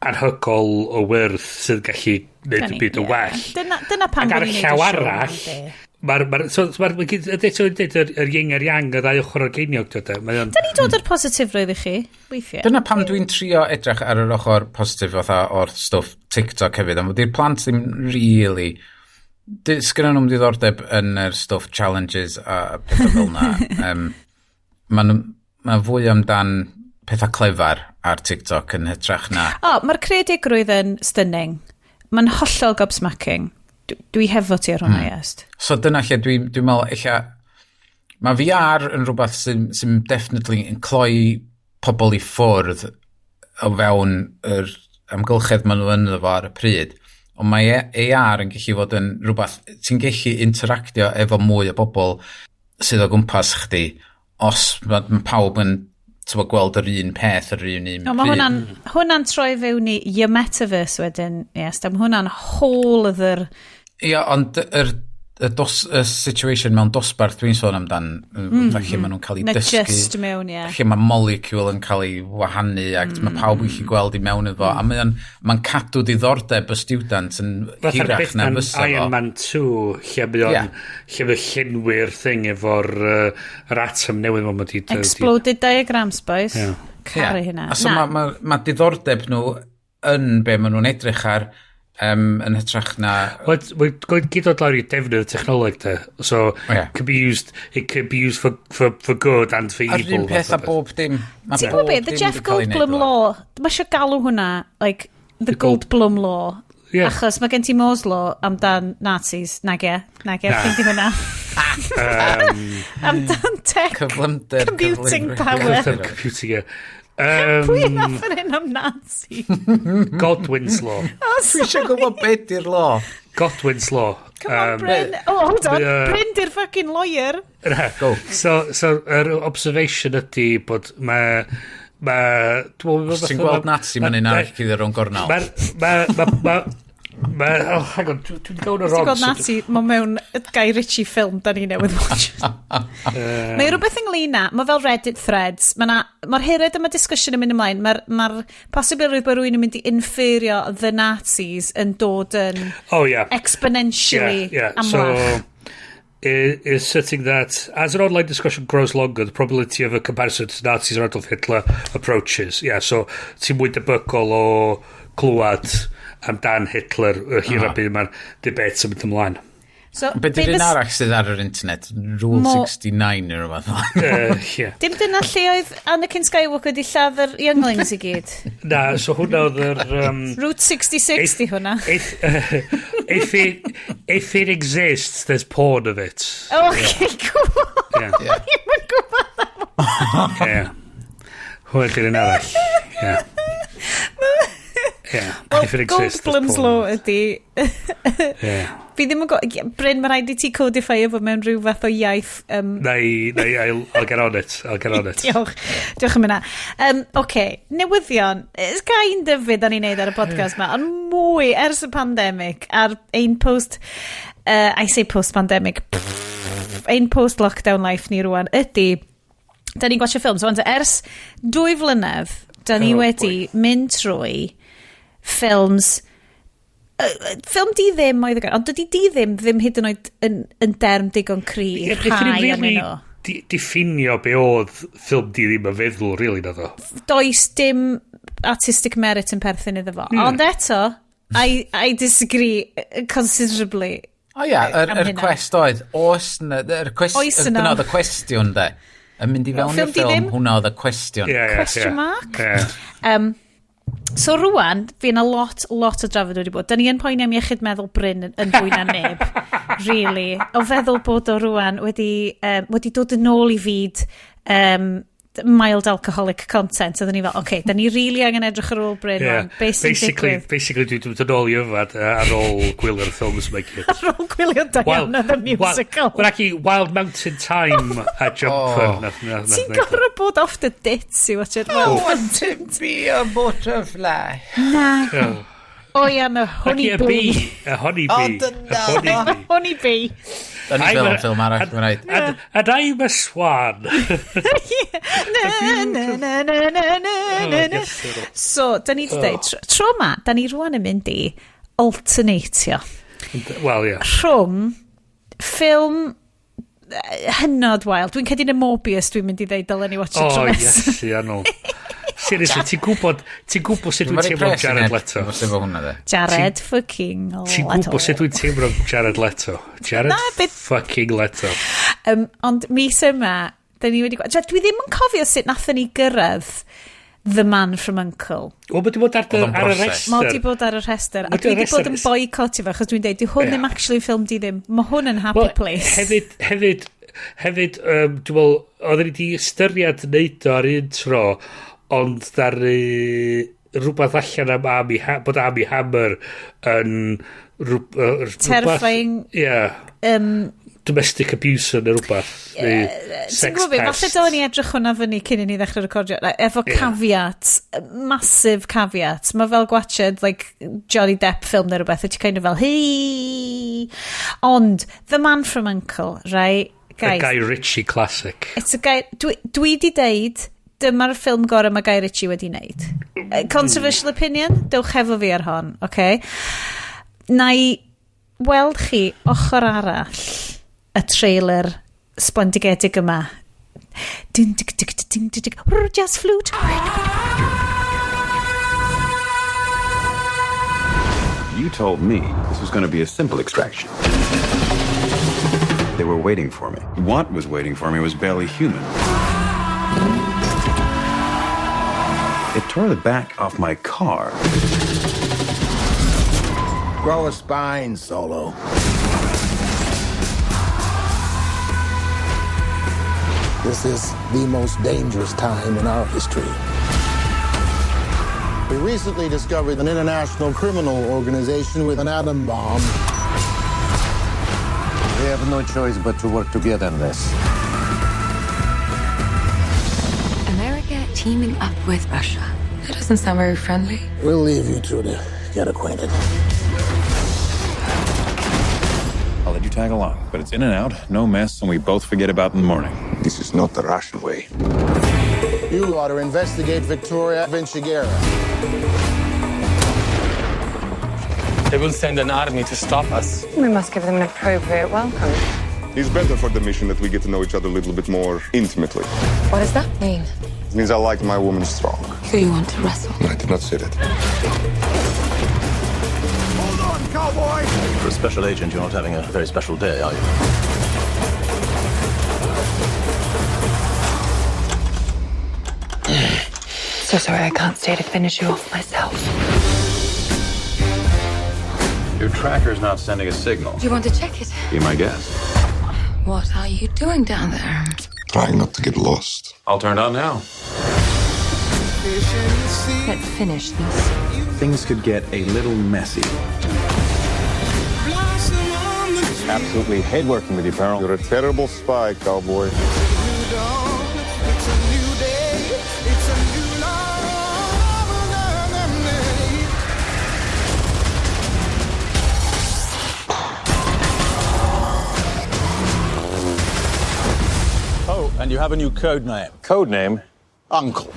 [SPEAKER 3] anhygol o wyrth sydd gallu gwneud y byd yn well.
[SPEAKER 1] Dyna pam
[SPEAKER 3] Ac ar
[SPEAKER 1] bod
[SPEAKER 3] y
[SPEAKER 1] ni'n
[SPEAKER 3] llaw
[SPEAKER 1] neud y siow,
[SPEAKER 3] arall,
[SPEAKER 1] yndi.
[SPEAKER 3] Mae'r, so, eto yn dweud yr yin a'r yang, y ddau ochr o'r geiniog, dwi. Mae o'n
[SPEAKER 1] Da ni dod â'r positifrwydd i chi, weithiau.
[SPEAKER 2] Dyna pam dwi'n trio edrych ar yr ochr positif fatha o'r stwff TikTok hefyd, ond di'r plant ddim really sgynnon nhw'm diddordeb yn yr stwff challenges a pethau fel na. Ma fwy amdan pethau clefar ar TikTok yn hytrach na.
[SPEAKER 1] O, mae'r creadigrwydd yn stunning. Mae'n hollol gobsmacking. Dwi hefo ti ar hwnna, yes.
[SPEAKER 2] So dyna lle dwi'n dwi meddwl, ella, mae VR yn rhywbeth sy definitely yn cloi pobl i ffwrdd o fewn yr amgylchedd maen nhw ynddo fo ar y pryd. Ond mae AR yn gallu fod yn rhywbeth ti'n gallu interactio efo mwy o bobl sydd o gwmpas chdi os mae pawb yn, t'mo', gweld yr un peth yr un un
[SPEAKER 1] O, mae
[SPEAKER 2] pryd.
[SPEAKER 1] hwnna'n troi fewn i your metaverse wedyn, yes. Mae hwnna'n whole other.
[SPEAKER 2] Ia, ond y situation mewn dosbarth dwi'n sôn amdan, lle maen nhw'n cael ei
[SPEAKER 1] Na
[SPEAKER 2] dysgu.
[SPEAKER 1] just mewn, ie.
[SPEAKER 2] Lle mae molecule yn cael ei wahanu ac mae pawb yn gallu gweld i mewn iddo. A mae'n ma cadw diddordeb y student yn
[SPEAKER 3] Fatha'r
[SPEAKER 2] hirach
[SPEAKER 3] beth
[SPEAKER 2] na
[SPEAKER 3] yn
[SPEAKER 2] fysa fo.
[SPEAKER 3] Iron Man 2, lle mae o'n lle mae o'n llenwi'r thing efo'r yr atom newydd ma wedi
[SPEAKER 1] Exploded diagrams, boys.
[SPEAKER 3] Ie.
[SPEAKER 1] Caru
[SPEAKER 2] Ie.
[SPEAKER 1] hynna.
[SPEAKER 2] A so
[SPEAKER 1] Na.
[SPEAKER 2] mae ma diddordeb nhw yn be maen nhw'n edrych ar yn hytrach na.
[SPEAKER 3] Wel, mae'n gyd dod lawr i defnydd technoleg de. So, it can be used, it can be used for good and for
[SPEAKER 2] A'r
[SPEAKER 3] evil
[SPEAKER 2] un peth
[SPEAKER 3] fath o
[SPEAKER 2] a bob dim. Ma'
[SPEAKER 1] Ti'n gwybod
[SPEAKER 2] bob
[SPEAKER 1] beth, the
[SPEAKER 2] dim
[SPEAKER 1] Jeff
[SPEAKER 2] 'di cael ei wneud
[SPEAKER 1] Goldblum
[SPEAKER 2] efo.
[SPEAKER 1] Law, mae eisiau galw hwnna, like, the Goldblum Law.
[SPEAKER 3] Ie.
[SPEAKER 1] Achos mae gen ti Moore's Law amdan Nazis. Nage, nage,
[SPEAKER 3] Na.
[SPEAKER 1] ffeindio hwnna. Amdan tech.
[SPEAKER 2] Cyflymder.
[SPEAKER 1] Computing power.
[SPEAKER 3] Cyflymder computing, ie.
[SPEAKER 1] Pwy nath yr un am Nazi?
[SPEAKER 3] Godwin's Law.
[SPEAKER 1] Oh,
[SPEAKER 2] Dwi eisiau gwybod beth di'r law.
[SPEAKER 3] Godwin's Law.
[SPEAKER 1] Come on, Bryn. Oh, hold on. Bryn di'r fucking lawyer.
[SPEAKER 2] Go.
[SPEAKER 3] So, yr observation ydy bod mae
[SPEAKER 2] Os ti'n gweld Nazi, mae'n un arall cuddio rownd gornel.
[SPEAKER 3] Mae'r... Mae... Mae... Mae... Mae... Oh, hang on, dwi'n gael yn
[SPEAKER 1] Ti'n
[SPEAKER 3] wrong.
[SPEAKER 1] gweld Nazi, mae mewn Guy Ritchie ffilm da ni newydd watch. Mae rhywbeth ynglyn â, mae fel Reddit threads, mae'r hered yma discussion yn mynd ymlaen, mae'r ma posibilrwydd bod rhywun yn mynd i inferio the Nazis yn dod yn exponentially amlach.
[SPEAKER 3] So, is setting that as an online discussion grows longer, the probability of a comparison to Nazis or Adolf Hitler approaches. Yeah, so ti'n mwy debygol o glwad amdan Hitler y hira bydd mae'r debate yn mynd ymlaen.
[SPEAKER 1] So,
[SPEAKER 2] Be di'r un arall sydd ar yr internet? Rule 69 neu rhywbeth?
[SPEAKER 3] Yeah.
[SPEAKER 1] Dim dyna lle oedd Anakin Skywalker wedi lladd yr younglings i gyd?
[SPEAKER 3] Na, so hwnna oedd yr
[SPEAKER 1] Route 66 di hwnna.
[SPEAKER 3] If it exists, there's porn of it.
[SPEAKER 1] Oh, okay, cool.
[SPEAKER 3] Yeah.
[SPEAKER 1] Ddim yn gwybod.
[SPEAKER 3] Yeah. Hwnna di'r un arall. Yeah. If it exists, there's
[SPEAKER 1] Goldblum's
[SPEAKER 3] porn
[SPEAKER 1] Law
[SPEAKER 3] of it.
[SPEAKER 1] ydy. Fi ddim yn gwybod. Bryn, mae rhaid i ti codify efo mewn rhyw fath o iaith.
[SPEAKER 3] Na, I'll get on it. I'll get on it.
[SPEAKER 1] Diolch. Diolch am hynna. OK, newyddion. It's kind of beth da ni'n neud ar y podcast ma, ond mwy ers y pandemic, ar ein post, I say post-pandemic, ein post-lockdown life ni rwan, ydy, da ni'n gwatchio ffilms. Wan, ers 2 flynedd, da ni
[SPEAKER 3] Oh,
[SPEAKER 1] wedi mynd trwy ffilms ffilm di ddim oedd y gair, ond dydy di ddim ddim hyd yn oed yn derm digon cry
[SPEAKER 3] Ie,
[SPEAKER 1] rhai
[SPEAKER 3] nethon ni
[SPEAKER 1] arnyn
[SPEAKER 3] really
[SPEAKER 1] nhw.
[SPEAKER 3] diffinio be oedd ffilm di ddim yn feddwl, really, na ddo.
[SPEAKER 1] Does dim artistic merit yn perthyn iddo fo. Ond eto, I disagree considerably.
[SPEAKER 2] O ia,
[SPEAKER 1] am
[SPEAKER 2] yr
[SPEAKER 1] hynna.
[SPEAKER 2] cwest oedd, oes na, yr cwest,
[SPEAKER 1] Oes yna.
[SPEAKER 2] dyna oedd y cwestiwn de. Yn mynd i fewn
[SPEAKER 1] Ffilm
[SPEAKER 2] i'r
[SPEAKER 1] di
[SPEAKER 2] ffilm,
[SPEAKER 1] ddim?
[SPEAKER 2] hwnna oedd y cwestiwn.
[SPEAKER 3] Ie.
[SPEAKER 1] Question mark?
[SPEAKER 3] Ie.
[SPEAKER 1] So rwan, fi yna lot, lot o drafod wedi bod. Da ni yn poeni am iechyd meddwl Bryn yn fwy na neb, really. O feddwl bod o rwan wedi dod yn ôl i fyd mild alcoholic content. Oedden ni fel, oce, okay, da ni really angen edrych ar ôl Bryn rwan. Be sy'n
[SPEAKER 3] Basically,
[SPEAKER 1] digwydd?
[SPEAKER 3] basically dwi'n dod yn ôl i yfad ar ôl gwylio'r ffilms yma i gyd.
[SPEAKER 1] Ar ôl gwylio Diana the Musical.
[SPEAKER 3] Wel, actually, Wild Mountain Thyme a Jumper.
[SPEAKER 2] Oh.
[SPEAKER 1] Ti'n gorfod bod off the dits i watch it.
[SPEAKER 2] I want to be a butterfly.
[SPEAKER 1] Na. O ia, mae honey
[SPEAKER 3] A
[SPEAKER 1] bee.
[SPEAKER 3] bee. A honey
[SPEAKER 2] O,
[SPEAKER 3] bee.
[SPEAKER 2] dyna
[SPEAKER 3] A honey
[SPEAKER 2] fo.
[SPEAKER 3] bee.
[SPEAKER 1] Honey bee.
[SPEAKER 2] Da ni
[SPEAKER 3] I'm
[SPEAKER 2] fel
[SPEAKER 3] a-
[SPEAKER 2] yn ffilm arall, mae'n rhaid.
[SPEAKER 3] And I'm a swan.
[SPEAKER 1] Na, na, na, na, na, na, na, na.
[SPEAKER 3] yes, sir.
[SPEAKER 1] So, da ni wedi dweud, tro ma, da ni rwan yn mynd i alternatio
[SPEAKER 3] Wel, ie.
[SPEAKER 1] rhwng ffilm hynod wael. Dwi'n credu yn y Morbius dwi'n mynd i ddeud dylen ni watch it
[SPEAKER 3] O,
[SPEAKER 1] tro nesa.
[SPEAKER 3] Iesu, anol. Seriously, ti'n gwybod sut dwi'n
[SPEAKER 2] Dwi'n
[SPEAKER 3] teimlo am Jared Leto?
[SPEAKER 2] Efo hwnna, de.
[SPEAKER 1] Jared fucking
[SPEAKER 3] Ti'n
[SPEAKER 1] Leto.
[SPEAKER 3] gwybod sut dwi'n teimlo am Jared Leto? Jared
[SPEAKER 1] Na,
[SPEAKER 3] fucking Leto.
[SPEAKER 1] Ond mis yma, da ni wedi... Dwi ddim yn cofio sut nathon ni gyrraedd The Man from Uncle.
[SPEAKER 3] Wel, mae di bod
[SPEAKER 2] Oedd o'n
[SPEAKER 3] ar y
[SPEAKER 2] broses.
[SPEAKER 3] rhestr.
[SPEAKER 1] Mae di bod ar y rhestr. A
[SPEAKER 3] Ma' di
[SPEAKER 1] dwi
[SPEAKER 3] ar
[SPEAKER 1] wedi bod yn
[SPEAKER 3] rhestr.
[SPEAKER 1] boycotio fo, achos dwi'n deud, dwi hwn ddim actually ffilm di ddim. Mae hwn yn happy
[SPEAKER 3] Wel,
[SPEAKER 1] place.
[SPEAKER 3] Hefyd, dwi'n meddwl, oedden ni wedi ystyried wneud o ar un tro, ond ddaru rhywbeth allan am Armie, bod Armie Hammer yn rhywbeth
[SPEAKER 1] Terrifying.
[SPEAKER 3] Ie. Domestic abuse neu rhywbeth. Neu
[SPEAKER 1] Ti'n
[SPEAKER 3] sex
[SPEAKER 1] gwybod be, falle
[SPEAKER 3] pest.
[SPEAKER 1] dylen ni edrych hwnna fyny cyn i ni ddechrau recordio. Like, efo caveat, massive caveat. Mae fel gwatchad, like, Johnny Depp film neu rhywbeth, wyt ti'n kind of fel, hei! Ond, The Man from Uncle, right?
[SPEAKER 3] A
[SPEAKER 1] Guys,
[SPEAKER 3] Guy Ritchie classic.
[SPEAKER 1] it's a guy... Dwi di deud, dyma'r ffilm gorau mae Guy Ritchie wedi wneud. Controversial opinion, dewch hefo fi ar hon, okay? Na i weld chi ochr arall y trailer sblendigedig yma. Ding, dig, dig, dig, ding, dig, dig. Rrr, jazz flute.
[SPEAKER 4] You told me this was going to be a simple extraction. They were waiting for me. What was waiting for me was barely human. It tore the back off my car.
[SPEAKER 5] Grow a spine, Solo. This is the most dangerous time in our history. We recently discovered an international criminal organization with an atom bomb.
[SPEAKER 6] We have no choice but to work together on this.
[SPEAKER 7] America teaming up with Russia. That doesn't sound very friendly.
[SPEAKER 5] We'll leave you two to get acquainted.
[SPEAKER 4] I'll let you tag along, but it's in and out, no mess, and we both forget about in the morning.
[SPEAKER 8] This is not the Russian way.
[SPEAKER 5] You ought to investigate Victoria Vinciguerra.
[SPEAKER 9] They will send an army to stop us.
[SPEAKER 7] We must give them an appropriate welcome.
[SPEAKER 8] It's better for the mission that we get to know each other a little bit more intimately.
[SPEAKER 7] What does that mean?
[SPEAKER 8] It means I like my woman strong.
[SPEAKER 7] So you want to wrestle?
[SPEAKER 8] I did not say that.
[SPEAKER 5] Hold on, cowboy!
[SPEAKER 6] For a special agent, you're not having a very special day, are you?
[SPEAKER 7] So sorry I can't stay to finish you off myself.
[SPEAKER 4] Your tracker's not sending a signal.
[SPEAKER 7] Do you want to check it?
[SPEAKER 4] Be my guest.
[SPEAKER 7] What are you doing down there?
[SPEAKER 8] Trying not to get lost.
[SPEAKER 4] I'll turn it on now.
[SPEAKER 7] Let's finish this.
[SPEAKER 4] Things could get a little messy. Absolutely hate working with you, Pearl.
[SPEAKER 8] You're a terrible spy, cowboy.
[SPEAKER 6] Oh, and you have a new code name.
[SPEAKER 4] Code name?
[SPEAKER 5] Uncle.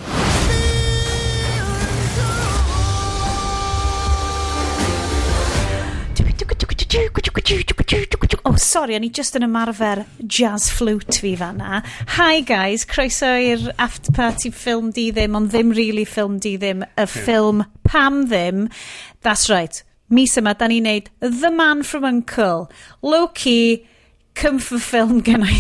[SPEAKER 1] Oh, sorry, o'n i just yn ymarfer jazz flute fi fanna. Hi guys, croeso i'r after party ffilm di ddim, ond ddim really ffilm di ddim, y ffilm pam ddim. That's right. Mis yma, da ni'n neud The Man from Uncle. Low-key, comfort film gen i.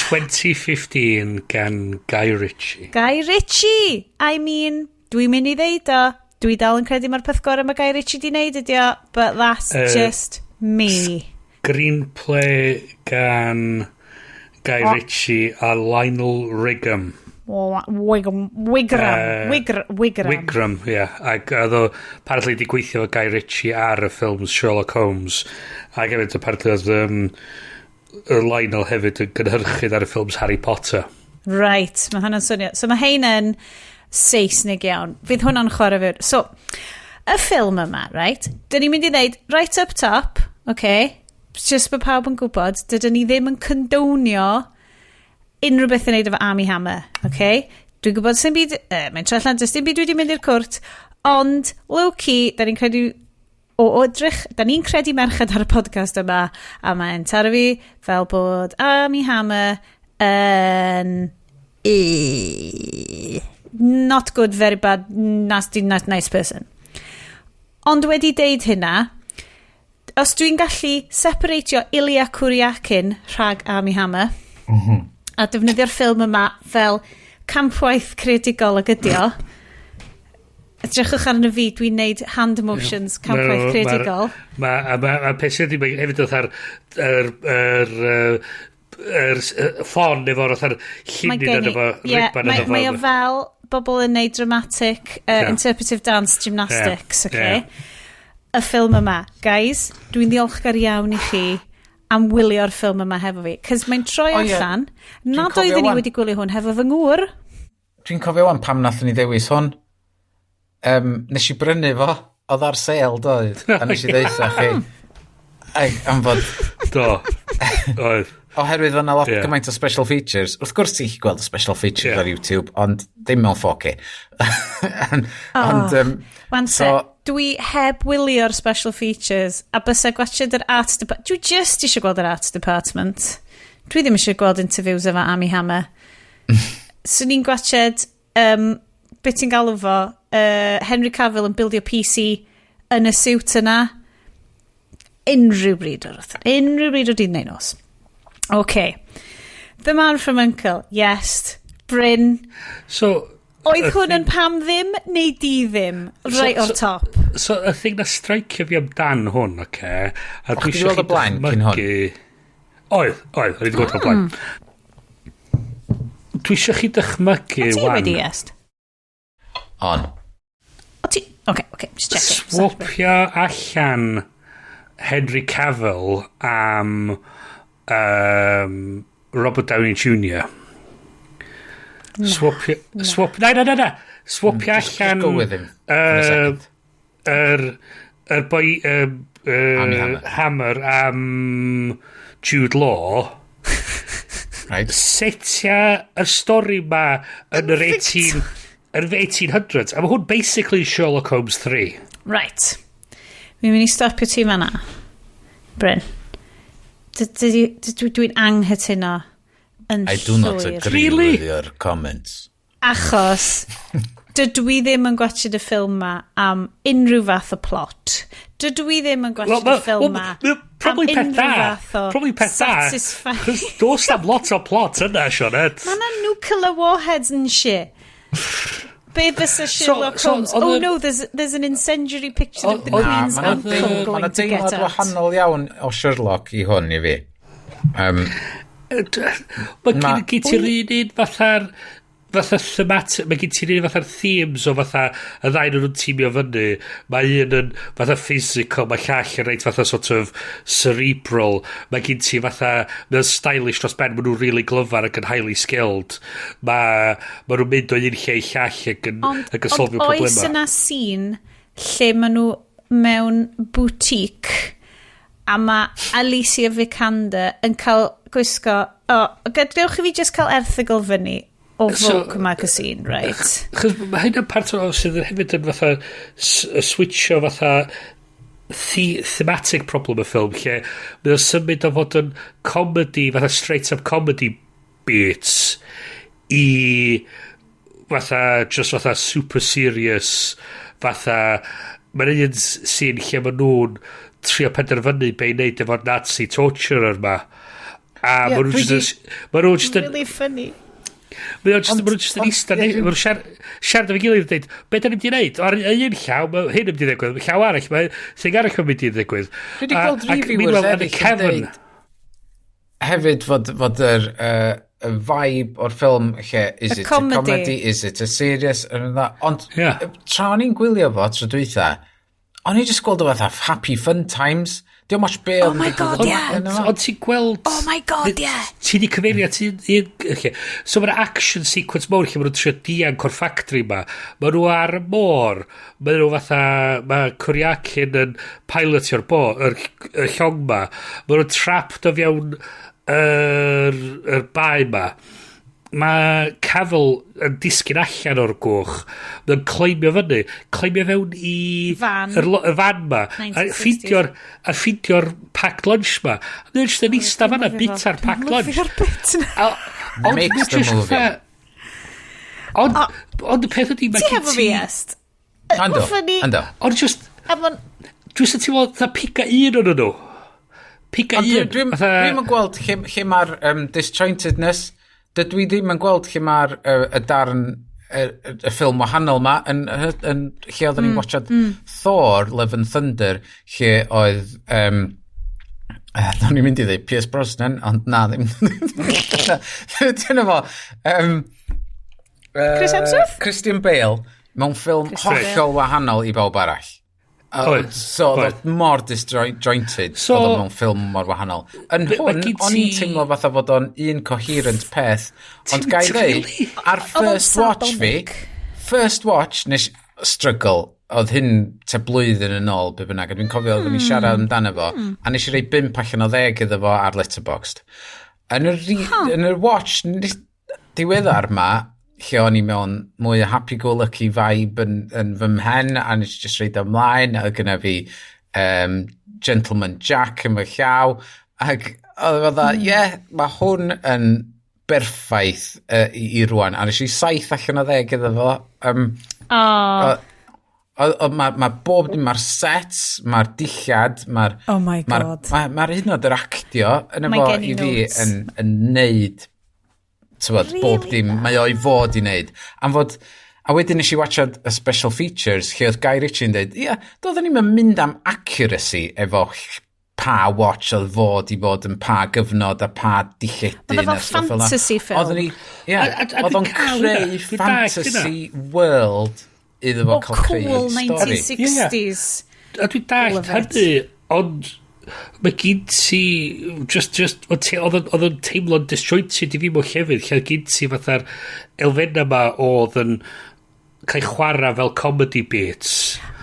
[SPEAKER 3] 2015 gan Guy Ritchie.
[SPEAKER 1] Guy Ritchie! I mean, Dwi'n mynd i ddeud o, dwi dal yn credu mae'r peth gorau mae Guy Ritchie di wneud ydi o, but that's just me.
[SPEAKER 3] Screenplay gan Guy Ritchie a Lionel Wigram.
[SPEAKER 1] Wigram. Wigram. Wigram.
[SPEAKER 3] Wigram, ie. Yeah. Ac oedd o apparently di gweithio efo Guy Ritchie ar y ffilms Sherlock Holmes. Ac hefyd apparently oedd Lionel hefyd yn gynhyrchydd ar y ffilms Harry Potter.
[SPEAKER 1] Right, mae hwnna'n swnio. So mae hein yn Saesneg iawn. Fydd hwnna'n chwarae fe. So, y ffilm yma, right? Dyn ni'n mynd i ddeud, right up top, okay, just bod pawb yn gwybod, dydyn ni ddim yn condonio unrhyw beth yn neud efo Armie Hammer, okay? Dwi'n gwybod sy'n byd, mae'n troi allan, does dim byd wedi mynd i'r cwrt, ond low-key, da ni'n credu o edrych, da ni'n credu merched ar y podcast yma, a mae'n taro fi fel bod Armie Hammer yn not good, very bad, nasty, not nice person. Ond wedi deud hynna, os dwi'n gallu separatio Ilya Kuryakin rhag Armie Hammer, a defnyddio'r ffilm yma fel campwaith creadigol ag ydi o, edrychwch arno fi, dwi'n neud hand motions campwaith creadigol.
[SPEAKER 3] Ma, a peth sydd wedi hefyd oedd ar yr ffon efo'r fatha'r
[SPEAKER 1] Mae
[SPEAKER 3] llinyn
[SPEAKER 1] gen i,
[SPEAKER 3] efo
[SPEAKER 1] ie,
[SPEAKER 3] ribbon
[SPEAKER 1] mae,
[SPEAKER 3] efo.
[SPEAKER 1] mae o fel bobl yn neud dramatic interpretive dance gymnastics, okay? Y ffilm yma, guys, dwi'n ddiolchgar iawn i chi am wylio'r ffilm yma hefo fi. Cos mae'n troi
[SPEAKER 2] O, ie.
[SPEAKER 1] allan, nad
[SPEAKER 2] cofio
[SPEAKER 1] oeddwn i
[SPEAKER 2] wan.
[SPEAKER 1] wedi gwylio hwn hefo fy ngŵr.
[SPEAKER 2] Dwi'n cofio wan pam nathon ni ddewis hwn. Nes i brynu fo, oedd ar sale doedd, a nes i ddeutha chi. Ai, am fod,
[SPEAKER 3] Do. Oedd.
[SPEAKER 2] Oherwydd fyna lot gymaint o special features. Wrth gwrs ti'n gallu gweld y special features ar YouTube, ond ddim mewn 4K. Ond,
[SPEAKER 1] Wan
[SPEAKER 2] so,
[SPEAKER 1] so, dwi heb wylio'r special features a bysa gwachod yr art department. Dwi just eisiau gweld yr art department. Dwi ddim eisiau gweld interviews efo Armie Hammer. Swn i'n gwachod, beth ti'n galw fo, Henry Cavill yn bildio PC yn y suit yna. Unrhyw bryd o'r Unrhyw bryd o'r dydd neu nos. OK. The Man from Uncle. Yes. Bryn.
[SPEAKER 3] So,
[SPEAKER 1] Oedd hwn yn pam ddim neu di ddim? Right o'r top.
[SPEAKER 3] So, y thing na stricio fi amdan hwn, oce? A
[SPEAKER 2] Och,
[SPEAKER 3] dwi
[SPEAKER 2] chdi
[SPEAKER 3] eisiau
[SPEAKER 2] weld o blaen cyn hwn?
[SPEAKER 3] Oedd, oedd, wedi gweld o blaen. Dwi eisiau chi dychmygu,
[SPEAKER 1] O ti
[SPEAKER 3] wan,
[SPEAKER 1] wedi, est?
[SPEAKER 2] On.
[SPEAKER 1] O ti... Oce, just checking.
[SPEAKER 3] Swapio allan Henry Cavill am Robert Downey Jr. Swapio... Swap... Na, na, na, na. Swapio allan
[SPEAKER 2] Just go with him for a second.
[SPEAKER 3] Yr boi
[SPEAKER 2] Armie Hammer.
[SPEAKER 3] Hammer am Jude Law. Setia y stori ma yn yr 18 yn yr 1800s. A mae hwn basically Sherlock Holmes 3.
[SPEAKER 1] Right. Fi'n mynd i stopio ti fanna. Bryn. Dwi'n anghytuno yn
[SPEAKER 2] I do not
[SPEAKER 1] llwyr.
[SPEAKER 2] agree
[SPEAKER 3] Really?
[SPEAKER 2] with your comments.
[SPEAKER 1] Achos dydw i ddim yn gwachod y ffilm ma am unrhyw fath o plot. Dydw i ddim yn gwachod y ffilm ma
[SPEAKER 3] Probably
[SPEAKER 1] am
[SPEAKER 3] peth
[SPEAKER 1] unrhyw
[SPEAKER 3] da.
[SPEAKER 1] fath o
[SPEAKER 3] Probably peth da.
[SPEAKER 1] satisfying.
[SPEAKER 3] Chos does am lot o plot yna, Sioned.
[SPEAKER 1] Mae yna nuclear warheads and shit. Be fysa Sherlock Holmes?
[SPEAKER 3] Oedd
[SPEAKER 1] Oh no, there's an incendiary picture of the Queen's
[SPEAKER 2] Na,
[SPEAKER 1] uncle
[SPEAKER 2] ma'
[SPEAKER 1] going
[SPEAKER 2] 'na
[SPEAKER 1] to get
[SPEAKER 2] deimlad
[SPEAKER 1] out.
[SPEAKER 2] wahanol iawn o Sherlock i hwn i fi.
[SPEAKER 3] Mae gen ti'r un fatha'r fatha thematic, mae gen ti'r un fatha'r themes o fatha y ddau nhw'n tîmio fyny. Mae un yn fatha physical, mae llall yn reit fatha sort of cerebral. Mae gen ti fatha, mae'n stylish dros ben, maen nhw'n really glyfar ac yn highly skilled. Mae nhw'n mynd o un lle i llall ac yn,
[SPEAKER 1] Ond,
[SPEAKER 3] ac yn solfio
[SPEAKER 1] ond oes
[SPEAKER 3] problemau.
[SPEAKER 1] yna scene lle maen nhw mewn boutique a mae Alicia Vikander yn cael gwisgo... O, oh, gadewch i fi just cael erthygl fyny o Vogue magazine, right?
[SPEAKER 3] Chos mae hynna'n part o sydd yn hefyd yn fatha switcho fatha thematic problem y ffilm lle mae o'n symud o fod yn comedy fatha straight up comedy beats i fatha just fatha super serious, fatha mae'n un scene lle maen nhw'n trio penderfynu be i wneud efo'r Nazi torturer ma a
[SPEAKER 2] Ie,
[SPEAKER 3] maen nhw
[SPEAKER 2] dwi
[SPEAKER 3] just yn- maen nhw just yn
[SPEAKER 1] Really funny.
[SPEAKER 3] Mae o'n just, maen nhw just yn eistedd, maen nhw'n siarad efo'i gilydd yn dweud, be da ni'n mynd i wneud? Ar un llaw, mae hyn yn mynd i ddigwydd, llaw arall, mae thing arall yn mynd i ddigwydd.
[SPEAKER 2] Dwi wedi gweld reviewers eraill yn dweud hefyd fod yr y vibe o'r ffilm lle, is it
[SPEAKER 1] comedy.
[SPEAKER 2] a comedy, is it a serious, ond
[SPEAKER 3] yeah.
[SPEAKER 2] Tra o'n i'n gwylio fo tro dwytha, o'n i just gweld o fatha happy fun times. Diolch much be
[SPEAKER 1] Oh my God, yeah.
[SPEAKER 3] Ond ti'n gweld.
[SPEAKER 1] Oh my God, yeah.
[SPEAKER 3] Ti di cyfeirio at un. So mae'r action sequence mawr lle maen nhw'n trio dianc o'r factory ma. Maen nhw ar y môr. Maen nhw fatha. Mae Kuryakin yn pilotio'r bo, y llong ma. Maen nhw'n trapped o fewn yr bae ma. Mae Cavill yn disgyn allan o'r gwch. Mae'n climbio fyny. Climbio fewn i
[SPEAKER 1] Fan.
[SPEAKER 3] Y fan ma. A
[SPEAKER 1] 1960s.
[SPEAKER 3] Ffeindio'r packed lunch ma. A mae'n just yn eista fanna, bita'r packed lunch.
[SPEAKER 1] Lyfio'r bit na.
[SPEAKER 3] Ond
[SPEAKER 2] Makes
[SPEAKER 3] mae'n
[SPEAKER 2] the
[SPEAKER 3] just
[SPEAKER 2] movie.
[SPEAKER 3] Ond y peth ydi, mae
[SPEAKER 1] Ti
[SPEAKER 3] gen
[SPEAKER 1] efo fi, Est?
[SPEAKER 2] Ando,
[SPEAKER 1] Mae'n funny.
[SPEAKER 2] ando.
[SPEAKER 3] Ond just,
[SPEAKER 1] A ma'n
[SPEAKER 3] Dwi'n sy'n teimlo, fatha piga un o'n nhw. Piga
[SPEAKER 2] Ond
[SPEAKER 3] un.
[SPEAKER 2] dwi'n dwi'm yn gweld lle mae'r disjointedness. Dydw i ddim yn gweld lle mae'r y darn y ffilm wahanol ma yn lle oedden ni'n watchad Thor, Love and Thunder, lle oedd do'n i'n mynd i ddweud Pierce Brosnan, ond na, ddim. Dyna fo.
[SPEAKER 1] Chris Hemsworth?
[SPEAKER 2] Christian Bale mewn ffilm
[SPEAKER 1] Christian Bale.
[SPEAKER 2] hollol wahanol i bawb arall.
[SPEAKER 3] Oedd,
[SPEAKER 2] So oedd
[SPEAKER 3] oedd.
[SPEAKER 2] o mor disjointed,
[SPEAKER 3] So
[SPEAKER 2] oedd o mewn ffilm mor wahanol. Yn
[SPEAKER 3] Ma'
[SPEAKER 2] hwn,
[SPEAKER 3] gen
[SPEAKER 2] o'n i'n
[SPEAKER 3] ti
[SPEAKER 2] teimlo fatha fod o'n un coherent peth, ond gai ddeud,
[SPEAKER 3] Really?
[SPEAKER 2] ar
[SPEAKER 1] Oedd o'n
[SPEAKER 2] first watch fi,
[SPEAKER 1] sardonic.
[SPEAKER 2] first watch, nes struggle, oedd hyn te blwyddyn yn ôl, be bynnag, a dwi'n cofio oedden ni siarad amdano fo, a nes i roi 5 allan o 10 iddo fo ar Letterboxd. Yn yr watch diweddar ma, lle o'n i mewn mwy o happy-go-lucky vibe yn fy mhen, a nes i just roid o ymlaen, a oedd gynna fi Gentleman Jack yn fy llaw, ac oedd o fatha, ie, yeah, mae hwn yn berffaith i rwan, a nes i 7 allan o 10 iddo fo.
[SPEAKER 1] Oh,
[SPEAKER 2] Mae bob dim, mae'r sets, mae'r dillad, mae'r
[SPEAKER 1] Oh my God.
[SPEAKER 2] Mae'r hyd yn oed yr actio yn
[SPEAKER 1] Mae
[SPEAKER 2] efo
[SPEAKER 1] gen i
[SPEAKER 2] i fi
[SPEAKER 1] notes.
[SPEAKER 2] yn neud tywod, bob
[SPEAKER 1] Really?
[SPEAKER 2] dim mae o i fod i wneud. Am fod, a wedyn nes i watchad y special features lle oedd Guy Ritchie yn dweud, ie, yeah, doedden ni'n mynd am accuracy efo pa watch oedd fod i fod yn pa gyfnod a pa dilledyn
[SPEAKER 1] Oedd o fel
[SPEAKER 2] a stwff fel 'na.
[SPEAKER 1] fantasy film.
[SPEAKER 2] Oedden ni, ie,
[SPEAKER 3] A
[SPEAKER 2] oedd
[SPEAKER 3] dwi'n
[SPEAKER 2] o'n
[SPEAKER 3] cael
[SPEAKER 2] creu
[SPEAKER 3] hynna. Dwi'n dallt hynna.
[SPEAKER 2] fantasy world iddo fo
[SPEAKER 1] O
[SPEAKER 2] cael creu
[SPEAKER 1] cool
[SPEAKER 2] stori.
[SPEAKER 1] 1960s.
[SPEAKER 3] A dwi'n dallt
[SPEAKER 1] Love it.
[SPEAKER 3] hynny, ond mae gen ti just oedd o'n teimlo'n disjointed i fi mewn llefydd lle oedd gen ti fatha'r elfenna ma oedd yn cael chwarae fel comedy bits.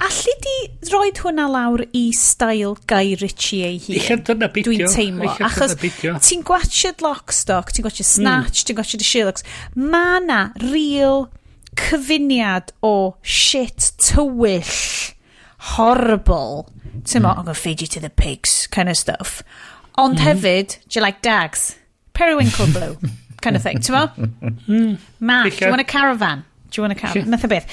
[SPEAKER 1] Alli di roid hwnna lawr i style Guy Ritchie ei hun?
[SPEAKER 3] Ella dyna be
[SPEAKER 1] Dwi'n
[SPEAKER 3] dio.
[SPEAKER 1] teimlo.
[SPEAKER 3] Ella dyna
[SPEAKER 1] Achos
[SPEAKER 3] be dio.
[SPEAKER 1] ti'n gwatchad Lock, Stock, ti'n gwatchad Snatch, ti'n gwatchad y Sherlocks. Ma na real cyfuniad o shit tywyll, horrible. Ti'n mo, I'm gonna feed you to the pigs, kind of stuff. Ond hefyd, do you like dags? Periwinkle blue, kind of thing. Ti'n mo? Ma, do you
[SPEAKER 3] Ella.
[SPEAKER 1] want a caravan? Do you want a caravan? Math o beth.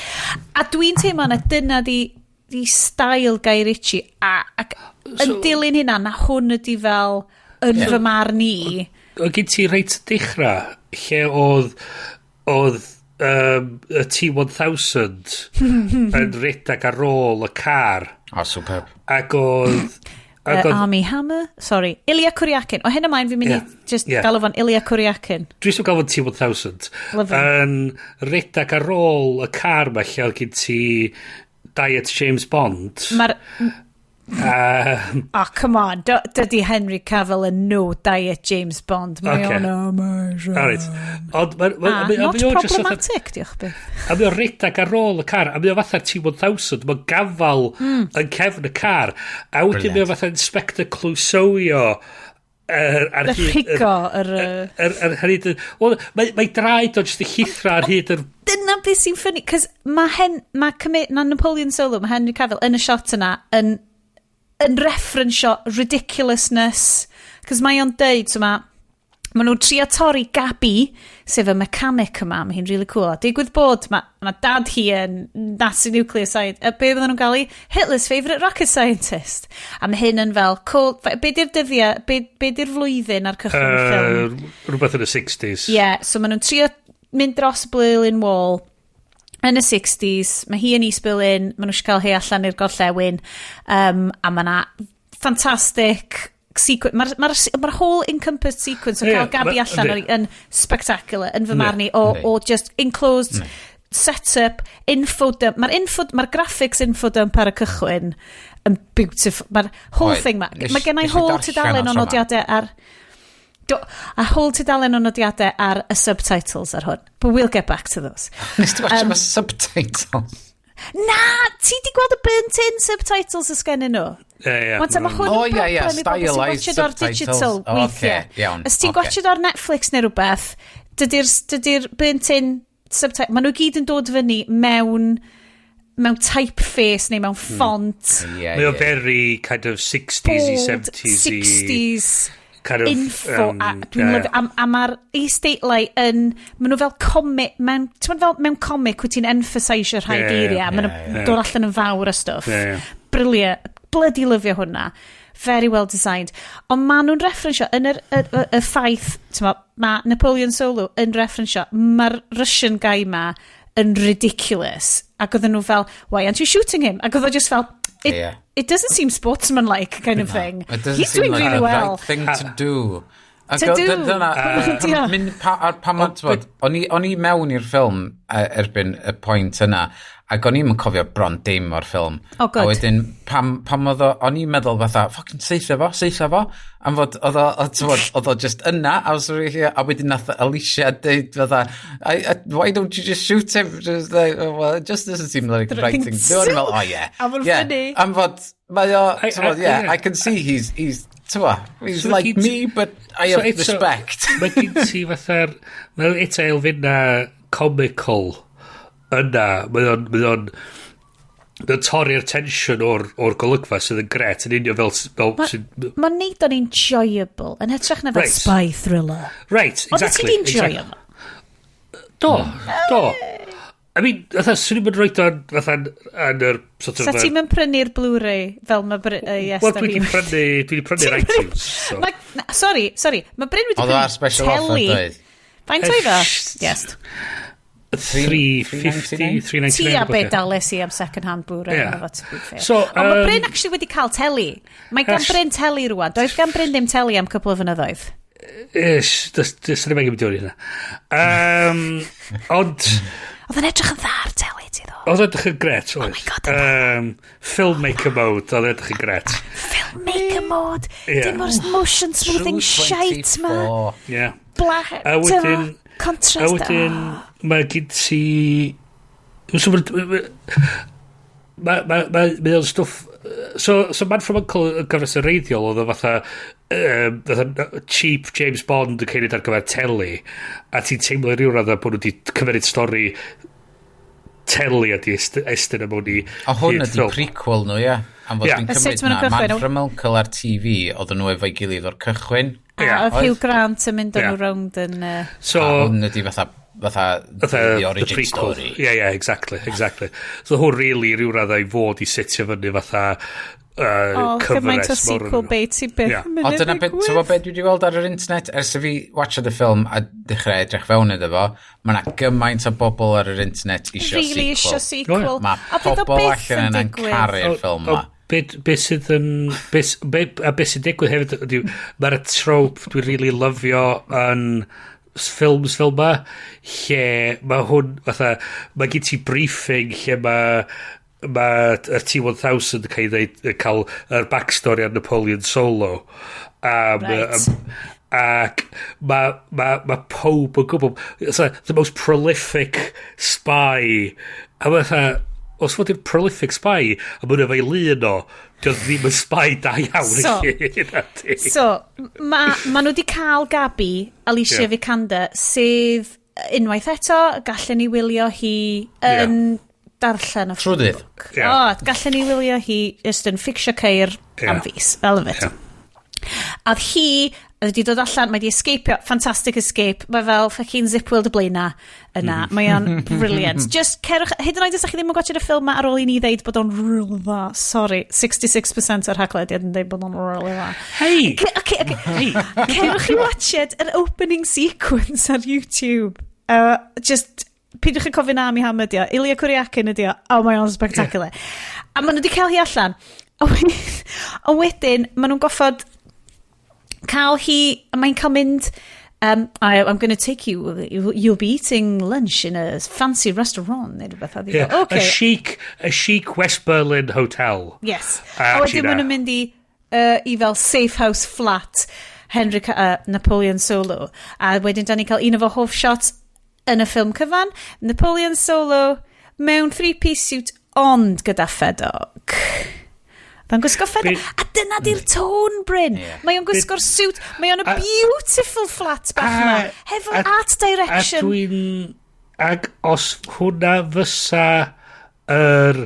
[SPEAKER 1] A dwi'n teimlo na dyna di style Guy Ritchie ac yn dilyn hynna, na hwn ydi fel yn fy marn i.
[SPEAKER 3] Oedd gen ti reit y dechrau lle oedd y T-1000 yn redag ar ôl y car
[SPEAKER 2] O, superb.
[SPEAKER 3] ac oedd
[SPEAKER 1] Army Hammer? Sorry. Ilya Kuryakin. O hyn ymlaen fi'n mynd i just galw fo'n Ilya Kuryakin.
[SPEAKER 3] Dwi eisiau gael fo'n T-1000
[SPEAKER 1] Love him.
[SPEAKER 3] yn redag ar ôl y car ma lle oedd gen ti Diet James Bond.
[SPEAKER 1] Mae'r Oh, come on. Dydy Henry Cavill yn no Diet James Bond. Mae o'n amazing.
[SPEAKER 3] Alright. Ond
[SPEAKER 1] Ah, not
[SPEAKER 3] mae o just
[SPEAKER 1] problematic, diolch byth.
[SPEAKER 3] A mae o'n redag ar ôl y car, a mae o fatha'r T-1000, mae'n gafal yn cefn y car. A wedyn mae o fatha Inspector Clouseau ar
[SPEAKER 1] Y
[SPEAKER 3] hyd
[SPEAKER 1] rhigo, yr
[SPEAKER 3] Ar hyd wel, mae draed o just y llithro ar hyd yr
[SPEAKER 1] Dyna beth sy'n funny, cos mae hen, mae cymryd, na Napoleon Solo, mae Henry Cavill yn y shot yna yn referensio ridiculousness, cos mae o'n deud, so mae nhw'n trio torri Gabi, sef y mechanic yma, mae hi'n really cool. A digwydd bod, mae dad hi yn Nazi nuclear scientist, be fydden nhw'n gael i? Hitler's favourite rocket scientist. A mae hyn yn fel, cool, be di'r dyddiau, be di'r flwyddyn ar cychwyn y ffilm?
[SPEAKER 3] Rhywbeth yn y 60s.
[SPEAKER 1] Ie, yeah, so maen nhw'n trio mynd dros Berlin Wall yn y 60s, mae hi yn East Berlin, maen nhw eisiau cael hi allan i'r gorllewin, a mae yna ffantastig sequence, mae'r ma whole encompassed sequence o cael Gabi allan yn spectacular, yn fy marn i, o just enclosed set-up, info dump, mae'r info, mae'r graphics info dump ar y cychwyn yn beautiful, mae'r whole thing, mae gen i whole tudalen o nodiadau ar, do, a whole tudalen o nodiadau ar y subtitles ar hwn. But we'll get back to those.
[SPEAKER 2] Nes ti watch um, subtitles?
[SPEAKER 1] Na, ti di gweld y burnt-in subtitles ysgennyn nhw?
[SPEAKER 3] Ie.
[SPEAKER 1] Wan ta, mae hwn
[SPEAKER 2] O,
[SPEAKER 1] yn
[SPEAKER 2] ie,
[SPEAKER 1] broblem i bobl sy'n
[SPEAKER 2] stylized
[SPEAKER 1] watchad o'r digital
[SPEAKER 2] subtitles. O,
[SPEAKER 1] weithiau.
[SPEAKER 2] ocê, iawn,
[SPEAKER 1] Os ti'n
[SPEAKER 2] ocê.
[SPEAKER 1] gwatchad o'r Netflix neu rhywbeth, dydy'r burnt-in subtitle, maen nhw gyd yn dod fyny mewn typeface neu mewn font.
[SPEAKER 3] Mae o very kind of 60s i
[SPEAKER 1] Bold,
[SPEAKER 3] 70s i
[SPEAKER 1] 60s
[SPEAKER 3] kind of
[SPEAKER 1] info a dwi'n lyfio a mae'r isdeitlau yn maen nhw fel comic mewn, ti'n gwbod, fel mewn comic wyt ti'n emphasisio rhai geiriau, maen nhw'n dod allan yn fawr a stwff.
[SPEAKER 3] Ie, ie.
[SPEAKER 1] Brilliant, bloody lyfio hwnna, very well designed, ond maen nhw'n referensio yn y ffaith, ti'n gwbod, mae Napoleon Solo yn referensio mae'r Russian guy ma yn ridiculous ac oedden nhw fel, "Why aren't you shooting him?" Ac oedd o just fel, "It doesn't seem sportsmanlike," kind of thing.
[SPEAKER 2] It doesn't
[SPEAKER 1] He's
[SPEAKER 2] seem
[SPEAKER 1] doing
[SPEAKER 2] like
[SPEAKER 1] really
[SPEAKER 2] the
[SPEAKER 1] well.
[SPEAKER 2] right thing to do. Ac
[SPEAKER 1] To do.
[SPEAKER 2] Dyna, mynd pa, ar pa ma, t'mod, o'n i mewn i'r ffilm erbyn y pwynt yna, ac o'n i'm yn cofio bron dim o'r ffilm.
[SPEAKER 1] Oh, good.
[SPEAKER 2] A wedyn, pam oedd o, o'n i'n meddwl fatha, "Fucking saetha fo, saetha fo," am fod oedd o, t'mod, oedd o just yna, a, was really, a wedyn nath Alicia deud fatha, "Why don't you just shoot him?" Just like, "Oh, well, it just doesn't seem like the right thing to do." O'n i'n fel, "Oh yeah."
[SPEAKER 1] A ma'n funny.
[SPEAKER 2] Am fod, mae o, t'mod, yeah,
[SPEAKER 3] I
[SPEAKER 2] I can see he's, t'mod, he's
[SPEAKER 3] So
[SPEAKER 2] like me, but I have respect.
[SPEAKER 3] Mae gen ti fatha'r... Mae eto elfenna comical yna. Mae o'n torri'r tension o'r golygfa sydd yn gret yn union fel
[SPEAKER 1] Mae'n neud o'n enjoyable yn hytrach na fel spy thriller.
[SPEAKER 3] Right,
[SPEAKER 1] Ond
[SPEAKER 3] exactly.
[SPEAKER 1] ti di enjoy
[SPEAKER 3] Exactly. Do. I mean, fatha, swn i'n rhoi o'n fatha yn yr sort of
[SPEAKER 1] Sa ti'n mynd prynu'r Blu-ray fel mae yes,
[SPEAKER 3] Wel, dwi wedi prynu'r iTunes. So.
[SPEAKER 1] Ma, na, sorry, sorry. Mae Bryn wedi
[SPEAKER 2] Oedd o ar
[SPEAKER 1] prynu
[SPEAKER 2] special offer,
[SPEAKER 1] teli.
[SPEAKER 2] doedd?
[SPEAKER 1] Faint oedd o? Yes.
[SPEAKER 3] 350, 399.
[SPEAKER 1] Ti a be dales i am second hand Blu-ray. Yeah. To be fair.
[SPEAKER 3] So,
[SPEAKER 1] ond mae Bryn actually wedi cael teli. Mae gan Bryn teli rwan. Doedd gan Bryn ddim teli am cwpl o flynyddoedd.
[SPEAKER 3] Ish, dys ddim angen mynd i hynna. Ond
[SPEAKER 1] Oedd yn edrych yn dda ar teli, ti ddo.
[SPEAKER 3] Oedd yn edrych yn gret, oedd.
[SPEAKER 1] Oh my God.
[SPEAKER 3] Filmmaker mode, oedd yn edrych yn gret.
[SPEAKER 1] Filmmaker mode.
[SPEAKER 3] Ie.
[SPEAKER 1] Dim o'r motion smoothing shite ma.
[SPEAKER 2] 24.
[SPEAKER 3] Yeah.
[SPEAKER 1] Black.
[SPEAKER 3] A wedyn
[SPEAKER 1] Contrast.
[SPEAKER 3] A wedyn, mae gen ti... So, mae o'n stwff. So Man from Uncle yn gyfres y reiddiol oedd o fatha cheap James Bond yn cael ei wneud ar gyfer teli a ti'n teimlo i ryw raddau bod nhw wedi cymeryd stori teli a di estyn y mewn i
[SPEAKER 2] A hwn
[SPEAKER 3] hyd
[SPEAKER 2] ydi
[SPEAKER 3] ffilm.
[SPEAKER 2] prequel nhw, ie. Am fod dwi'n
[SPEAKER 1] A sut
[SPEAKER 2] cymryd
[SPEAKER 1] ma' nhw'n
[SPEAKER 2] na,
[SPEAKER 1] cychwyn?
[SPEAKER 2] Man from Uncle ar TV, oedden nhw efo'i gilydd o'r cychwyn.
[SPEAKER 1] A oedd Hugh Grant yn mynd â nhw rownd yn
[SPEAKER 3] So,
[SPEAKER 2] A hwn ydi fatha the origin
[SPEAKER 3] prequel.
[SPEAKER 2] story.
[SPEAKER 3] Yeah, exactly. So hwn really rhyw raddau i fod i setio fyny fatha
[SPEAKER 1] Oh, gymaint o
[SPEAKER 3] cyfres mawr
[SPEAKER 1] sequel bait sy'n byth
[SPEAKER 3] Ie.
[SPEAKER 1] yn mynd
[SPEAKER 2] O,
[SPEAKER 1] i
[SPEAKER 2] dyna beth,
[SPEAKER 1] ddigwydd.
[SPEAKER 2] ti'n gwbod beth dwi wedi weld ar yr internet ers i fi watchad y ffilm a dechrau edrych fewn iddo fo, mae yna gymaint o bobl ar yr internet isio
[SPEAKER 1] Really
[SPEAKER 2] sequel.
[SPEAKER 1] isio sequel.
[SPEAKER 2] Mae
[SPEAKER 1] A fydd o
[SPEAKER 2] pobl
[SPEAKER 1] byth
[SPEAKER 2] allan
[SPEAKER 1] yn
[SPEAKER 2] yna'n
[SPEAKER 1] digwydd.
[SPEAKER 2] caru'r ffilm ma.
[SPEAKER 3] Be sydd yn... Be, a be sy'n digwydd hefyd ydy, mae'r trope dwi'n really lyfio yn ffilms fel ma, lle mae hwn, fatha, mae gen ti briefing lle mae y T-1000 yn cael ei ddeud, cael yr backstory ar Napoleon Solo. Ac ma pob yn gwybod, it's like the most prolific spy. A fatha, os fod i'n prolific spy, a mwyn efo'i lun o, dio ddim yn spy da iawn.
[SPEAKER 1] So, so ma nhw wedi cael Gabi, Alicia Vikander, sydd unwaith eto, gallen ni wylio hi yn darllen y
[SPEAKER 2] Trwydydd.
[SPEAKER 1] book. O, gallen ni wylio hi just yn fixio ceir am fis. I love it. A oedd hi, oedd wedi dod allan, mae wedi escapio, fantastic escape, mae fel fucking Zip World y Blaena yna, mae o'n brilliant. Just cerwch, hyd yn oed os ydych chi ddim yn gwatchad y ffilm ma ar ôl i ni ddeud bod o'n really dda, sorry, 66% o'r haglediad yn dweud bod o'n really dda.
[SPEAKER 3] Hey!
[SPEAKER 1] Okay. Cerwch i watchad yr opening sequence ar YouTube. Just, peidiwch yn cofio na am i ham ydi o. Ilya Kuriakin ydi o. Oh, mae o'n spectacular. A maen nhw wedi cael hi allan. A wedyn, maen nhw'n goffod cael hi, a mae'n cael mynd, "I'm going to take you, you'll be eating lunch in a fancy restaurant," neu rhywbeth. A okay.
[SPEAKER 3] A chic West Berlin hotel.
[SPEAKER 1] Yes. A wedyn maen nhw'n mynd i fel safe house flat Henry, Napoleon Solo. A wedyn da ni'n cael un o fo hoff shots yn y ffilm cyfan. Napoleon Solo mewn three-piece suit ond gyda ffedog. Mae'n gwisgo ffedog. A dyna di'r tôn, Bryn. Mae o'n gwisgo'r suit. Mae o'n a beautiful flat bach ma. Hefo art direction.
[SPEAKER 3] A dwi'n... Ac os hwnna fysa yr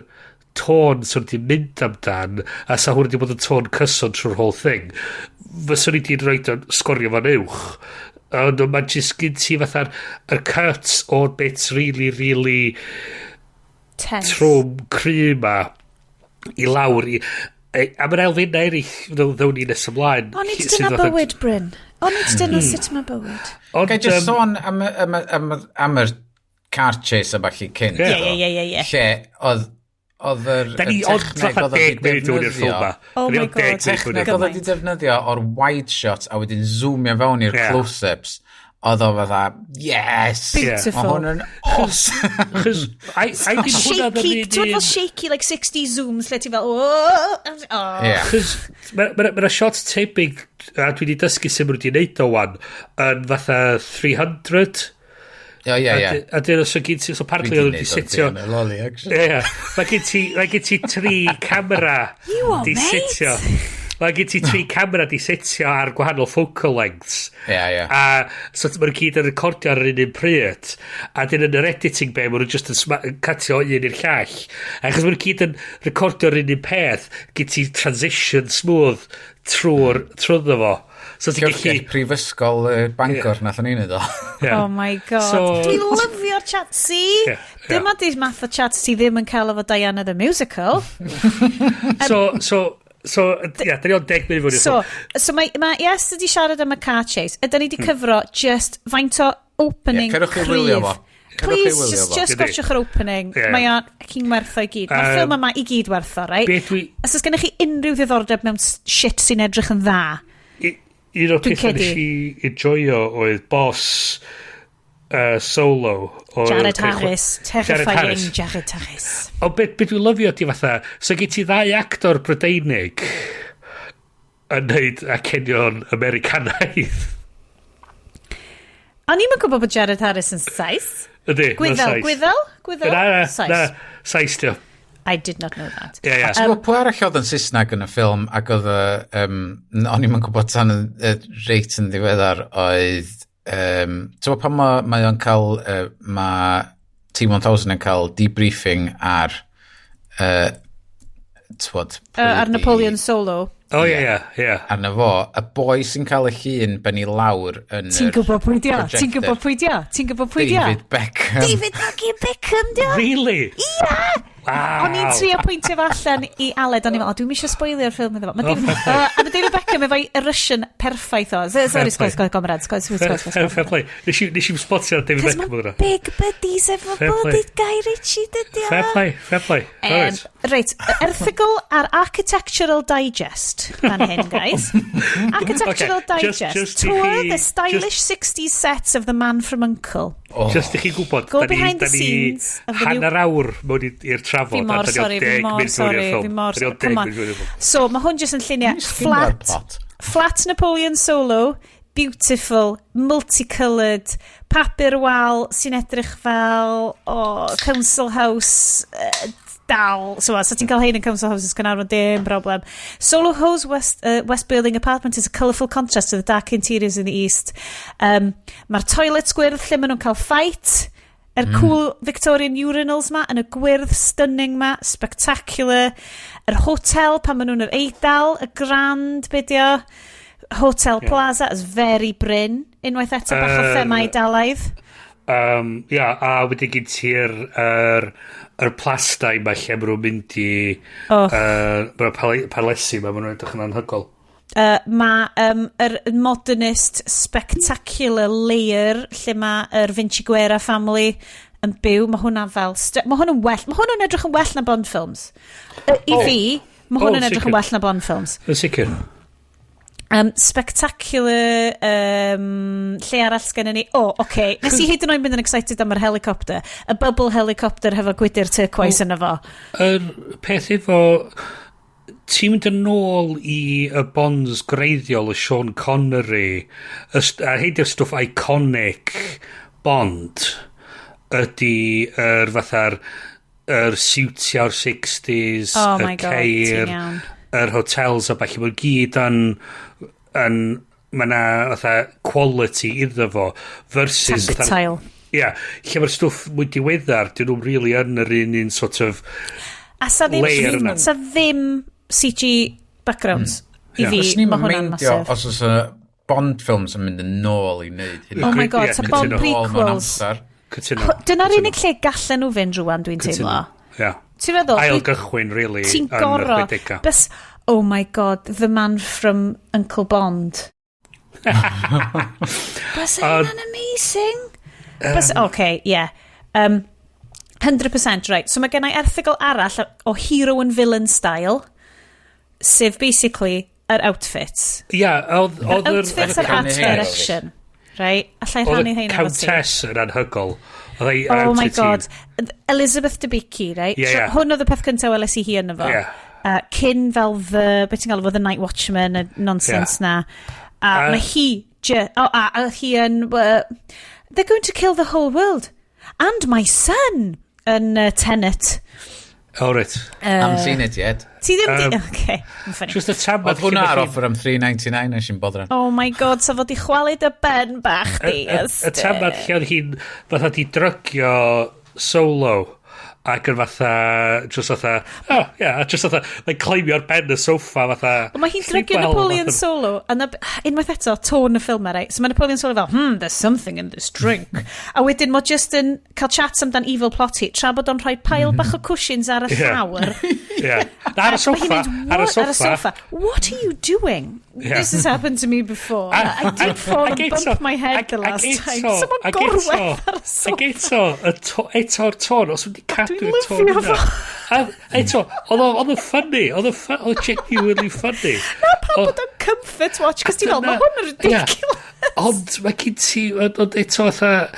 [SPEAKER 3] tôn sy'n wedi mynd amdan, a sa hwnna wedi bod yn tôn cyson trwy'r whole thing, fyswn i wedi rhoi o'n sgorio fo'n uwch. Ond mae jyst gyn ti fatha'r yr cuts o'r bits really, really
[SPEAKER 1] tense,
[SPEAKER 3] trwm cry ma i lawr i a mae'n elfennau eraill ddown ni nes ymlaen.
[SPEAKER 1] Onid dyna bywyd, Bryn? Onid dyna sut mae bywyd?
[SPEAKER 3] Ond,
[SPEAKER 2] Ga i just sôn am yr car chase a falle cynt?
[SPEAKER 1] Ie.
[SPEAKER 2] Lle oedd yr
[SPEAKER 3] Da ni ond fatha 10 munud mewn i'r ffilm ma.
[SPEAKER 1] Oh my God.
[SPEAKER 2] Techneg oedd wedi defnyddio o'r wide shot a wedyn zoomio fewn i'r close-ups. Oedd o fatha, yes!
[SPEAKER 1] Beautiful.
[SPEAKER 2] Mae hwn yn awesome!
[SPEAKER 3] Chos, I did hwnna
[SPEAKER 1] Shaky, ti'n fel shaky, like 60 zooms, lle ti fel, oh.
[SPEAKER 2] Yeah.
[SPEAKER 3] Chos, mae ma, ma shots tebyg, a dwi wedi dysgu sut maen nhw wedi neud o wan, yn fatha 300.
[SPEAKER 2] Ie.
[SPEAKER 3] A dyn so gyd ti, so partly oedd wedi setio.
[SPEAKER 2] Loli, actually.
[SPEAKER 3] Ie, mae gen ti tri camera
[SPEAKER 1] You are,
[SPEAKER 3] di
[SPEAKER 1] mate.
[SPEAKER 3] setio. Mae gen ti tri camera di setio ar gwahanol focal lengths.
[SPEAKER 2] Ie.
[SPEAKER 3] A so maen nhw gyd yn recordio ar yr un un pryd. A dyn yn yr editing bay, maen nhw just yn cutio un i'r llall. A achos maen nhw gyd yn recordio ar un un peth, gyd ti transition smooth trwy'r trwyddo fo. So ti'n gallu
[SPEAKER 2] Llyfrgell Prifysgol Bangor yeah. Nath o'n i'n neud o.
[SPEAKER 3] Yeah.
[SPEAKER 1] Oh my God. Dwi'n lyfio'r chat. See?
[SPEAKER 3] Yeah.
[SPEAKER 1] Dyma di'r math o chat ti ddim yn cael efo Diana the Musical.
[SPEAKER 3] So, ia, da ni ond 10 munud fwy.
[SPEAKER 1] So mae yes ydi siarad am y car chase. Ydyn ni di cyfro just faint o opening
[SPEAKER 2] Ie, cerwch chi wylio fo. Cerwch chi
[SPEAKER 1] Please,
[SPEAKER 2] wylio
[SPEAKER 1] just,
[SPEAKER 2] fo.
[SPEAKER 1] just
[SPEAKER 3] Ydi.
[SPEAKER 1] watchwch yr opening.
[SPEAKER 3] Ie.
[SPEAKER 1] Mae o'n fucking werth o i gyd. Mae'r ffilm yma i gyd werth o, right?
[SPEAKER 3] Be dwi
[SPEAKER 1] Os oes gennych chi unrhyw ddiddordeb mewn shit sy'n edrych yn dda,
[SPEAKER 3] Un o'r
[SPEAKER 1] Dwi'n
[SPEAKER 3] pethau nes
[SPEAKER 1] credu.
[SPEAKER 3] i enjoyo oedd boss Solo. Oedd
[SPEAKER 1] Jared
[SPEAKER 3] Harris.
[SPEAKER 1] Harris,
[SPEAKER 3] Jared
[SPEAKER 1] terrifying
[SPEAKER 3] Harris.
[SPEAKER 1] Jared Harris.
[SPEAKER 3] Ond be dwi'n lyfio ydi fatha, so gen ti ddau actor Brydeinig yn neud acenion Americanaidd.
[SPEAKER 1] O'n i'n gwybod bod Jared Harris yn Sais.
[SPEAKER 3] Ydy,
[SPEAKER 1] Gwyddel,
[SPEAKER 3] ma'n Sais.
[SPEAKER 1] Gwyddel, Gwyddel,
[SPEAKER 3] Na,
[SPEAKER 1] Sais.
[SPEAKER 3] na, Sais dio.
[SPEAKER 1] I did not know that.
[SPEAKER 3] Ie.
[SPEAKER 2] Ti'n gwybod pwy arall oedd yn Saesneg yn y ffilm ac oedd y, o'n i'm yn gwybod tan y reit yn ddiweddar oedd, ti'n gwybod pan mae o'n cael, mae T-1000 yn cael debriefing ar, ti'n gwybod,
[SPEAKER 1] Ar Napoleon Solo.
[SPEAKER 3] O, ie.
[SPEAKER 2] Arno fo, y boi sy'n cael y llun ben i lawr yn
[SPEAKER 1] Ti'n
[SPEAKER 2] yr
[SPEAKER 1] gwybod pwy dio? Ti'n
[SPEAKER 2] projector.
[SPEAKER 1] gwybod pwy dio? Ti'n gwybod pwy dio?
[SPEAKER 2] David Beckham.
[SPEAKER 1] David fucking Beckham dio?
[SPEAKER 3] Really?
[SPEAKER 1] Ia!
[SPEAKER 3] Wow.
[SPEAKER 1] O'n i'n trio pwyntio fo allan i Aled, o'n i'n meddwl, o, dwi'n eisiau spoilio'r ffilm iddo fo. Mae David, a mae David Beckham efo'i Russian perffaith o. Sorry,
[SPEAKER 3] Fair
[SPEAKER 1] sgwrs, sgwrs, comrade, sgwrs, sgwrs, sgwrs,
[SPEAKER 3] Fair, fair play. Nes i'n spotio David
[SPEAKER 1] Cos
[SPEAKER 3] Beckham
[SPEAKER 1] mae
[SPEAKER 3] oedd yna.
[SPEAKER 1] big buddies efo
[SPEAKER 3] Fair play.
[SPEAKER 1] bod Guy Ritchie, dydy o.
[SPEAKER 3] Fair play, fair play. Alright.
[SPEAKER 1] Reit, erthygl ar Architectural Digest fan hyn, guys. Architectural
[SPEAKER 3] Okay,
[SPEAKER 1] Digest.
[SPEAKER 3] just i
[SPEAKER 1] Tour the stylish 60s sets of The Man from Uncle.
[SPEAKER 2] Oh.
[SPEAKER 3] Just i chi gwybod,
[SPEAKER 1] Go
[SPEAKER 3] da ni,
[SPEAKER 1] behind the
[SPEAKER 3] da ni
[SPEAKER 1] scenes of the new-
[SPEAKER 3] hanner awr mewn i'r trafod.
[SPEAKER 1] Fi mor
[SPEAKER 3] a da ni
[SPEAKER 1] sorry,
[SPEAKER 3] ond
[SPEAKER 1] fi
[SPEAKER 3] 10
[SPEAKER 1] mor
[SPEAKER 3] munud mewn i'r
[SPEAKER 1] sorry,
[SPEAKER 3] ffilm.
[SPEAKER 1] fi mor
[SPEAKER 3] Da ni
[SPEAKER 1] sorry.
[SPEAKER 3] ond
[SPEAKER 1] Come
[SPEAKER 3] 10
[SPEAKER 1] on.
[SPEAKER 3] munud mewn i'r ffilm.
[SPEAKER 1] So, mae hwn jyst yn lluniau
[SPEAKER 2] sgimio'r
[SPEAKER 1] flat,
[SPEAKER 2] plot.
[SPEAKER 1] flat Napoleon Solo, beautiful, multicoloured, papur wal sy'n edrych fel oh, council house dal. So ti'n cael hein yn council houses Caernarfon, dim problem. Solo Ho's West Building apartment is a colourful contrast to the dark interiors in the east. Mae'r toilets gwyrdd lle maen nhw'n cael fight. Yr cool Victorian urinals ma, yn y gwyrdd stunning ma, spectacular. Yr hotel pan maen nhw'n yr Eidal, y Grand, be di o? Hotel Plaza is very Bryn. Unwaith eto bach o thema Eidalaidd.
[SPEAKER 3] Ia, a wedyn gen ti'r yr plastai ma lle maen nhw'n mynd i
[SPEAKER 1] Oh.
[SPEAKER 3] Mae'r palesi ma, maen nhw'n edrych yn anhygoel.
[SPEAKER 1] Mae yr modernist spectacular lair lle mae yr Vinciguerra family yn byw, mae hwnna fel... Mae hwn yn well, mae hwn yn edrych yn well na Bond films. I fi, mae hwn yn edrych yn well na Bond films.
[SPEAKER 3] Yn sicr.
[SPEAKER 1] Spectacular, lle arall sgennon ni? O, oh, oce. Okay. Nes i hyd yn oed mynd yn excited am yr helicopter. Y bubble helicopter hefo gwydyr turquoise yno fo.
[SPEAKER 3] Yr peth efo, ti'n mynd yn ôl i y Bonds greiddiol, y Sean Connery, a hyd i'r stwff iconic Bond ydy yr fatha'r yr siwtiau'r 60s,
[SPEAKER 1] Oh
[SPEAKER 3] y
[SPEAKER 1] my God,
[SPEAKER 3] ceir,
[SPEAKER 1] ti'n iawn.
[SPEAKER 3] yr hotels a ballu, mae'n gyd yn mae na fatha quality iddo fo versus
[SPEAKER 1] Tactile.
[SPEAKER 3] Ia, lle mae'r stwff mwy diweddar, dyn nhw'n really yn yr un un sort of
[SPEAKER 1] A sa ddim,
[SPEAKER 3] layer yna.
[SPEAKER 1] sa ddim CG backgrounds. I fi,
[SPEAKER 2] Fyswn i'm
[SPEAKER 1] mae hwnna'n
[SPEAKER 2] meindio
[SPEAKER 1] massive.
[SPEAKER 2] os oes y Bond films yn mynd yn ôl i wneud hynna.
[SPEAKER 1] Oh my God, sa Bond
[SPEAKER 2] Mynd yn ôl mewn
[SPEAKER 1] prequels.
[SPEAKER 2] amser.
[SPEAKER 3] Cytuno.
[SPEAKER 1] Dyna'r unig lle gallen nhw fynd rwan, dwi'n teimlo.
[SPEAKER 3] Ia.
[SPEAKER 1] Ti'n feddwl?
[SPEAKER 3] Ail gychwyn, really,
[SPEAKER 1] Ti'n
[SPEAKER 3] yn y
[SPEAKER 1] goro.
[SPEAKER 3] 60au.
[SPEAKER 1] Bys, oh my God, the man from Uncle Bond. Bys hynna'n amazing. Bys, okay, yeah. 100% right. So mae gen i erthygl arall o hero and villain style, sef basically yr outfits.
[SPEAKER 3] Ia, oedd
[SPEAKER 1] Yr outfits a'r art direction. Right? Allai
[SPEAKER 3] Oedd
[SPEAKER 1] rhannu
[SPEAKER 3] y
[SPEAKER 1] heina efo ti.
[SPEAKER 3] Countess yn anhygol. Oedd ei
[SPEAKER 1] Oh my
[SPEAKER 3] outfit
[SPEAKER 1] God. Elizabeth Debicki, right?
[SPEAKER 3] Ie,
[SPEAKER 1] So,
[SPEAKER 3] ie.
[SPEAKER 1] hwn oedd y peth cyntaf weles i hi yno fo.
[SPEAKER 3] Ie.
[SPEAKER 1] Cyn fel the, beth ti'n galw fo, The Night Watchman, y nonsense na. A mae hi, oh, a hi yn, "They're going to kill the whole world. And my son!" Yn Tenet.
[SPEAKER 3] Oh, right.
[SPEAKER 2] Haven't seen it yet.
[SPEAKER 1] Ti ddim di? Okay, yn funny.
[SPEAKER 3] Just y tamad
[SPEAKER 2] Oedd hwnna ar offer am 3.99, nes i'n boddran.
[SPEAKER 1] Oh my God, sa fod i chwalu dy ben bach di.
[SPEAKER 3] Y tamad lle oedd hi'n fatha di drygio Solo ac yn fatha, just fatha, oh, yeah, a just fatha, mae'n climbio ar ben y soffa fatha.
[SPEAKER 1] Ond mae hi'n drygio
[SPEAKER 3] Sleep well,
[SPEAKER 1] Napoleon
[SPEAKER 3] fatha.
[SPEAKER 1] Solo, a na, unwaith eto, tôn y ffilm right? So mae Napoleon Solo fel, "There's something in this drink." A wedyn mae just yn cael chats amdan evil plot hi, tra bod o'n rhoi pile bach o cushions ar y llawr.
[SPEAKER 3] Yeah. Ar y
[SPEAKER 1] Mae hi'n
[SPEAKER 3] soffa,
[SPEAKER 1] mynd,
[SPEAKER 3] ar y
[SPEAKER 1] "What?" Ar y
[SPEAKER 3] soffa.
[SPEAKER 1] soffa. "What are you doing?"
[SPEAKER 3] Yeah.
[SPEAKER 1] "This has happened to me before. I did fall and bump my head the last time." So mae'n gorwedd ar y
[SPEAKER 3] Ac
[SPEAKER 1] soffa.
[SPEAKER 3] eto, eto'r tôn, os wedi cadw'r
[SPEAKER 1] Dwi'n
[SPEAKER 3] tôn
[SPEAKER 1] lyfio
[SPEAKER 3] yna.
[SPEAKER 1] fo.
[SPEAKER 3] A eto, oedd o'n funny, oedd o'n genuinely funny.
[SPEAKER 1] Na pam bod o'n comfort watch, cos ti'n fel, mae hwn yn ridiculous.
[SPEAKER 3] Ond mae gen ti, ond eto fatha,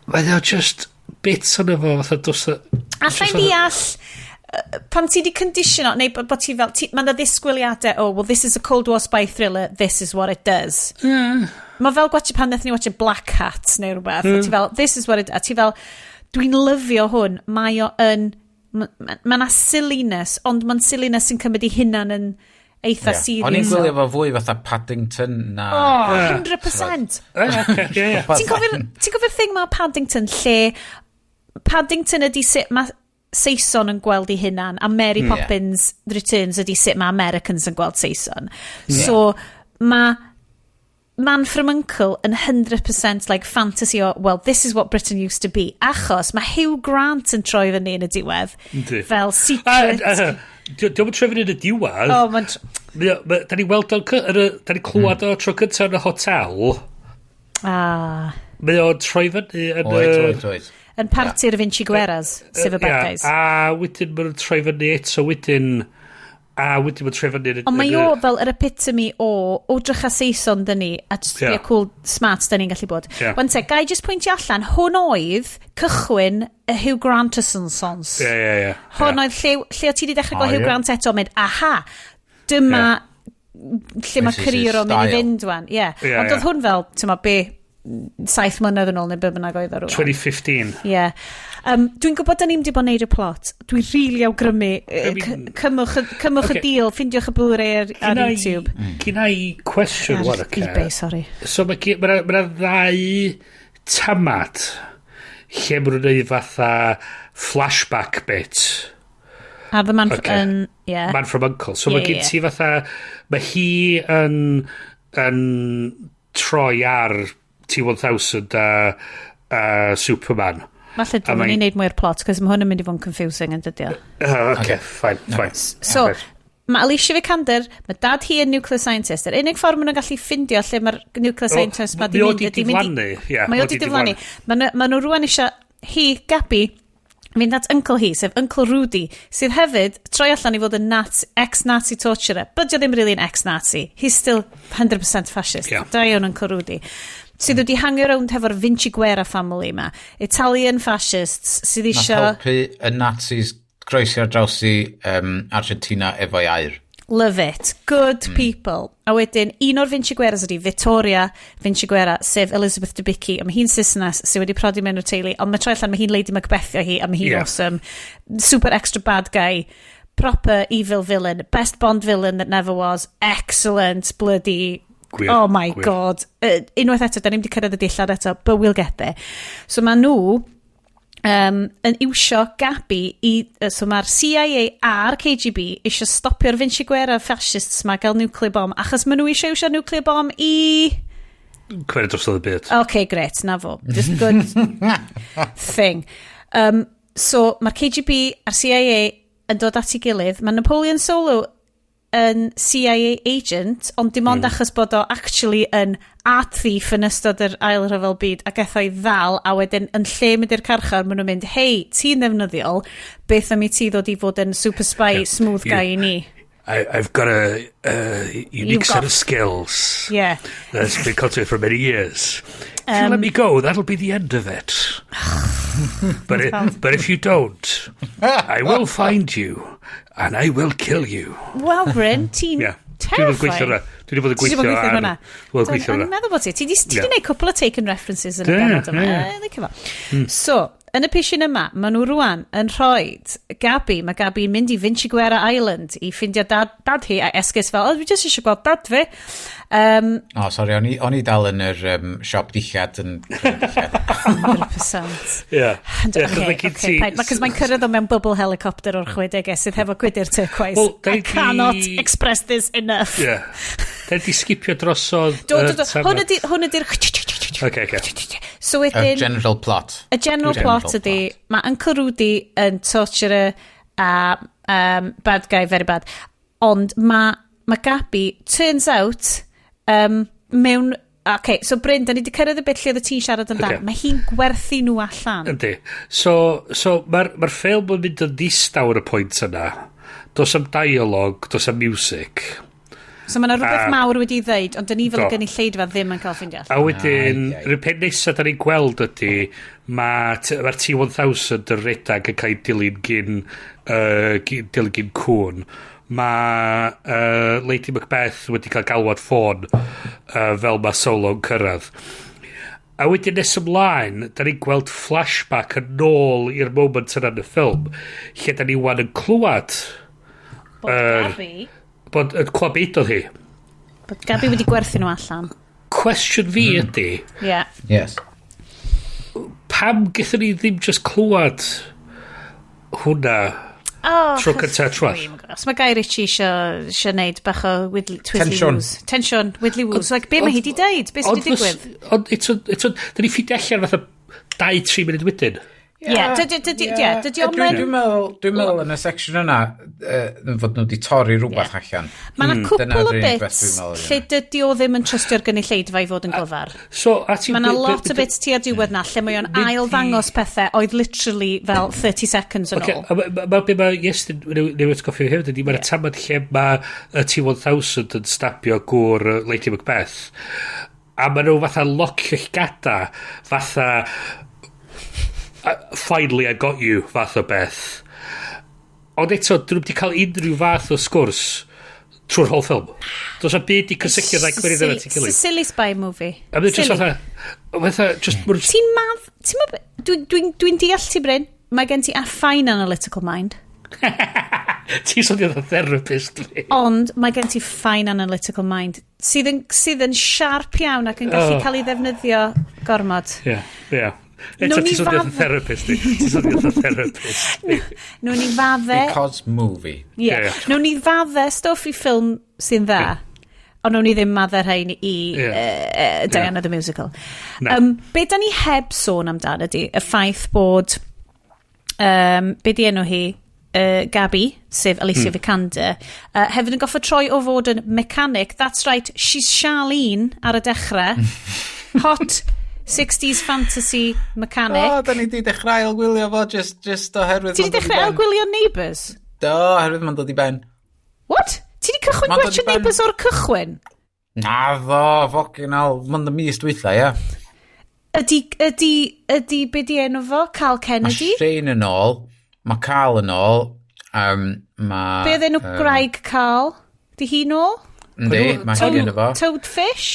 [SPEAKER 3] mae o just bits ono fo, fatha dos.
[SPEAKER 1] Allai ddeall pan ti di conditiono, neu bod ti fel, mae yna ddisgwyliadau, "Oh, well, this is a Cold War spy thriller, this is what it does." Mae fel gwatchio pan wnaethon ni watchio Black Hat neu rhywbeth, a ti fel, "This is what it," a ti fel, "Dwi'n lyfio hwn," mae o yn, mae yna silliness, ond mae'n silliness sy'n cymryd i hunan yn eitha serious.
[SPEAKER 2] O'n i'n gwylio fo fwy fatha Paddington na.
[SPEAKER 1] Oh, 100%. Ti'n cofio'r thing ma Paddington lle Paddington ydy sut mae Saeson yn gweld ei hunan a Mary Poppins Returns ydy sut mae Americans yn gweld Saeson. So mae Man from Uncle yn 100% like fantasy o, well, this is what Britain used to be. Achos mae Hugh Grant yn troi fyny yn y diwedd. Fel secret.
[SPEAKER 3] Diolch yn troi fyny yn y diwedd.
[SPEAKER 1] Oh, mae'n
[SPEAKER 3] Da ni weld o'n... Da ni clywed o tro cyntaf yn y hotel.
[SPEAKER 1] Ah.
[SPEAKER 3] Mae o'n troi fyny yn
[SPEAKER 2] Oed, oed, oed.
[SPEAKER 1] Yn parti'r Vinciguerras, sef y bad guys.
[SPEAKER 3] A wedyn mae'n troi fyny eto wedyn. A wedyn mae'n troi fyny
[SPEAKER 1] Ond mae o fel yr epitome o drycha Saeson dyn ni, a just yeah, cool, smart dyn ni'n gallu bod. Yeah. Wan te, gai just pwyntio allan, hwn oedd cychwyn y Hugh Grant-sons.
[SPEAKER 3] Ie, ie, ie.
[SPEAKER 1] Hwn oedd lle o ti wedi dechrau gweld Hugh Grant eto, mynd, aha, dyma lle mae career o'n mynd i fynd wan. Yeah. Ond oedd hwn fel, ti'n ma, be, 7 mlynedd yn ôl neu be bynnag oedd o rwan.
[SPEAKER 3] 2015.
[SPEAKER 1] Ie. Yeah. Dwi'n gwybod da ni'n di bod yn neud y plot. Dwi'n rili really awgrymu. Cymwch, cymwch y deal, ffindiwch y Blu-ray ar YouTube.
[SPEAKER 3] Gynna i cwestiwn
[SPEAKER 1] Ar
[SPEAKER 3] wan, oce?
[SPEAKER 1] eBay, sorry.
[SPEAKER 3] So mae ma ddau tamad lle maen nhw'n gwneud fatha flashback bit.
[SPEAKER 1] A The Man, okay. yn, yeah.
[SPEAKER 3] Man from Uncle. So mae gen ti fatha, mae hi yn troi ar T-1000 a Superman.
[SPEAKER 1] Falle dwi'n mynd i wneud mwy o'r plot, cos mae hwn yn mynd i fod yn confusing yn dydio.
[SPEAKER 3] Okay, fine, fine.
[SPEAKER 1] So, Mae Alicia Vikander, mae dad hi yn nuclear scientist. Yr unig ffordd maen nhw'n gallu ffindio lle mae'r nuclear scientist ma di
[SPEAKER 3] Mae o
[SPEAKER 1] mynd
[SPEAKER 3] 'di
[SPEAKER 1] ydi mynd i-
[SPEAKER 3] diflannu, ie,
[SPEAKER 1] Mae o di diflannu. Mae nhw rwan eisiau hi, Gabby, fynd at uncle hi, sef Uncle Rudy, sydd hefyd troi allan i fod yn ex-Nazi torturer. But dio ddim really an ex-Nazi. He's still 100% fascist.
[SPEAKER 3] Yeah.
[SPEAKER 1] Da iawn Uncle Rudy. Sydd wedi hangio rownd hefo'r Vinciguerra family ma. Italian fascists sydd
[SPEAKER 2] Nath
[SPEAKER 1] isio
[SPEAKER 2] helpu y Nazis croesi ar draws i Argentina efo'i air.
[SPEAKER 1] Love it. Good people. A wedyn, un o'r Vinciguerras ydi Vittoria Vinciguerra, sef Elizabeth Debicki. A mae hi'n Saesnes sydd wedi prodi mewn o'r teulu. Ond mae troi allan, mae hi'n Lady Macbethio hi, a mae hi'n awesome. Super extra bad guy. Proper evil villain. Best Bond villain that never was. Excellent bloody. Oh my God. Unwaith eto, da ni'n wedi cyrraedd y dillad eto, but we'll get there. So mae nhw yn iwsio Gabi i... So mae'r CIA a'r KGB eisiau stopio'r Vinciguerra fascists ma gael nuclear bomb, achos maen nhw eisiau iwsio nuclear bomb i
[SPEAKER 3] Cymryd drosodd y byd.
[SPEAKER 1] OK, great, na fo. Just good thing. So mae'r KGB a'r CIA yn dod at ei gilydd. Mae Napoleon Solo yn CIA agent, ond dim ond achos bod o actually yn art thief yn ystod yr Ail Rhyfel Byd a gath o'i ddal, a wedyn yn lle mynd i'r carchar, maen nhw'n mynd, "Hei, ti'n ddefnyddiol, beth am i ti ddod i fod yn super spy, smooth guy i ni?"
[SPEAKER 3] I've got a unique
[SPEAKER 1] You've
[SPEAKER 3] set
[SPEAKER 1] got
[SPEAKER 3] of skills that's been cultivated for many years. If you let me go, that'll be the end of it. But if you don't, I will find you and I will kill you.
[SPEAKER 1] Wel, Bryn, ti'n
[SPEAKER 3] Dwi wedi bod yn gweithio
[SPEAKER 1] terrifying.
[SPEAKER 3] hwnna. Dwi wedi bod yn
[SPEAKER 1] Ti 'di bod
[SPEAKER 3] gweithio
[SPEAKER 1] yn gweithio
[SPEAKER 3] ar
[SPEAKER 1] hwnna.
[SPEAKER 3] Wel, gweithio
[SPEAKER 1] O'n
[SPEAKER 3] hwnna.
[SPEAKER 1] i'n meddwl bod ti. Ti 'di gwneud cwpl o Taken references yn y benod yma. Licio fo. So, yn y pishin yma, maen nhw rwan yn rhoi Gabi, mae Gabi'n mynd i Vinciguerra Island i ffindio dad hi a esgus fel, "Oh, dwi jyst eisiau gweld dad fi."
[SPEAKER 2] O, oh, sori, o'n i dal yn yr siop dillad yn prynu dillad.
[SPEAKER 1] 100%.
[SPEAKER 3] Ie, achos
[SPEAKER 1] Okay,
[SPEAKER 3] mae gen
[SPEAKER 1] okay, paid. Cos mae'n cyrraedd o mewn bubble helicopter o'r 60au sydd hefo gwydyr turquoise.
[SPEAKER 3] Wel, da
[SPEAKER 1] I
[SPEAKER 3] ni 'di
[SPEAKER 1] cannot express this enough.
[SPEAKER 3] Ie. Da ni 'di skipio drosodd
[SPEAKER 1] Do,
[SPEAKER 3] y
[SPEAKER 1] do, do. Hwn ydy'r
[SPEAKER 3] Oce.
[SPEAKER 1] So
[SPEAKER 2] Y
[SPEAKER 1] wedyn
[SPEAKER 2] general plot.
[SPEAKER 1] Y general plot ydy, mae Uncle Rudy yn torturer a bad guy, very bad. Ond mae Gabi, turns out, mewn... Okay, so Bryn, da ni wedi cyrraedd y bit lle oedd y ti'n siarad amdan.
[SPEAKER 3] Ocê.
[SPEAKER 1] Mae hi'n gwerthu nhw allan.
[SPEAKER 3] Yndi. So mae'r ma ffilm yn mynd yn ddistaw ar y pwynt yna. Does am dialogue, does am music.
[SPEAKER 1] So mae yna rhywbeth mawr wedi ddeud, ond dyn ni fel y gynulleidfa ddim yn cael ffeindio
[SPEAKER 3] A
[SPEAKER 1] allan.
[SPEAKER 3] wedyn,
[SPEAKER 2] Ai, ai.
[SPEAKER 3] yr peth nesaf da ni'n gweld ydy, mae'r T-1000 yn redag yn cael ei dilyn gyn cwn. Mae Lady Macbeth wedi cael galwad ffôn fel mae Solo'n cyrraedd. A wedyn nes ymlaen, da ni'n gweld flashback yn ôl i'r moment yna yn y ffilm, lle da ni wan yn clywed
[SPEAKER 1] Bod Gabi,
[SPEAKER 3] bod yn clywed beth oedd hi.
[SPEAKER 1] bod Gabi wedi gwerthu nhw allan.
[SPEAKER 3] Cwestiwn fi ydy,
[SPEAKER 2] Yes.
[SPEAKER 3] pam gaethon ni ddim just clywed hwnna
[SPEAKER 1] Oh,
[SPEAKER 3] tro cyntaf trwadd?
[SPEAKER 1] Dwi'm yn gwbod. Os mae Guy Ritchie isio neud bach o widdly, twiddly
[SPEAKER 2] Tensiwn.
[SPEAKER 1] woos. Tensiwn, widdly woos. Like, be mae hi di deud? Be sydd wedi digwydd?
[SPEAKER 3] Ond, eto, da ni ffeindio allan fatha 2-3 munud wedyn.
[SPEAKER 1] Ie, ie, dydy o'm
[SPEAKER 2] Dwi'n meddwl yn y section yna fod nhw wedi torri rhywbeth allan.
[SPEAKER 1] Mae yna cwpl
[SPEAKER 2] Dyna'r
[SPEAKER 1] o
[SPEAKER 2] unig beth
[SPEAKER 1] bits
[SPEAKER 2] dwi'n meddwl,
[SPEAKER 1] lle dydy o ddim yn trystio'r gynulleidfa i fod yn glyfar.
[SPEAKER 3] So, a ti
[SPEAKER 1] Mae yna lot o bits tua'r diwedd na lle mae o'n ail ddangos pethau oedd literally fel 30 seconds yn
[SPEAKER 3] Ocê,
[SPEAKER 1] ôl.
[SPEAKER 3] a ma' be mae Iestyn newydd atgoffa fi hefyd ydy, mae'r tamad lle mae y T-1000 yn stabio gŵr Lady Macbeth. A maen nhw fatha locio llgada, fatha "Finally I got you" fath o beth. Ond eto, dyn nhw wedi cael unrhyw fath o sgwrs trwy'r whole ffilm. Does 'na byd i cysylltu'r ddau cymeriad yna at ei
[SPEAKER 1] It's a
[SPEAKER 3] gilydd.
[SPEAKER 1] silly spy movie.
[SPEAKER 3] A mae'n just
[SPEAKER 1] Silly.
[SPEAKER 3] fatha, just,
[SPEAKER 1] Ti'n mad... Ti'n ma... Dwi'n deall ti, Bryn. Mae gen ti a fine analytical mind.
[SPEAKER 3] Ti'n swnio fatha therapist fi.
[SPEAKER 1] Ond mae gen ti fine analytical mind sydd yn sharp iawn ac yn gallu cael ei ddefnyddio gormod.
[SPEAKER 3] Ie. Eto
[SPEAKER 1] Nawn ni
[SPEAKER 3] ti'n swnio fatha therapist fi. Ti'n swnio fatha therapist fi.
[SPEAKER 1] Nawn ni fadde
[SPEAKER 2] Because movie.
[SPEAKER 1] Yeah.
[SPEAKER 3] Ie, ie.
[SPEAKER 1] Nawn ni fadde stwff i ffilm sy'n dda. Ond nawn ni ddim madde rhain i Diana the Musical.
[SPEAKER 3] Na.
[SPEAKER 1] Be da ni heb sôn amdan ydy y ffaith bod be di enw hi? Gabi, sef Alicia Vikander, hefyd yn goffo troi o fod yn mechanic. That's right, she's Charlene ar y dechrau. Hot 60s fantasy mechanic.
[SPEAKER 2] O, da ni di dechrau ail gwylio fo, just oherwydd
[SPEAKER 1] Ti di
[SPEAKER 2] ma'n dod i
[SPEAKER 1] dechrau ail
[SPEAKER 2] ben.
[SPEAKER 1] gwylio Neighbours?
[SPEAKER 2] Do, oherwydd mae'n dod i ben.
[SPEAKER 1] What? Ti di cychwyn
[SPEAKER 2] Ma'n dod i
[SPEAKER 1] gwatchio
[SPEAKER 2] ben.
[SPEAKER 1] Neighbours o'r cychwyn?
[SPEAKER 2] Na ddo, fucking hell, mae'n y mis dwytha, ia.
[SPEAKER 1] Ydy, be di enw fo? Carl
[SPEAKER 2] Mae
[SPEAKER 1] Kennedy?
[SPEAKER 2] Shane yn ôl, mae Carl yn ôl, mae
[SPEAKER 1] Be oedd enw gwraig Carl? Di hi nôl?
[SPEAKER 2] Yndi, mae hi yn efo.
[SPEAKER 1] Toadfish?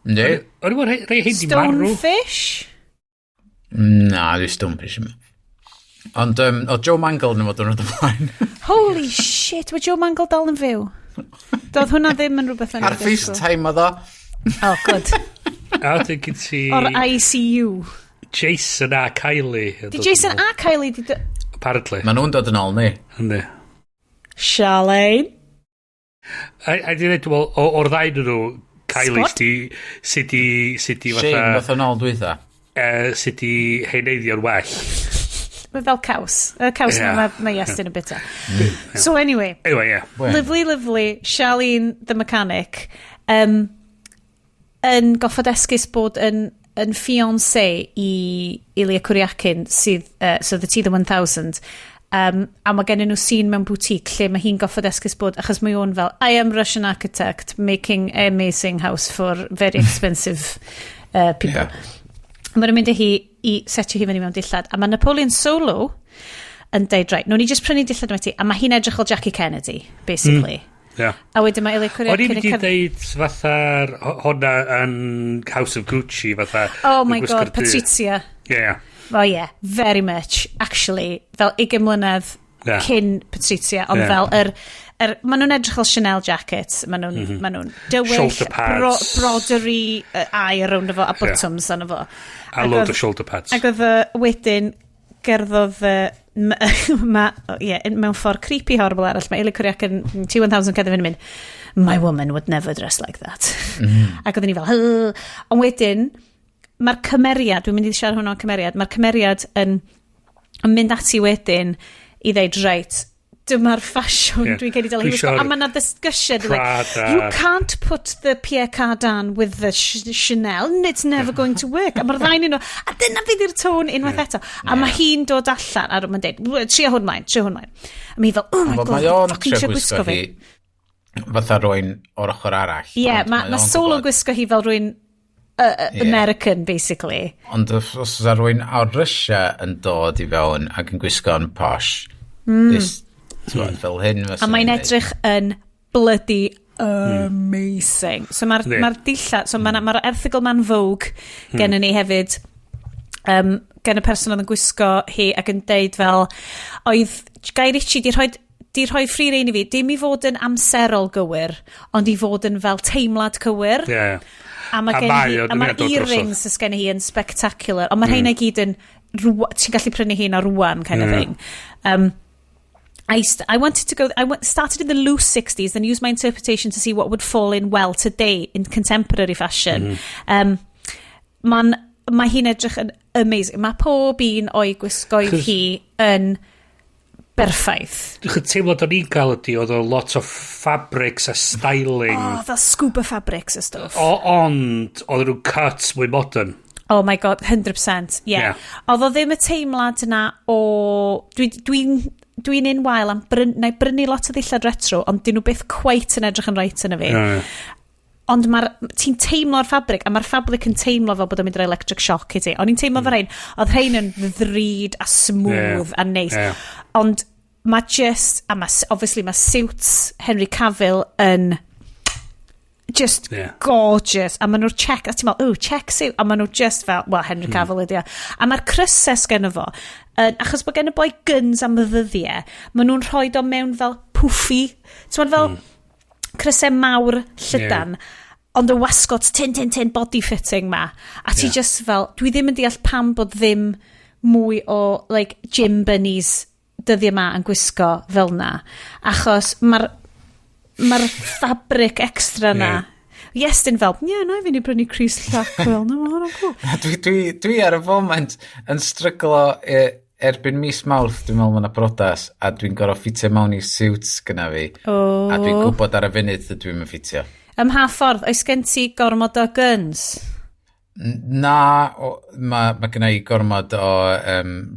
[SPEAKER 2] Yndi.
[SPEAKER 3] O'n i'n rhai, rhai hyn di marw.
[SPEAKER 1] Stonefish?
[SPEAKER 2] Na, dwi Stonefish yma. Ond, o Joe Mangold yn fod yn ymlaen.
[SPEAKER 1] Holy shit, mae Joe Mangold dal yn fyw. Doedd hwnna ddim yn rhywbeth o'n
[SPEAKER 2] Ar
[SPEAKER 1] i'n disgwyl.
[SPEAKER 2] FaceTime oedd o.
[SPEAKER 1] Oh, good.
[SPEAKER 3] A wedyn gyd ti
[SPEAKER 1] O'r ICU.
[SPEAKER 3] Jason a Kylie yn
[SPEAKER 1] Di
[SPEAKER 3] dod
[SPEAKER 1] Jason
[SPEAKER 3] yn ôl.
[SPEAKER 1] a Kylie di
[SPEAKER 3] Apparently.
[SPEAKER 2] Maen nhw'n dod yn ôl, ni.
[SPEAKER 3] Yndi.
[SPEAKER 1] Charlene?
[SPEAKER 3] A di dweud, wel, o'r ddau nhw, Kylie
[SPEAKER 1] Scott?
[SPEAKER 3] sydd di
[SPEAKER 2] Shane
[SPEAKER 3] fatha,
[SPEAKER 2] fath yn ôl dwytha.
[SPEAKER 3] Sydd di heneiddio'n well.
[SPEAKER 1] Mae fel caws. Y caws yeah. Mae Iestyn yn bita. So anyway,
[SPEAKER 3] Anyway, yeah.
[SPEAKER 1] Lovely, lovely, Charlene the mechanic, yn goffod esgus bod yn fiancé i Ilya Kuryakin sydd, so the T the 1000, a mae gen nhw scene mewn boutique lle mae hi'n goffod esgus bod, achos mae o'n fel, "I am Russian architect making amazing house for very expensive people." Mae nhw'n mynd â hi i setio hi fyny mewn dillad. A mae Napoleon Solo yn deud, "Right, nawn ni just prynu dillad yma ti." A mae hi'n edrych fel Jackie Kennedy, basically. A wedyn mae Ilya
[SPEAKER 3] O'n i'n
[SPEAKER 1] Kuryakin
[SPEAKER 3] mynd i ddeud fatha'r honna yn House of Gucci, fatha
[SPEAKER 1] Oh my
[SPEAKER 3] yn gwisgo'r
[SPEAKER 1] God,
[SPEAKER 3] du.
[SPEAKER 1] Patrizia.
[SPEAKER 3] Yeah.
[SPEAKER 1] Oh yeah, very much, actually. Fel 20 mlynedd cyn Patrizia, ond fel maen nhw'n edrych fel Chanel jackets, maen nhw'n ma nhw'n dywyll,
[SPEAKER 3] Shoulder pads.
[SPEAKER 1] Brodery aur rownd efo, a buttons arno fo.
[SPEAKER 3] A
[SPEAKER 1] Ac
[SPEAKER 3] load o
[SPEAKER 1] oedd
[SPEAKER 3] shoulder pads.
[SPEAKER 1] Ac oedd wedyn gerddodd ma, yeah, mewn ffordd creepy horrible arall, mae Ilya Kuryakin T1000 cerdded fyny mynd, "My woman would never dress like that." Ac oedden ni fel, "Huh." Ond wedyn, mae'r cymeriad, dwi'n mynd i siarad hwnna o'n cymeriad, mae'r cymeriad yn mynd ati wedyn i ddeud, "Reit, dyma'r ffasiwn dwi'n credu dylai hi
[SPEAKER 3] Dwi
[SPEAKER 1] wisgo."
[SPEAKER 3] isio'r
[SPEAKER 1] A mae yna discussion, like,
[SPEAKER 3] Prada.
[SPEAKER 1] "You can't put the Pierre Cardin with the Chanel, it's never going to work." A mae'r ddau nhw, a dyna fydd i'r tôn unwaith eto. A mae hi'n dod allan, a mae'n deud, "Trio hwn mlaen, trio hwn mlaen." A mae hi fel, "Oh my
[SPEAKER 2] Ond
[SPEAKER 1] God,
[SPEAKER 2] mae o'n
[SPEAKER 1] fucking
[SPEAKER 2] trio
[SPEAKER 1] trio
[SPEAKER 2] gwisgo
[SPEAKER 1] gwisgo fi."
[SPEAKER 2] hi fatha rwy'n o'r ochr arall.
[SPEAKER 1] Ie,
[SPEAKER 2] Ond
[SPEAKER 1] mae
[SPEAKER 2] o'n
[SPEAKER 1] Solo
[SPEAKER 2] gwbod
[SPEAKER 1] gwisgo hi fel rhywun American, basically.
[SPEAKER 2] Ond os oes rhywun o'r Russia yn dod i fewn ac yn gwisgo'n posh, this, t'mod, fel hyn
[SPEAKER 1] A mae'n edrych yn bloody amazing. So mae'r ma dillad, so mae'r ma erthygl ma'n Vogue gen ni hefyd, gen y person oedd yn gwisgo hi ac yn deud fel, oedd Guy Ritchie di rhoi free rein i fi, dim i fod yn amserol gywir, ond i fod yn fel teimlad cywir.
[SPEAKER 3] A
[SPEAKER 1] A mae
[SPEAKER 3] A
[SPEAKER 1] gen
[SPEAKER 3] mae
[SPEAKER 1] hi,
[SPEAKER 3] o,
[SPEAKER 1] a
[SPEAKER 3] dwi'n
[SPEAKER 1] mae'r
[SPEAKER 3] meddwl dod drosodd.
[SPEAKER 1] earrings sydd gen hi yn spectacular, ond mae'r rheina i gyd yn, ti'n gallu prynu hi na rwan kind of thing. I wanted to go, I started in the loose 60s, then used my interpretation to see what would fall in well today in contemporary fashion. Mae hi'n edrych yn amazing. Mae pob un o'i gwisgoedd hi yn berffaith.
[SPEAKER 3] Chyd teimlad o'n i'n cael ydi, oedd o lot o fabrics a styling.
[SPEAKER 1] Oh, fel scuba fabrics a stuff.
[SPEAKER 3] O, ond, oedd nhw'n cuts mwy modern.
[SPEAKER 1] Oh my God, 100%. Yeah. Oedd o ddim y teimlad yna o Dwi'n dwi un wael am na i brynu lot o ddillad retro, ond dyn nhw byth quite yn edrych yn right yn y fi. Ond ti'n teimlo'r fabric, a mae'r fabric yn teimlo fel bod o'n mynd i'r electric shock i ti. O'n i'n teimlo fel rhain, oedd rhain yn ddrud a smooth a neis. Ond mae just, a mae, obviously mae suits Henry Cavill yn just gorgeous. A maen nhw'r check, a ti'n meddwl, "Oh, check suit." A maen nhw just fel, well, Henry Cavill ydi o. A mae'r crysau gen fo, achos bod gen y boi guns am y ddyddiau, maen nhw'n rhoi o mewn fel poofy. Ti'n meddwl fel crysau mawr llydan. Ond y wasgot tin, tin, tin, body fitting ma. A ti just fel, dwi ddim yn deall pam bod ddim mwy o, like, gym bunnies dyddiau yma yn gwisgo fel na. Achos mae'r ma fabric extra na. Iestyn fel, "Ie, yeah, na i fynd i brynu crys llac fel, na, mae hwnna'n cool."
[SPEAKER 2] Dwi ar y foment yn stryglo Erbyn mis Mawrth, dwi'n meddwl, mae yna brodas, a dwi'n gorfod ffitio mewn i suits gyna fi.
[SPEAKER 1] Oh.
[SPEAKER 2] A dwi'n gwybod ar y funud ydw i'n ffitio.
[SPEAKER 1] Ym mha ffordd, oes gen ti gormod o guns?
[SPEAKER 2] Na, mae gynna i gormod o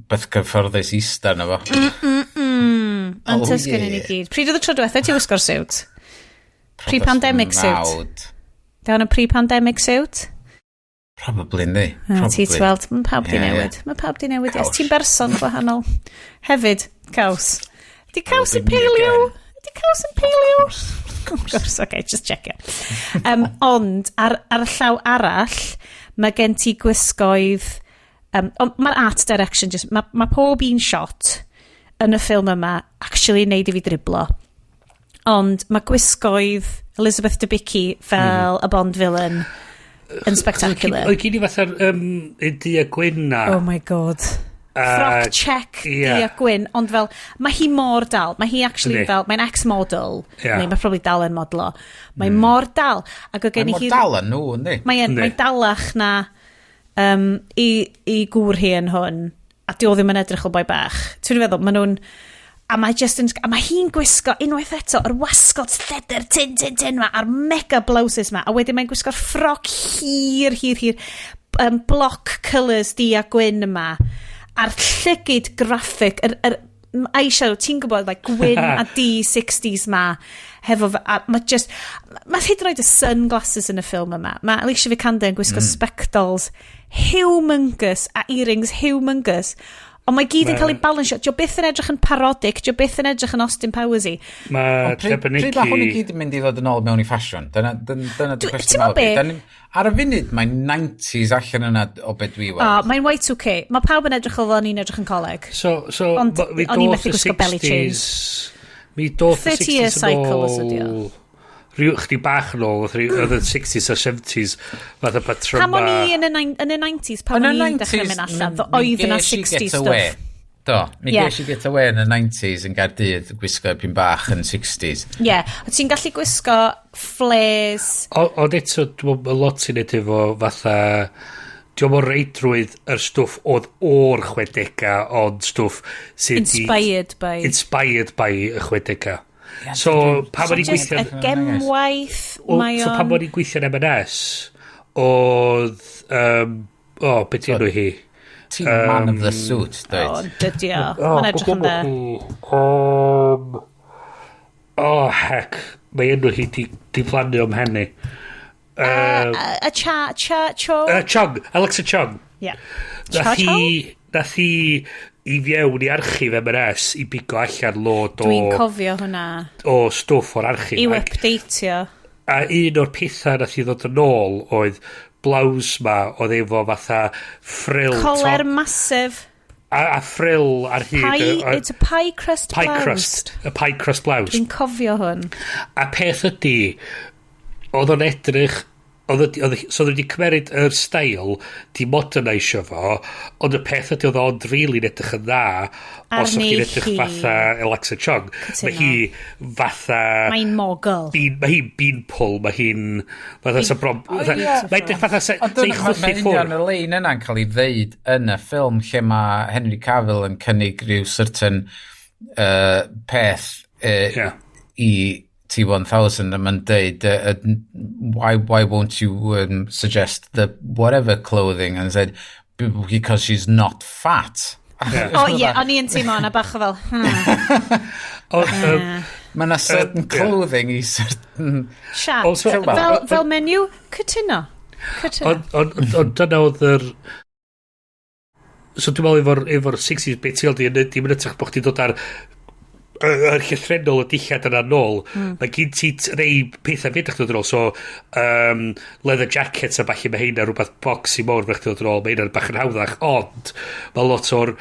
[SPEAKER 2] beth cyfforddus ista na fo.
[SPEAKER 1] Ond
[SPEAKER 2] Oh,
[SPEAKER 1] oh, yeah. Ni gyd. Pryd oedd y tro diwetha ti wisgo'r suit? Pre-pandemic suit?
[SPEAKER 2] Mawd.
[SPEAKER 1] Di hwn yn pre-pandemic suit?
[SPEAKER 2] Probably, yndi.
[SPEAKER 1] Ah, ti
[SPEAKER 2] Probably.
[SPEAKER 1] weld, mae pawb di
[SPEAKER 2] Ie.
[SPEAKER 1] newid. Mae pawb di newid. Yes,
[SPEAKER 2] Caws.
[SPEAKER 1] ti'n berson gwahanol. Hefyd, caws. Di caws
[SPEAKER 2] will
[SPEAKER 1] yn
[SPEAKER 2] be me
[SPEAKER 1] paleo?
[SPEAKER 2] again.
[SPEAKER 1] Di caws yn paleo? Of course, okay, just check it. Ond, ar y llaw arall, mae gen ti gwisgoedd. Ond mae'r art direction, just, mae pob un shot yn y ffilm yma actually neud i fi driblo. Ond mae gwisgoedd Elizabeth Debicki fel y Bond villain yn spectacular.
[SPEAKER 3] Oedd gen i fatha'r un du a gwyn na.
[SPEAKER 1] Oh my God. Ffroc check, du a gwyn, ond fel, mae hi mor dal. Mae hi actually fel, mae'n ex-model, neu mae probably dal yn modelo. Mae mor dal. Ac o gen
[SPEAKER 2] Mae
[SPEAKER 1] i
[SPEAKER 2] mor
[SPEAKER 1] hi.
[SPEAKER 2] dal yn nhw, yndi?
[SPEAKER 1] Mae'n mae dalach na i gŵr hi yn hwn, a di o ddim yn edrych o boi bach. Ti'n feddwl, maen nhw'n. A mae just yn. A mae hi'n gwisgo unwaith eto yr wasgot lledr tin, tin, tin ma, a'r mega blouses ma, a wedyn mae'n gwisgo'r ffroc hir, hir, hir, block colours du a gwyn yma, a'r llygyd graphic, yr eyeshadow, ti'n gwybod, like, gwyn a du 60s ma, hefo, a mae just, mae hyd yn oed y sunglasses yn y ffilm yma. Mae Alicia Vikander yn gwisgo spectols humongous a earrings humongous. Ond mae gyd yn cael ei balansio. Dio byth yn edrych yn parodic, dio byth yn edrych yn Austin Powersy.
[SPEAKER 3] Mae
[SPEAKER 2] Ond pryd mae hwn i gyd yn mynd i ddod yn ôl mewn i ffasiwn? Dyna di cwestiwn
[SPEAKER 1] Ti'n
[SPEAKER 2] mawr
[SPEAKER 1] gwbod
[SPEAKER 2] fi.
[SPEAKER 1] be?
[SPEAKER 2] Ar y funud, mae 90s allan yna o beth dwi
[SPEAKER 1] O,
[SPEAKER 2] weld.
[SPEAKER 1] mae'n Y2K. Mae pawb yn edrych fel o'n i'n edrych yn coleg.
[SPEAKER 3] So,
[SPEAKER 1] Ond
[SPEAKER 3] mi
[SPEAKER 1] o'n i'n
[SPEAKER 3] doth
[SPEAKER 1] methu
[SPEAKER 3] y
[SPEAKER 1] gwisgo belly chains.
[SPEAKER 3] 60s. Mi doth y
[SPEAKER 1] 30 year
[SPEAKER 3] 60s yn
[SPEAKER 1] cycle os ydi o.
[SPEAKER 3] ôl. Rhyw chdi bach yn ôl, oedd y 60s a 70s, fath o patryma.
[SPEAKER 1] Pam o'n i yn y 90s, pam
[SPEAKER 2] Yn
[SPEAKER 1] o'n
[SPEAKER 2] y
[SPEAKER 1] i'n dechrau
[SPEAKER 2] 90s,
[SPEAKER 1] mynd allan,
[SPEAKER 2] mi
[SPEAKER 1] oedd yna
[SPEAKER 2] ges i
[SPEAKER 1] 60s
[SPEAKER 2] get away.
[SPEAKER 1] stuff.
[SPEAKER 2] Do, mi ges i get away yn y 90s yn Gaerdydd, gwisgo ipyn bach yn 60s.
[SPEAKER 1] Ie, yeah. Ti'n gallu gwisgo flares.
[SPEAKER 3] Ond eto, dwi'n meddwl, mae lot sy'n neud efo fatha. Dwi'n meddwl reidrwydd yr stwff oedd o'r 60au, ond stwff sydd 'di-
[SPEAKER 1] Inspired by.
[SPEAKER 3] Inspired by y 60au. So, pan o'n i'n
[SPEAKER 1] Just
[SPEAKER 3] gweithio
[SPEAKER 1] y gemwaith, mae
[SPEAKER 3] So, pan
[SPEAKER 1] o'n
[SPEAKER 3] o'n i'n gweithio yn M&S, oedd o, beth di enw hi?
[SPEAKER 2] Ti'n man of the suit,
[SPEAKER 1] O,
[SPEAKER 2] dweud.
[SPEAKER 1] dydy o.
[SPEAKER 3] O,
[SPEAKER 1] Mae'n edrych yn
[SPEAKER 3] beth
[SPEAKER 1] dda.
[SPEAKER 3] enw hi? O, heck. Mae enw hi di diflannu o'm mhen i.
[SPEAKER 1] A cha, cha, cho.
[SPEAKER 3] Chung, Alexa Chung.
[SPEAKER 1] Yeah. Cha,
[SPEAKER 3] Nath
[SPEAKER 1] cho?
[SPEAKER 3] hi i fewn i archif M&S i bigo allan lot
[SPEAKER 1] Dwi'n
[SPEAKER 3] o,
[SPEAKER 1] cofio hwnna.
[SPEAKER 3] o stwff o'r archif.
[SPEAKER 1] I'w updateio.
[SPEAKER 3] A un o'r pethau nath hi ddod yn ôl oedd blouse ma oedd efo fatha frill
[SPEAKER 1] Coler
[SPEAKER 3] top,
[SPEAKER 1] massive.
[SPEAKER 3] a frill ar hyd
[SPEAKER 1] Pie, it's a pie crust
[SPEAKER 3] pie
[SPEAKER 1] blouse.
[SPEAKER 3] Crust, y pie crust blouse.
[SPEAKER 1] Dwi'n cofio hwn.
[SPEAKER 3] A peth ydy, oedd o'n edrych, so oedd wedi cymeryd yr style, di modernisio fo, ond y peth ydy oedd o'n really'n edrych yn dda, os
[SPEAKER 1] Arni
[SPEAKER 3] o'ch chi'n edrych
[SPEAKER 1] hi.
[SPEAKER 3] fatha Alexa Chung. Mae hi fatha
[SPEAKER 1] Mae'n mogul.
[SPEAKER 3] Bean, mae hi'n beanpole, mae hi'n fatha sa bron. Mae'n edrych fatha
[SPEAKER 2] Ond
[SPEAKER 3] sa i
[SPEAKER 2] dyna,
[SPEAKER 3] chwythu
[SPEAKER 2] mae union
[SPEAKER 3] ffwrdd.
[SPEAKER 2] y lein yna'n cael ei ddeud yn y ffilm lle mae Henry Cavill yn cynnig rhyw certain peth i T-1000 a mae'n deud, why won't you suggest the whatever clothing?" And said, "Because she's not fat."
[SPEAKER 1] O ie, o'n i yn teimlo yna bach o fel,
[SPEAKER 3] Ond,
[SPEAKER 2] Mae yna certain clothing i certain
[SPEAKER 1] Siap. Fel menyw, cytuno. Cytuno.
[SPEAKER 3] Ond dyna oedd yr. So dwi'n meddwl efo'r 60s, beth ti'n gweld, dim yn ytrach bod chdi'n dod ar yr llythrennol y dillad yna nôl, mae gen ti rei pethau fedrwch dod yn ôl. So, leather jackets a falle, mae heina rhywbeth boxy mawr fedrwch dod yn ôl, mae heina'n bach yn hawddach, ond mae lot o'r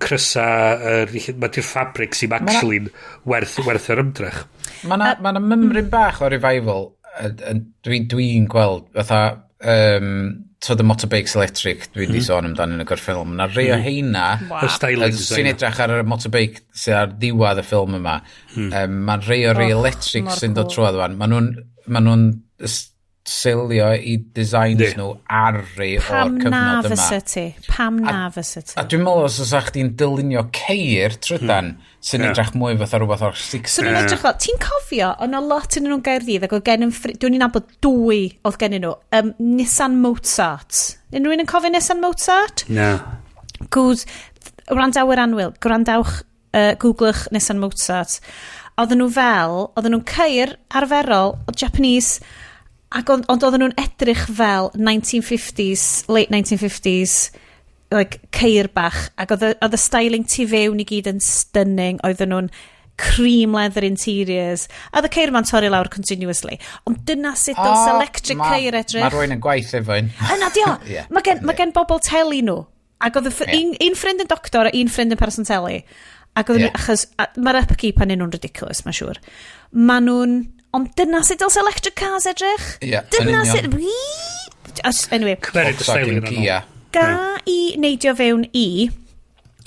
[SPEAKER 3] crysa, mae di'r fabric sy'n actually'n werth yr ymdrech.
[SPEAKER 2] Mae na, ma 'na mymryn bach o revival dwi gweld fatha so the motorbikes electric dwi wedi sôn amdano yn y gorffennol. Mae 'na rei o heina
[SPEAKER 3] Y styling
[SPEAKER 2] sy'n
[SPEAKER 3] design.
[SPEAKER 2] edrych ar y motorbike sydd ar ddiwedd y ffilm yma. Mae'n rei o'r rei
[SPEAKER 1] Oh,
[SPEAKER 2] electric
[SPEAKER 1] mor
[SPEAKER 2] sy'n dod
[SPEAKER 1] cool.
[SPEAKER 2] trwodd wan. Maen nhw'n ma nhw seilio i designs nhw ar rei o'r
[SPEAKER 1] Pam na
[SPEAKER 2] cyfnod yma.
[SPEAKER 1] Fysa ti? Pam na fysa ti?
[SPEAKER 2] A dwi'n meddwl os oes chdi'n dylunio ceir trydan sy'n edrych mwy fatha rhywbeth o'r 60s.
[SPEAKER 1] So nhw'n edrych fel, ti'n cofio, o'n a lot yn nhw'n Gaerdydd ac oedd gen yn dwi'n i'n nabod dwy oedd gen nhw, Nissan Mozart. Unrhyw un yn cofio Nissan Mozart?
[SPEAKER 3] Na.
[SPEAKER 1] Gwrs, wrandawyr anwyl, gwrandawch, googlwch Nissan Mozart. Oedden nhw fel, oedden nhw'n ceir arferol, o Japanese, ac ond oedden nhw'n edrych fel 1950s, late 1950s, like, ceir bach, ac oedd y styling tu fewn i gyd yn stunning, oedden nhw'n cream leather interiors, a oedd y ceir ma'n torri lawr continuously. Ond dyna sut dylse electric ceir edrych.
[SPEAKER 2] Mae rhywun yn gwaith efo un.
[SPEAKER 1] Yna di o.
[SPEAKER 2] Ie.
[SPEAKER 1] Mae gen bobl teli nhw. Ac oedd y un ffrind yn doctor a un ffrind yn person teli. Ac oedd yeah. Achos mae'r upkeep arnyn nhw'n ridiculous, mae'n siŵr. Maen nhw'n... Ond dyna sut dylse electric cars edrych.
[SPEAKER 2] Ie, yn
[SPEAKER 1] Dyna
[SPEAKER 2] union.
[SPEAKER 1] sut... Anyway,
[SPEAKER 3] Cymeryd y styling
[SPEAKER 2] Volkswagen
[SPEAKER 3] yna.
[SPEAKER 2] Kia.
[SPEAKER 1] Ga i neidio fewn i...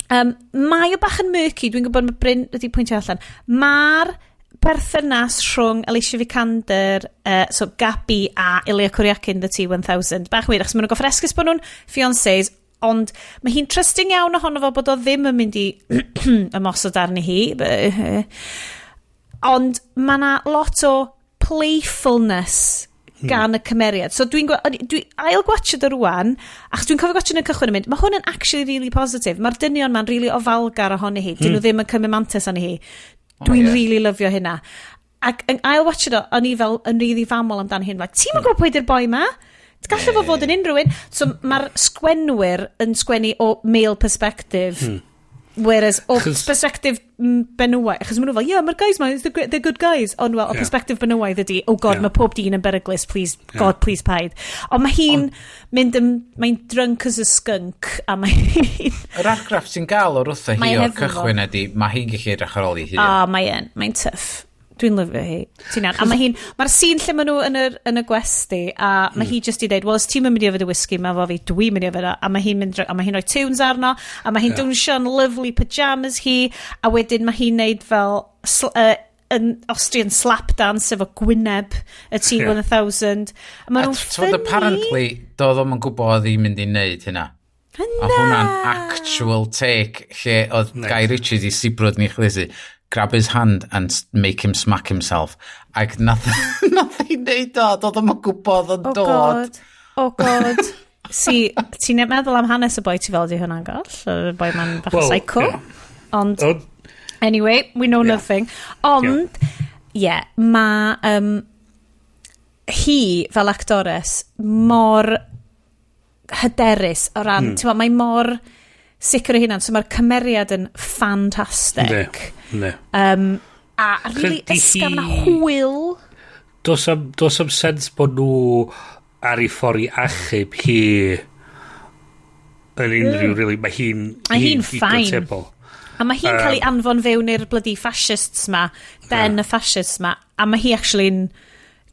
[SPEAKER 1] Mae o bach yn murky, dwi'n gwybod mae Bryn wedi pwyntio allan. Mae'r perthynas rhwng Alicia Vikander, so Gabi a Ilya Kuryakin, the T-1000, bach weird, achos maen nhw'n gorfod esgus bod nhw'n fiancés, ond mae hi'n trusting iawn ohono fo bod o ddim yn mynd i ymosod arni hi. Ond mae yna lot o playfulness gan y cymeriad. So dwi ail gwatchad o rwan, achos dwi'n cofio gwatchad yn y cychwyn yn mynd, mae hwn yn actually really positive. Mae'r dynion ma'n really ofalgar ohoni hi. Dyn nhw ddim yn cymryd mantais arni hi. Dwi'n really lyfio hynna. Ac yn ail watchad o, o'n i fel yn really famol amdan hyn. Like, ti'n gwybod pwy di'r boi ma? Gallai fo fod yn unrhyw un. So mae'r sgwenwyr yn sgwennu o male perspective. Whereas o perspective benywaidd, achos maen nhw fel, "Yeah, mae'r guys ma, they're good guys." Ond well, o perspective benywaidd ydi, "Oh God, mae pob dyn yn beryglus, please, God, please paid." Ond mae hi'n mynd yn, mae'n drunk as a skunk, a mae hi'n...
[SPEAKER 2] Yr argraff sy'n gael o'r wrtha hi
[SPEAKER 1] Mae
[SPEAKER 2] o'r
[SPEAKER 1] hefo fo.
[SPEAKER 2] cychwyn ydy, mae hi'n gallu edrych ar ôl ei hun.
[SPEAKER 1] A mae yn, mae'n tough. Dwi'n lyfio hi. Ti'n iawn. A mae hi'n, mae'r scene lle maen nhw yn y gwesty, a mae hi just i dweud, "Well, os ti'n mynd i yfed y whisky, mae fo fi, dwi'n mynd i yfed o," a mae hi'n mynd, a mae hi'n rhoi tunes arno, a mae hi'n dwnsio'n lovely pyjamas hi, a wedyn mae hi'n neud fel yn Austrian slap dance efo gwyneb y T-1000. A maen
[SPEAKER 2] A
[SPEAKER 1] nhw'n
[SPEAKER 2] t'wod,
[SPEAKER 1] funny.
[SPEAKER 2] Apparently, doedd o'm yn gwybod oedd hi'n mynd i wneud hynna. A hwnna'n actual take lle oedd Guy Ritchie di sibrwd ni chlysu, "Grab his hand and make him smack himself." Ac nath hi wneud o, doedd o'm yn gwybod o'n
[SPEAKER 1] Oh
[SPEAKER 2] dod.
[SPEAKER 1] God. Oh God. Si, ti'n meddwl am hanes y boi, ti fel di hwnna'n goll? Y boi ma'n bach o
[SPEAKER 3] Well,
[SPEAKER 1] psycho.
[SPEAKER 3] ie.
[SPEAKER 1] Ond,
[SPEAKER 3] Ond,
[SPEAKER 1] anyway, we know nothing. Ond, ie, yeah, mae hi fel actores mor hyderus o ran, mm. Mae mor sicr o hunan, so mae'r cymeriad yn ffantastig.
[SPEAKER 3] Ne.
[SPEAKER 1] A really
[SPEAKER 3] Dydi
[SPEAKER 1] ysgafn a hwyl.
[SPEAKER 3] Does am sens bod nhw ar ei ffordd i achub hi yn unrhyw, really. Mae hi'n
[SPEAKER 1] Mae hi'n
[SPEAKER 3] digon
[SPEAKER 1] fine.
[SPEAKER 3] tebol.
[SPEAKER 1] A mae hi'n cael ei anfon fewn i'r bloody fascists ma, den y fascists ma, a mae hi actually'n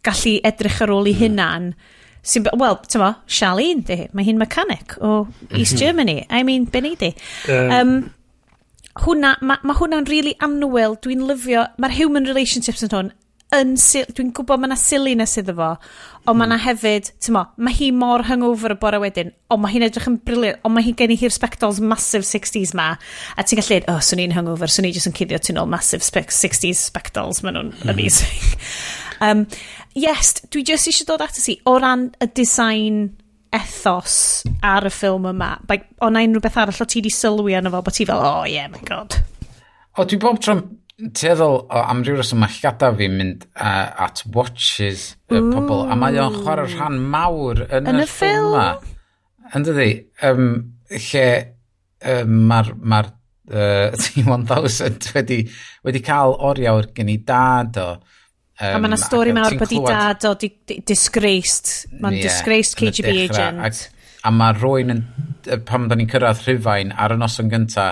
[SPEAKER 1] gallu edrych ar ôl ei hunan. Sy'n, wel, ti'n mo, Charlene, di hi. Mae hi'n mechanic o East Germany. I mean, be nei di? Hwnna, ma hwnna'n really annwyl. Dwi'n lyfio, mae'r human relationships yn hwn yn, dwi'n gwybod mae yna silliness iddo fo, ond mae yna hefyd, ti'n mo, mae hi mor hungover y bore wedyn, ond mae hi'n edrych yn brilliant, ond mae hi gen i hi'r spectols massive 60s ma, a ti'n gallu dweud, "Oh, swn i'n hungover, swn i jyst yn cuddio tu nôl massive 60s spectols, maen nhw'n amazing." Yes, dwi just eisiau dod at ti, o ran y design ethos ar y ffilm yma, like, o na unrhyw beth arall o ti di sylwi arno fo, bod ti fel, "Oh yeah, my God."
[SPEAKER 2] O, dwi bob tro'n tueddol o am ryw reswm mae llgada fi'n mynd at watches y pobl, a mae o'n chwarae rhan mawr yn,
[SPEAKER 1] Yn
[SPEAKER 2] y
[SPEAKER 1] y ffilm?
[SPEAKER 2] ma. Yn dydi, lle mae'r ma T-1000 wedi cael oriawr gen i dad o.
[SPEAKER 1] A mae yna stori
[SPEAKER 2] ac
[SPEAKER 1] mawr
[SPEAKER 2] ti'n
[SPEAKER 1] bod i dad o di disgraced. Mae'n disgraced
[SPEAKER 2] yn y
[SPEAKER 1] KGB
[SPEAKER 2] dechrau.
[SPEAKER 1] agent.
[SPEAKER 2] A mae rwy'n yn, pan da ni'n cyrraedd Rhufain ar y noson gynta,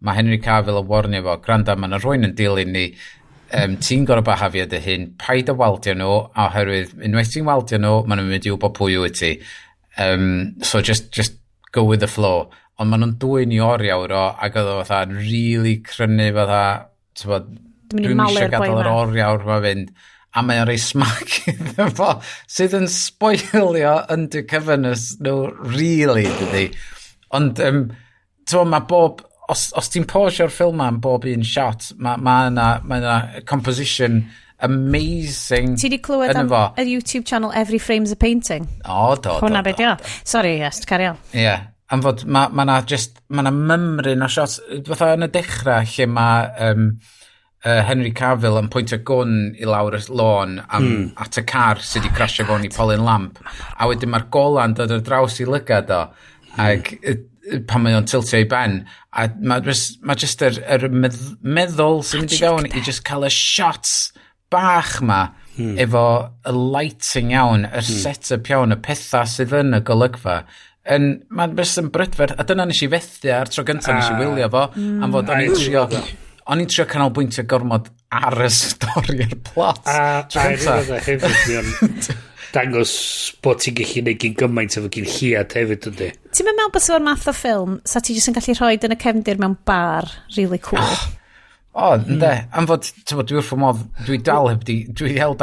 [SPEAKER 2] mae Henry Cavill yn warnio fo, "Granda, mae yna rwy'n yn dilyn ni, ti'n gorau bahafio dy hun, paid a waldio nhw, oherwydd unwaith ti'n waldio nhw, maen nhw'n mynd i wybod pwy wyt ti. So just go with the flow." Ond maen nhw'n dwyn i oriawr o, ac oedd o fatha really crynu fatha, t'bod,
[SPEAKER 1] "Dwi'n mynd i
[SPEAKER 2] dwi'n
[SPEAKER 1] malu'r
[SPEAKER 2] eisiau
[SPEAKER 1] boi
[SPEAKER 2] gadael yr
[SPEAKER 1] 'ma."
[SPEAKER 2] oriawr ma fynd. a mae o'n rhoi smack iddo fo, sydd yn spoilio undercoverness nhw, really, dydy. Ond, ti'n mae bob, os ti'n pausio'r ffilm am bob un shot, ma yna composition amazing.
[SPEAKER 1] Ti di clywed
[SPEAKER 2] yn
[SPEAKER 1] am
[SPEAKER 2] fo.
[SPEAKER 1] y YouTube channel Every Frame's a Painting?
[SPEAKER 2] O, do, do.
[SPEAKER 1] Hwna
[SPEAKER 2] do.
[SPEAKER 1] be di o. Sorry, yes, carry on.
[SPEAKER 2] Ie, yeah. Am fod ma na just, ma na mymryn o shots, fatha yn y dechrau lle mae Henry Cavill yn pwyntio gwn i lawr y lôn am, at y car sydd wedi crasio fewn i polyn lamp. A wedyn mae'r gola'n dod ar draws i lygad o, ac pan mae o'n tiltio i ben, a mae just, ma just yr meddwl sy'n mynd i fewn i just cael y shots bach ma, efo y lighting iawn, yr set-up iawn, y pethau sydd yn y golygfa, yn, mae'n just yn brydferth, a dyna nes i fethu ar tro gyntaf nes i wylio fo, am fod o'n i'n trio canolbwyntio gormod ar y stori a'r plot.
[SPEAKER 3] A
[SPEAKER 2] Tro gynta.
[SPEAKER 3] hefyd, mae o'n dangos bod ti'n gallu neud gyn gymaint efo gyn lliad hefyd, yndi.
[SPEAKER 1] Ti'n meddwl bod efo'r math o ffilm sa ti jyst yn gallu rhoi yn y cefndir mewn bar really cool?
[SPEAKER 2] O, ynde, am fod, ti'n bod, dwi wrth fy modd, dwi dal heb di cael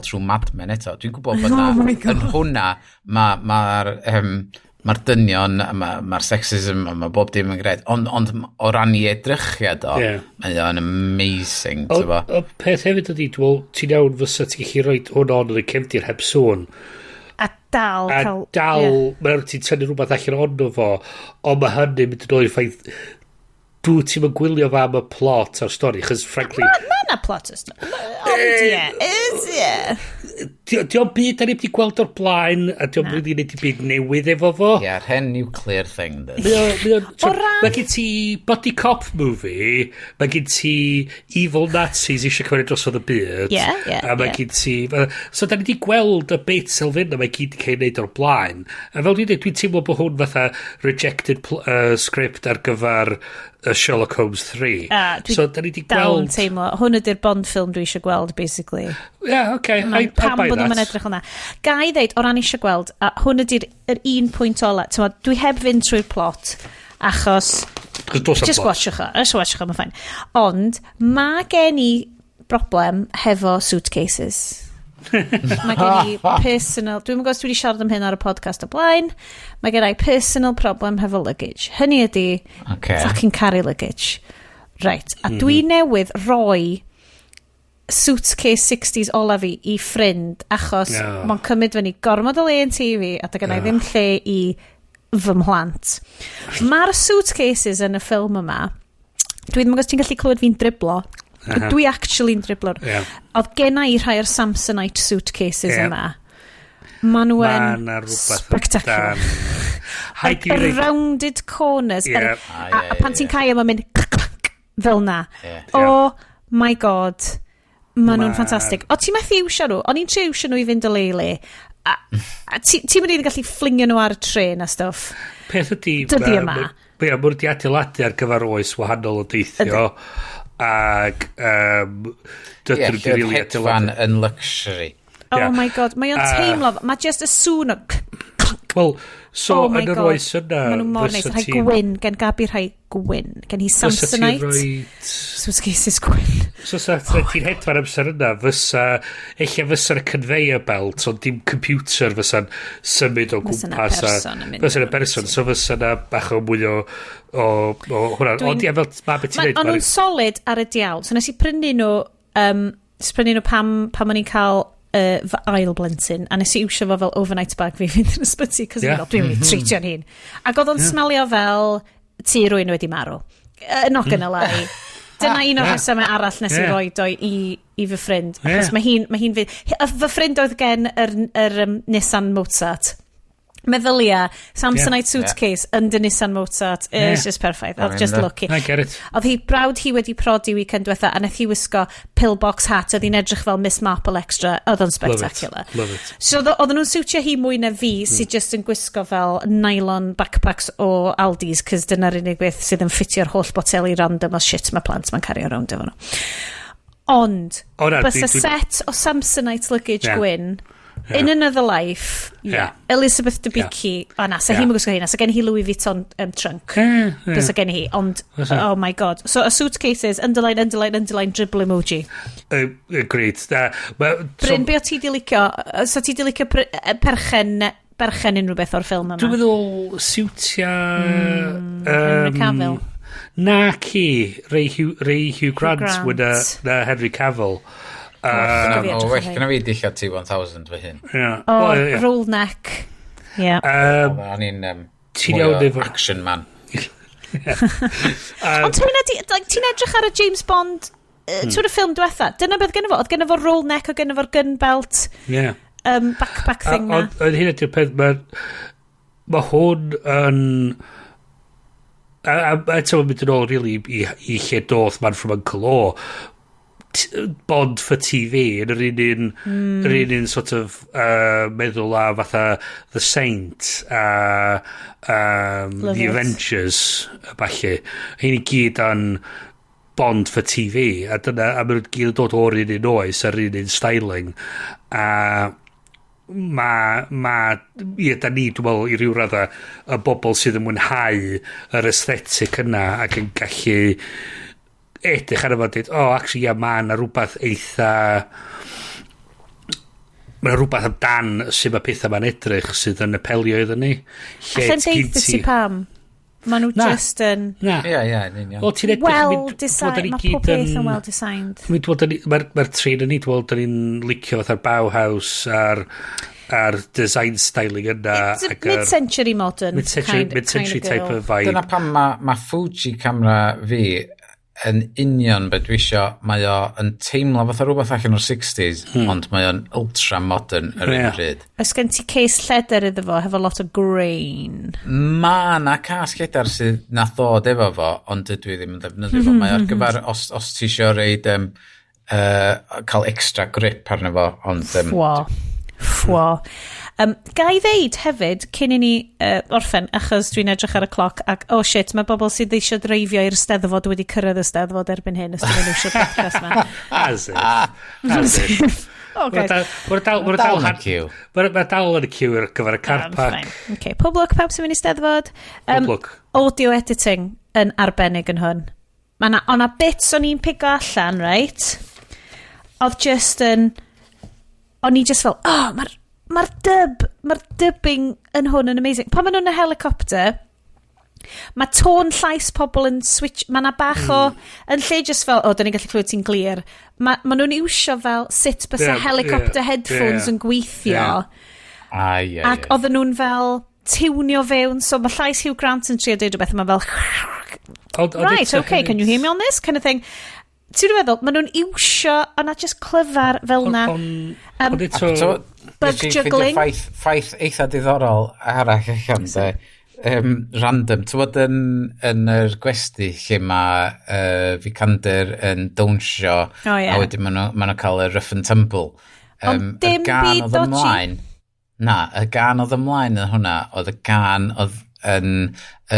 [SPEAKER 2] trwy Mad Men eto. Dwi'n gwybod bod na,
[SPEAKER 7] Oh my God.
[SPEAKER 2] yn hwnna, mae'r ma dynion, a mae'r ma sexism, a mae bob dim yn gred. Ond o ran i edrychiad o, mae o'n amazing,
[SPEAKER 3] O,
[SPEAKER 2] ti'n bo.
[SPEAKER 3] o peth hefyd ydy, dwi'n meddwl, ti'n iawn fysa ti'n gallu rhoi hwn on yn y cefndir heb sŵn.
[SPEAKER 1] A dal
[SPEAKER 3] A
[SPEAKER 1] cael
[SPEAKER 3] dal, mae'n ti'n tynnu rhywbeth allan ono fo, ond mae hynny'n mynd yn ôl i'r ffaith, dwi ti'n mynd gwylio fa am y plot a'r stori, chos frankly,
[SPEAKER 1] Ma na plot o stori. Ond ie, is ie.
[SPEAKER 3] Di o'n byd da ni wedi gweld o'r blaen, a di o'n really neud i byd newydd efo fo.
[SPEAKER 2] Ie, yeah, hen nuclear thing. Dyd.
[SPEAKER 3] Mae mae gen ti buddy cop movie, mae gen ti evil Nazis eisiau cymryd drosodd y byd.
[SPEAKER 1] Ie, ie,
[SPEAKER 3] A mae gen ti. So da ni wedi gweld y bit elfen yma i gyd wedi cael ei wneud o'r blaen. A fel dwi'n dweud, dwi'n teimlo bod hwn fatha rejected script ar gyfer Sherlock Holmes 3.
[SPEAKER 1] A dwi
[SPEAKER 3] So da ni wedi
[SPEAKER 1] dal yn
[SPEAKER 3] gweld
[SPEAKER 1] teimlo, hwn ydy'r Bond film dwi eisiau gweld, basically.
[SPEAKER 3] Yeah, okay, I
[SPEAKER 1] Pam
[SPEAKER 3] buy
[SPEAKER 1] bod nhw'n
[SPEAKER 3] that.
[SPEAKER 1] edrych hwnna. Ga i ddeud, o ran eisiau gweld, a hwn ydy'r yr un pwynt ola, t'mod, dwi heb fynd trwy'r plot, achos
[SPEAKER 3] Chos does 'am
[SPEAKER 1] just
[SPEAKER 3] plot.
[SPEAKER 1] watchwch o, just watchwch o, mae'n fine. Ond, mae gen i broblem hefo suitcases. Mae gen i personal, dwi'n gwybod os dwi wedi siarad am hyn ar y podcast o blaen, mae gen i personal problem hefo luggage. Hynny ydy, fucking carry luggage. Right, a dwi newydd roi suitcase 60s ola fi i ffrind achos
[SPEAKER 3] No.
[SPEAKER 1] mae'n cymryd fyny gormod o le yn TV a dy gennau ddim lle i fy mhlant. Mae'r suitcases yn y ffilm yma, dwi ddim yn gwybod os ti'n gallu clywed fi'n driblo. Dwi actually'n driblo. Oedd genna i rhai o'r Samsonite suitcases yma. Maen nhw
[SPEAKER 3] Ma'
[SPEAKER 1] yn
[SPEAKER 3] 'na rhywbeth
[SPEAKER 1] spectacular.
[SPEAKER 3] Haid i
[SPEAKER 1] Y
[SPEAKER 3] reid
[SPEAKER 1] rounded corners. A pan ti'n cau mae'n mynd clic, clic, fel na. Oh my God. Maen nhw'n ffantastig. O, ti'n methu iwsio nhw? O'n i'n trio iwsio nhw i fynd o le i le. A ti'n mynd i'n gallu fflingio nhw ar y tren a stwff.
[SPEAKER 3] Peth ydy
[SPEAKER 1] Dyddi yma.
[SPEAKER 3] Ie, ma' nhw wedi adeiladu ar gyfer oes wahanol o deithio. Ac dydyn
[SPEAKER 2] Ie,
[SPEAKER 3] nhw
[SPEAKER 2] lle
[SPEAKER 3] wedi
[SPEAKER 2] oedd
[SPEAKER 3] really
[SPEAKER 2] hedfan
[SPEAKER 3] adeiladu.
[SPEAKER 2] yn luxury.
[SPEAKER 1] Oh my God. Mae o'n teimlo, mae just y sŵn o
[SPEAKER 3] Wel, so
[SPEAKER 1] oh my
[SPEAKER 3] yn yr
[SPEAKER 1] God.
[SPEAKER 3] oes yna
[SPEAKER 1] Maen nhw mor neis.
[SPEAKER 3] fysa
[SPEAKER 1] Rhai gwyn, gen Gabi rhai gwyn. Gen hi
[SPEAKER 3] fysa ti'n
[SPEAKER 1] Samsonite. Suitcases gwyn.
[SPEAKER 3] So sa ti'n hedfan amser yna, fysa, ella fysa'r conveyor belt, ond dim computer fysa'n symud o
[SPEAKER 1] Fysa 'na
[SPEAKER 3] gwmpas.
[SPEAKER 1] Person yn mynd
[SPEAKER 3] Fysa 'na person, so fysa na bach o mwy o hwnna. Ond ie, fel ma beth ti'n
[SPEAKER 1] O'n
[SPEAKER 3] dweud.
[SPEAKER 1] nhw'n solid ar y diawl. So nes i prynu nhw, nes i prynu nhw pam o'n i'n cael fy ail blentyn, a nes i iwsio fo fel overnight bag fi fynd yn ysbyty, cos dwi'n mynd i treatio'n hun. Ac oedd o'n smelio fel tŷ rywun wedi marw. Not gonna lie. Dyna un o'r rhesymau arall nes i roed o i fy ffrind. Achos mae hi'n fy ffrind oedd gen yr Nissan Mozart. Meddylia, Samsonite suitcase yn dy Nissan Mozart. It's just perfect. Oedd just lucky.
[SPEAKER 3] I get it.
[SPEAKER 1] Oedd hi brawd hi wedi prodi weekend diwetha a nath hi wisgo pillbox hat oedd hi'n edrych fel Miss Marple Extra. Oedd o'n spectacular.
[SPEAKER 3] Love it.
[SPEAKER 1] So oedden nhw'n siwtio hi mwy na fi sydd just yn gwisgo fel nylon backpacks o Aldi's cos dyna'r unig beth sydd yn ffitio'r holl boteli random o shit mae plant mae'n cario rownd efo nhw. Ond,
[SPEAKER 3] O na,
[SPEAKER 1] bys y
[SPEAKER 3] set
[SPEAKER 1] set o Samsonite luggage gwyn In another life, yeah. Elizabeth Debicki, yeah. O na, sa hi'n gwisgo hynna, sa gen hi Louis Vuitton trunk. Yeah. Sa gen hi, ond, oh my God. So, a suitcases, underline, underline, underline, dribble emoji.
[SPEAKER 3] Agreed.
[SPEAKER 1] Bryn, be o ti di licio? So ti di licio perchen unrhyw beth o'r ffilm yma?
[SPEAKER 3] Dwi'n meddwl siwtia
[SPEAKER 1] Henry Cavill.
[SPEAKER 3] Na ci, Ray Hugh Grant, Grant. Na Henry Cavill.
[SPEAKER 2] O, well gyda fi dillad T1000 fy hun.
[SPEAKER 3] Yeah.
[SPEAKER 1] Oh,
[SPEAKER 3] well, yeah.
[SPEAKER 1] Roll neck. Yeah.
[SPEAKER 2] O'n i'n
[SPEAKER 3] Ti'n
[SPEAKER 2] mwy o
[SPEAKER 3] iawn efo
[SPEAKER 2] action man.
[SPEAKER 1] Ond ti'n like, ti'n edrych ar y James Bond, ti'n y ffilm diwetha, dyna beth gynno fo, oedd gynno fo roll neck, oedd gynno fo'r gun belt, backpack thing na.
[SPEAKER 3] Ond hyn ydy'r peth, mae ma hwn yn... A eto mae'n mynd yn ôl, really, i lle doth Man from Uncle O. Bond for TV yn yr un, yr un sort of meddwl a fatha The Saint a
[SPEAKER 1] Love
[SPEAKER 3] The
[SPEAKER 1] it.
[SPEAKER 3] Avengers a ballu. Hyn i gyd yn Bond for TV a dyna a maen nhw'n gyd yn dod o'r un oes a'r un styling a ma ie, da ni, dwi'n meddwl, i ryw radda y bobl sydd yn mwynhau yr aesthetic yna ac yn gallu edrych ar efo a dweud, "Oh, actually, ia, ma' 'na rhywbeth eitha, ma' 'na rhywbeth amdan sut mae pethau ma'n edrych sydd yn apelio iddyn ni." Lle
[SPEAKER 1] Allan
[SPEAKER 3] gin
[SPEAKER 1] deud ti pam. Maen nhw
[SPEAKER 3] Na.
[SPEAKER 1] just yn
[SPEAKER 3] Na.
[SPEAKER 2] Ie, yn union.
[SPEAKER 3] Wel, ti'n edrych
[SPEAKER 1] well
[SPEAKER 3] dwi'n meddwl
[SPEAKER 1] designed.
[SPEAKER 3] da ni
[SPEAKER 1] Mae
[SPEAKER 3] gyd
[SPEAKER 1] pob peth yn well designed.
[SPEAKER 3] Dwi'n meddwl mae'r ma trin yn ni, dwi'n meddwl da ni'n licio fatha'r Bauhaus a'r design styling yna.
[SPEAKER 1] It's a
[SPEAKER 3] ac yr
[SPEAKER 1] mid-century modern
[SPEAKER 3] Mid-century, mid-century
[SPEAKER 1] kind of
[SPEAKER 3] type
[SPEAKER 1] girl.
[SPEAKER 3] of vibe.
[SPEAKER 2] Dyna pam mae ma Fuji camera fi yn union beth dwi isio. Mae o yn teimlo fatha rhywbeth allan o'r 60s, ond mae o'n ultra modern yr un pryd.
[SPEAKER 1] Oes gen ti case lledr iddo fo, hefo lot o grain?
[SPEAKER 2] Ma na cas lledar sydd nath ddod efo fo, ond dydw i ddim yn ddefnyddio fo. Mae ar gyfer, os ti isio reid cael extra grip arno fo, ond
[SPEAKER 1] Ffwo. Ffwo. Ga i ddeud hefyd, cyn i ni orffen, achos dwi'n edrych ar y cloc, ac oh shit, mae bobl sydd eisiau dreifio i'r steddfod wedi cyrraedd y steddfod erbyn hyn, os dwi'n eisiau podcast ma.
[SPEAKER 3] As if. As if.
[SPEAKER 1] Oh, guys.
[SPEAKER 3] Mae'r dal, mae'r
[SPEAKER 2] Dal
[SPEAKER 3] dal,
[SPEAKER 2] yn y queue.
[SPEAKER 3] Mae'r dal yn y queue ar gyfer y car park.
[SPEAKER 1] Fine. Okay, pob lwc pawb sy'n mynd i steddfod.
[SPEAKER 3] Pob lwc.
[SPEAKER 1] Audio editing yn arbennig yn hwn. Mae na, o'na bits o'n i'n pigo allan, right? Oedd just yn... O'n i just fel, oh, mae'r dubbing yn hwn yn amazing. Pan maen nhw'n y helicopter, mae tôn llais pobl yn switch, mae na bach o, yn lle just fel, "O, oh, da ni'n gallu clywed ti'n glir," ma nhw'n iwsio fel sut bysa helicopter headphones yn gweithio.
[SPEAKER 2] Ai, ai,
[SPEAKER 1] Ac
[SPEAKER 2] ai.
[SPEAKER 1] oedden nhw'n fel tiwnio fewn, so mae llais Hugh Grant yn trio deud rhywbeth, a mae fel,
[SPEAKER 3] Ond
[SPEAKER 1] "Right,
[SPEAKER 3] eto
[SPEAKER 1] okay, can you hear me on this?" kind of thing. Ti'n meddwl, maen nhw'n iwsio, o'na just clyfar fel na.
[SPEAKER 3] Ond eto,
[SPEAKER 2] So,
[SPEAKER 1] Bug
[SPEAKER 2] nes i ffeindio
[SPEAKER 1] juggling.
[SPEAKER 2] Ffaith eitha diddorol arall allan, de. Random. Ti'n bod yn yr gwesty lle mae Vikander yn dawnsio
[SPEAKER 1] O, ie.
[SPEAKER 2] a wedyn maen nhw, ma nhw cael y rough and tumble.
[SPEAKER 1] Ond dim
[SPEAKER 2] y gan
[SPEAKER 1] byd
[SPEAKER 2] oedd
[SPEAKER 1] dodgy.
[SPEAKER 2] ymlaen, na, y gan oedd ymlaen yn hwnna, oedd y gan oedd yn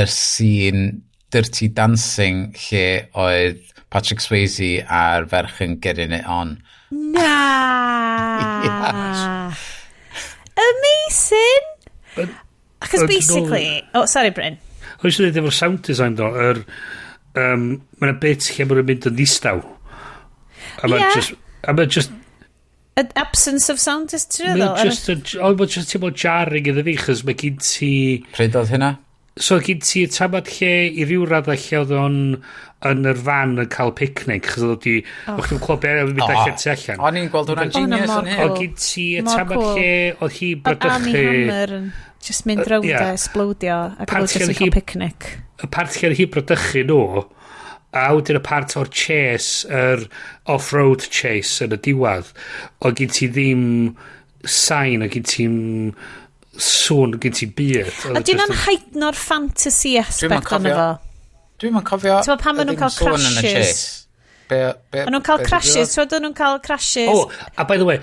[SPEAKER 2] yr scene Dirty Dancing lle oedd Patrick Swayze a'r ferch yn getting it on.
[SPEAKER 1] Na! Amazing! Achos basically... Oh, sorry, Bryn.
[SPEAKER 3] O'n eisiau dweud efo'r sound design do, mae'n bit lle maen nhw'n mynd yn ddistaw. A mae'n just, a mae'n just,
[SPEAKER 1] An absence of sound is ti'n
[SPEAKER 3] mae'n
[SPEAKER 1] meddwl?
[SPEAKER 3] just, yn, ond mae'n just teimlo jarring iddo fi, chos mae gen ti,
[SPEAKER 2] Pryd oedd hynna?
[SPEAKER 3] So gen ti y tamad lle i ryw raddau lle oedd o'n yn yr fan yn cael picnic, chos oedd o di, o'ch chi'n clywed be oedd yn mynd allan tu allan.
[SPEAKER 2] O'n i'n gweld hwnna'n
[SPEAKER 1] O, hwnna
[SPEAKER 2] genius
[SPEAKER 1] mor
[SPEAKER 2] yn hyn.
[SPEAKER 1] cool.
[SPEAKER 3] Oedd gen ti y
[SPEAKER 1] Mor
[SPEAKER 3] tamad
[SPEAKER 1] cool.
[SPEAKER 3] lle oedd hi
[SPEAKER 1] Oedd Armie
[SPEAKER 3] bradychu,
[SPEAKER 1] Hammer yn just mynd rownd a esplodio ac
[SPEAKER 3] Part
[SPEAKER 1] oedd
[SPEAKER 3] lle
[SPEAKER 1] just yn
[SPEAKER 3] oedd
[SPEAKER 1] cael
[SPEAKER 3] hi
[SPEAKER 1] picnic.
[SPEAKER 3] Y part lle oedd hi bradychu nhw, a wedyn y part o'r chase, yr off-road chase yn y diwedd, oedd gen ti ddim sain, oedd gen ti'n sŵn, oedd gen ti byd.
[SPEAKER 1] A dyn nhw'n heighteno'r fantasy aspect
[SPEAKER 2] cofio.
[SPEAKER 1] ono fo.
[SPEAKER 2] Dwi'm yn cofio
[SPEAKER 1] T'mo' pan ma' nhw'n
[SPEAKER 2] ddim
[SPEAKER 1] cael
[SPEAKER 2] sŵn yn y
[SPEAKER 1] crashes?
[SPEAKER 2] chase. Be,
[SPEAKER 1] O'n nhw'n cael
[SPEAKER 2] be
[SPEAKER 1] crashes,
[SPEAKER 2] ddigwyddodd?
[SPEAKER 1] ti'n nhw'n cael crashes.
[SPEAKER 3] Oh, a by the way,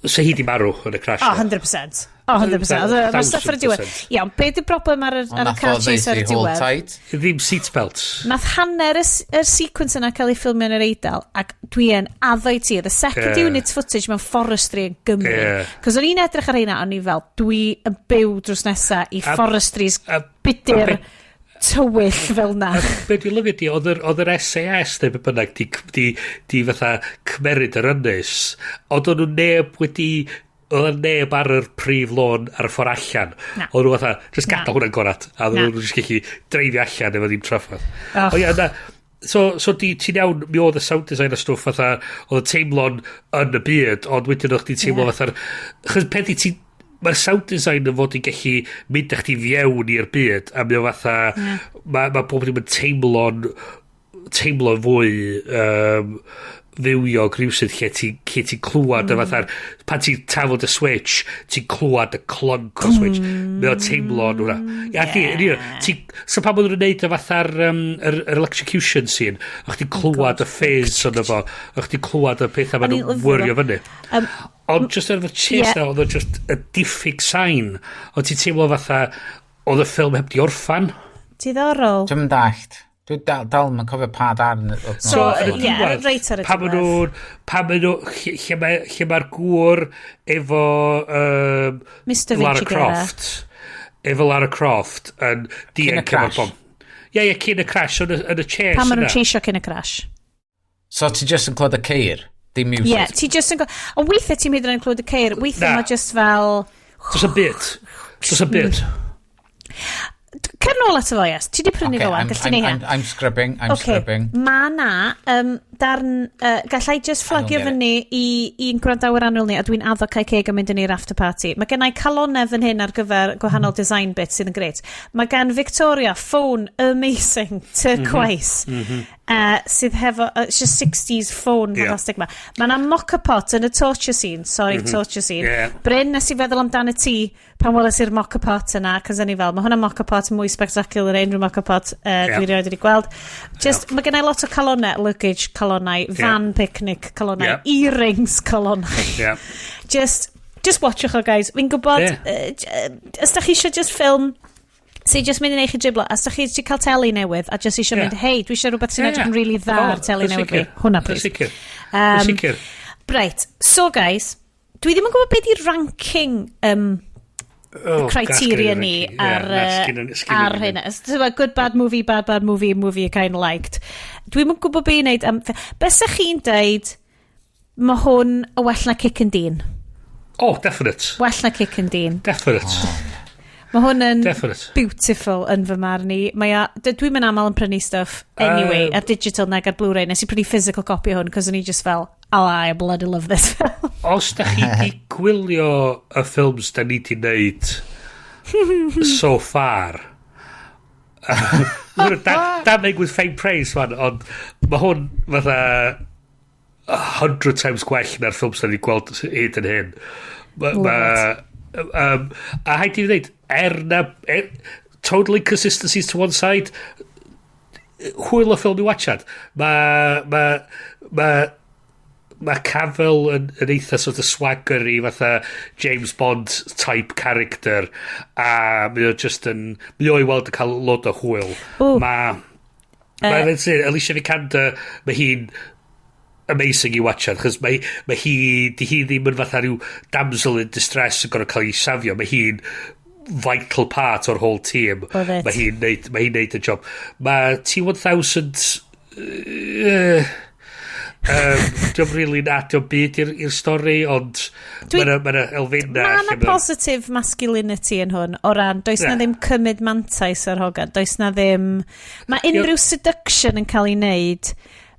[SPEAKER 3] so hi di marw yn y crash.
[SPEAKER 1] Oh, 100%. Oh, 100%. Mae'r stuff ar y diwedd. Iawn, be di broblem ar y car chase ar y diwedd?
[SPEAKER 2] Tight.
[SPEAKER 3] Ddim seatbelts.
[SPEAKER 1] Nath hanner y sequence yna cael ei ffilmio yn yr Eidal, ac dwi yn addo i ti, the second unit footage mewn forestry yn Gymru. Cos o'n i'n edrych ar hynna, o'n i fel, dwi yn byw drws nesa i forestries budur tywyll fel na.
[SPEAKER 3] Be dwi'n lyfio di, oedd yr SAS neu be bynnag di fatha cymeryd yr ynys, ond o'n nhw neb wedi, oedd neb ar yr prif lôn ar y ffordd allan.
[SPEAKER 1] Na.
[SPEAKER 3] Oedd nhw fatha, just gadael
[SPEAKER 1] Na.
[SPEAKER 3] hwnna'n gorad. A oedd
[SPEAKER 1] Na.
[SPEAKER 3] nhw'n just gallu dreifio allan efo ddim trafferth.
[SPEAKER 1] Och.
[SPEAKER 3] O ia, na. So di, ti'n iawn, mi oedd y sound design a stwff fatha, oedd y teimlo'n yn y byd, ond wedyn o'ch ti'n teimlo fatha'r... Chos peth i ti, mae'r sound design yn fod i gallu mynd â chdi fewn i'r byd, a mae o fatha, mae ma bob dim yn teimlo'n fwy fywiog rhywsut lle ti clywed y fatha'r, pan ti'n tafod y switch, ti'n clywed y clunk o'r switch, mae o'n teimlo'n hwnna. Ia, yeah. Ti, so pan maen nhw'n neud y fatha'r yr electrocution scene, o'ch ti'n clywed y fizz ond fo, o'ch ti'n clywed y pethau maen
[SPEAKER 1] O'n i'n
[SPEAKER 3] nhw'n
[SPEAKER 1] lyfio
[SPEAKER 3] whirio
[SPEAKER 1] fo.
[SPEAKER 3] fyny. Ond just efo chase na, oedd o just y diffyg sain. Ond ti'n teimlo fatha, oedd y ffilm heb di orffan.
[SPEAKER 1] Diddorol.
[SPEAKER 2] Dwi'n dallt. Dwi dal yn cofio pa darn oedd
[SPEAKER 1] So,
[SPEAKER 3] Ar y
[SPEAKER 1] ie,
[SPEAKER 3] diwedd,
[SPEAKER 1] reit ar y
[SPEAKER 3] pan ma'
[SPEAKER 1] diwedd.
[SPEAKER 3] Pan ma' nhw, lle mae'r gŵr efo
[SPEAKER 1] Mr.
[SPEAKER 3] Lara
[SPEAKER 1] Vinci Guerra.
[SPEAKER 3] Croft, efo Lara Croft yn
[SPEAKER 2] Cyn y
[SPEAKER 3] dianc efo'r
[SPEAKER 2] crash.
[SPEAKER 3] bom. Ie, cyn y crash, yn y chase
[SPEAKER 1] Pan maen nhw'n
[SPEAKER 3] yna.
[SPEAKER 1] cheisio cyn y crash.
[SPEAKER 2] So ti just yn clywed y ceir? Dim music?
[SPEAKER 1] Ie, yeah, ti just yn... Ond weithiau ti'n hyd yn oed yn clywed y ceir, weithiau
[SPEAKER 3] Na.
[SPEAKER 1] mae just fel...
[SPEAKER 3] Does 'na'm byd. Does 'na'm byd.
[SPEAKER 1] Cer nôl ato fo, yes. Ti di prynu
[SPEAKER 2] Okay,
[SPEAKER 1] fo wan, gallu ni
[SPEAKER 2] I'm, I'm scrubbing, I'm scrubbing.
[SPEAKER 1] Ma na darn, gallai just fflagio
[SPEAKER 2] get it.
[SPEAKER 1] fyny i'n gwrandawyr annwyl ni, a dwi'n addo cael ceg yn mynd yn i'r after party. Mae gennau calonau fan hyn ar gyfer gwahanol design bits sydd yn gret. Mae gan Victoria phone amazing turquoise, sydd hefo, it's just 60s phone fantastic ma. Mae na mocha pot yn y torture scene, sorry, torture scene. Bryn, nes i feddwl amdano ti pan weles i'r mocha pot yna, cos o'n i fel, mae hwnna mocha pot mwy spectacular na unrhyw mocha pot dwi rioed wedi gweld. Just, mae gennau lot o calonau, luggage calonau, van picnic calonau, earrings calonau. Just watchwch o, guys. Fi'n gwybod, os da chi eisiau just film sy'n just mynd i neud chi driblo, a os da chi eisiau cael teli newydd, a just eisiau mynd, "Hei, dwi eisiau rhywbeth sy'n edrych yn really dda ar teli
[SPEAKER 3] Yn
[SPEAKER 1] newydd fi."
[SPEAKER 3] sicr.
[SPEAKER 1] Hwna,
[SPEAKER 3] Yn
[SPEAKER 1] please.
[SPEAKER 3] sicr. Yn sicr.
[SPEAKER 1] Right, so guys, dwi ddim yn gwybod beth di'r ranking
[SPEAKER 3] Oh,
[SPEAKER 1] criteria
[SPEAKER 3] gas
[SPEAKER 1] ni
[SPEAKER 3] ranking.
[SPEAKER 1] ar,
[SPEAKER 3] Ie, na, sgynna
[SPEAKER 1] ar
[SPEAKER 3] ni ddim.
[SPEAKER 1] hynna. So, good bad movie, bad bad movie, movie I kind of liked. Dwi'm yn gwybod be i wneud. Be sa chi'n deud, mae hwn y well na Kick and Dean?
[SPEAKER 3] Oh, definite.
[SPEAKER 1] Well na Kick and Dean.
[SPEAKER 3] Definite.
[SPEAKER 1] Mae hwn yn
[SPEAKER 3] Definite.
[SPEAKER 1] beautiful yn fy marn i. Mae o, dwi'n mynd aml yn prynu stuff anyway, ar digital nag ar Blu-ray. Nes i prynu physical copy o hwn, cos o'n i just fel, "Oh, I bloody love this film."
[SPEAKER 3] Os da chi di gwylio y ffilms da ni di wneud so far, that make with faint praise man, ond mae hwn fatha 100 times gwell na'r ffilms da ni gweld hyd yn hyn.
[SPEAKER 1] Love
[SPEAKER 3] A haid i ddweud, na, totally consistencies to one side, hwyl o ffilm i watchad. Ma Cavill yn eitha sort of swaggery fatha James Bond type character a mae o just yn mae o i weld yn cael lot o hwyl.
[SPEAKER 1] Ww.
[SPEAKER 3] Mae Alicia Vikander, mae hi'n amazing i watchad chos mae hi di hi ddim yn fatha rhyw damsel in distress yn gorfod cael ei safio, mae hi'n vital part o'r whole team.
[SPEAKER 1] Love it.
[SPEAKER 3] Mae hi'n neud y job. Mae T-1000 dio'm really na dio'm byd i'r stori, ond mae 'na elfennau
[SPEAKER 1] Mae
[SPEAKER 3] lle
[SPEAKER 1] yna positive masculinity yn hwn, o ran, does na ddim cymryd mantais ar hogan, does na ddim... Mae unrhyw seduction yn cael ei wneud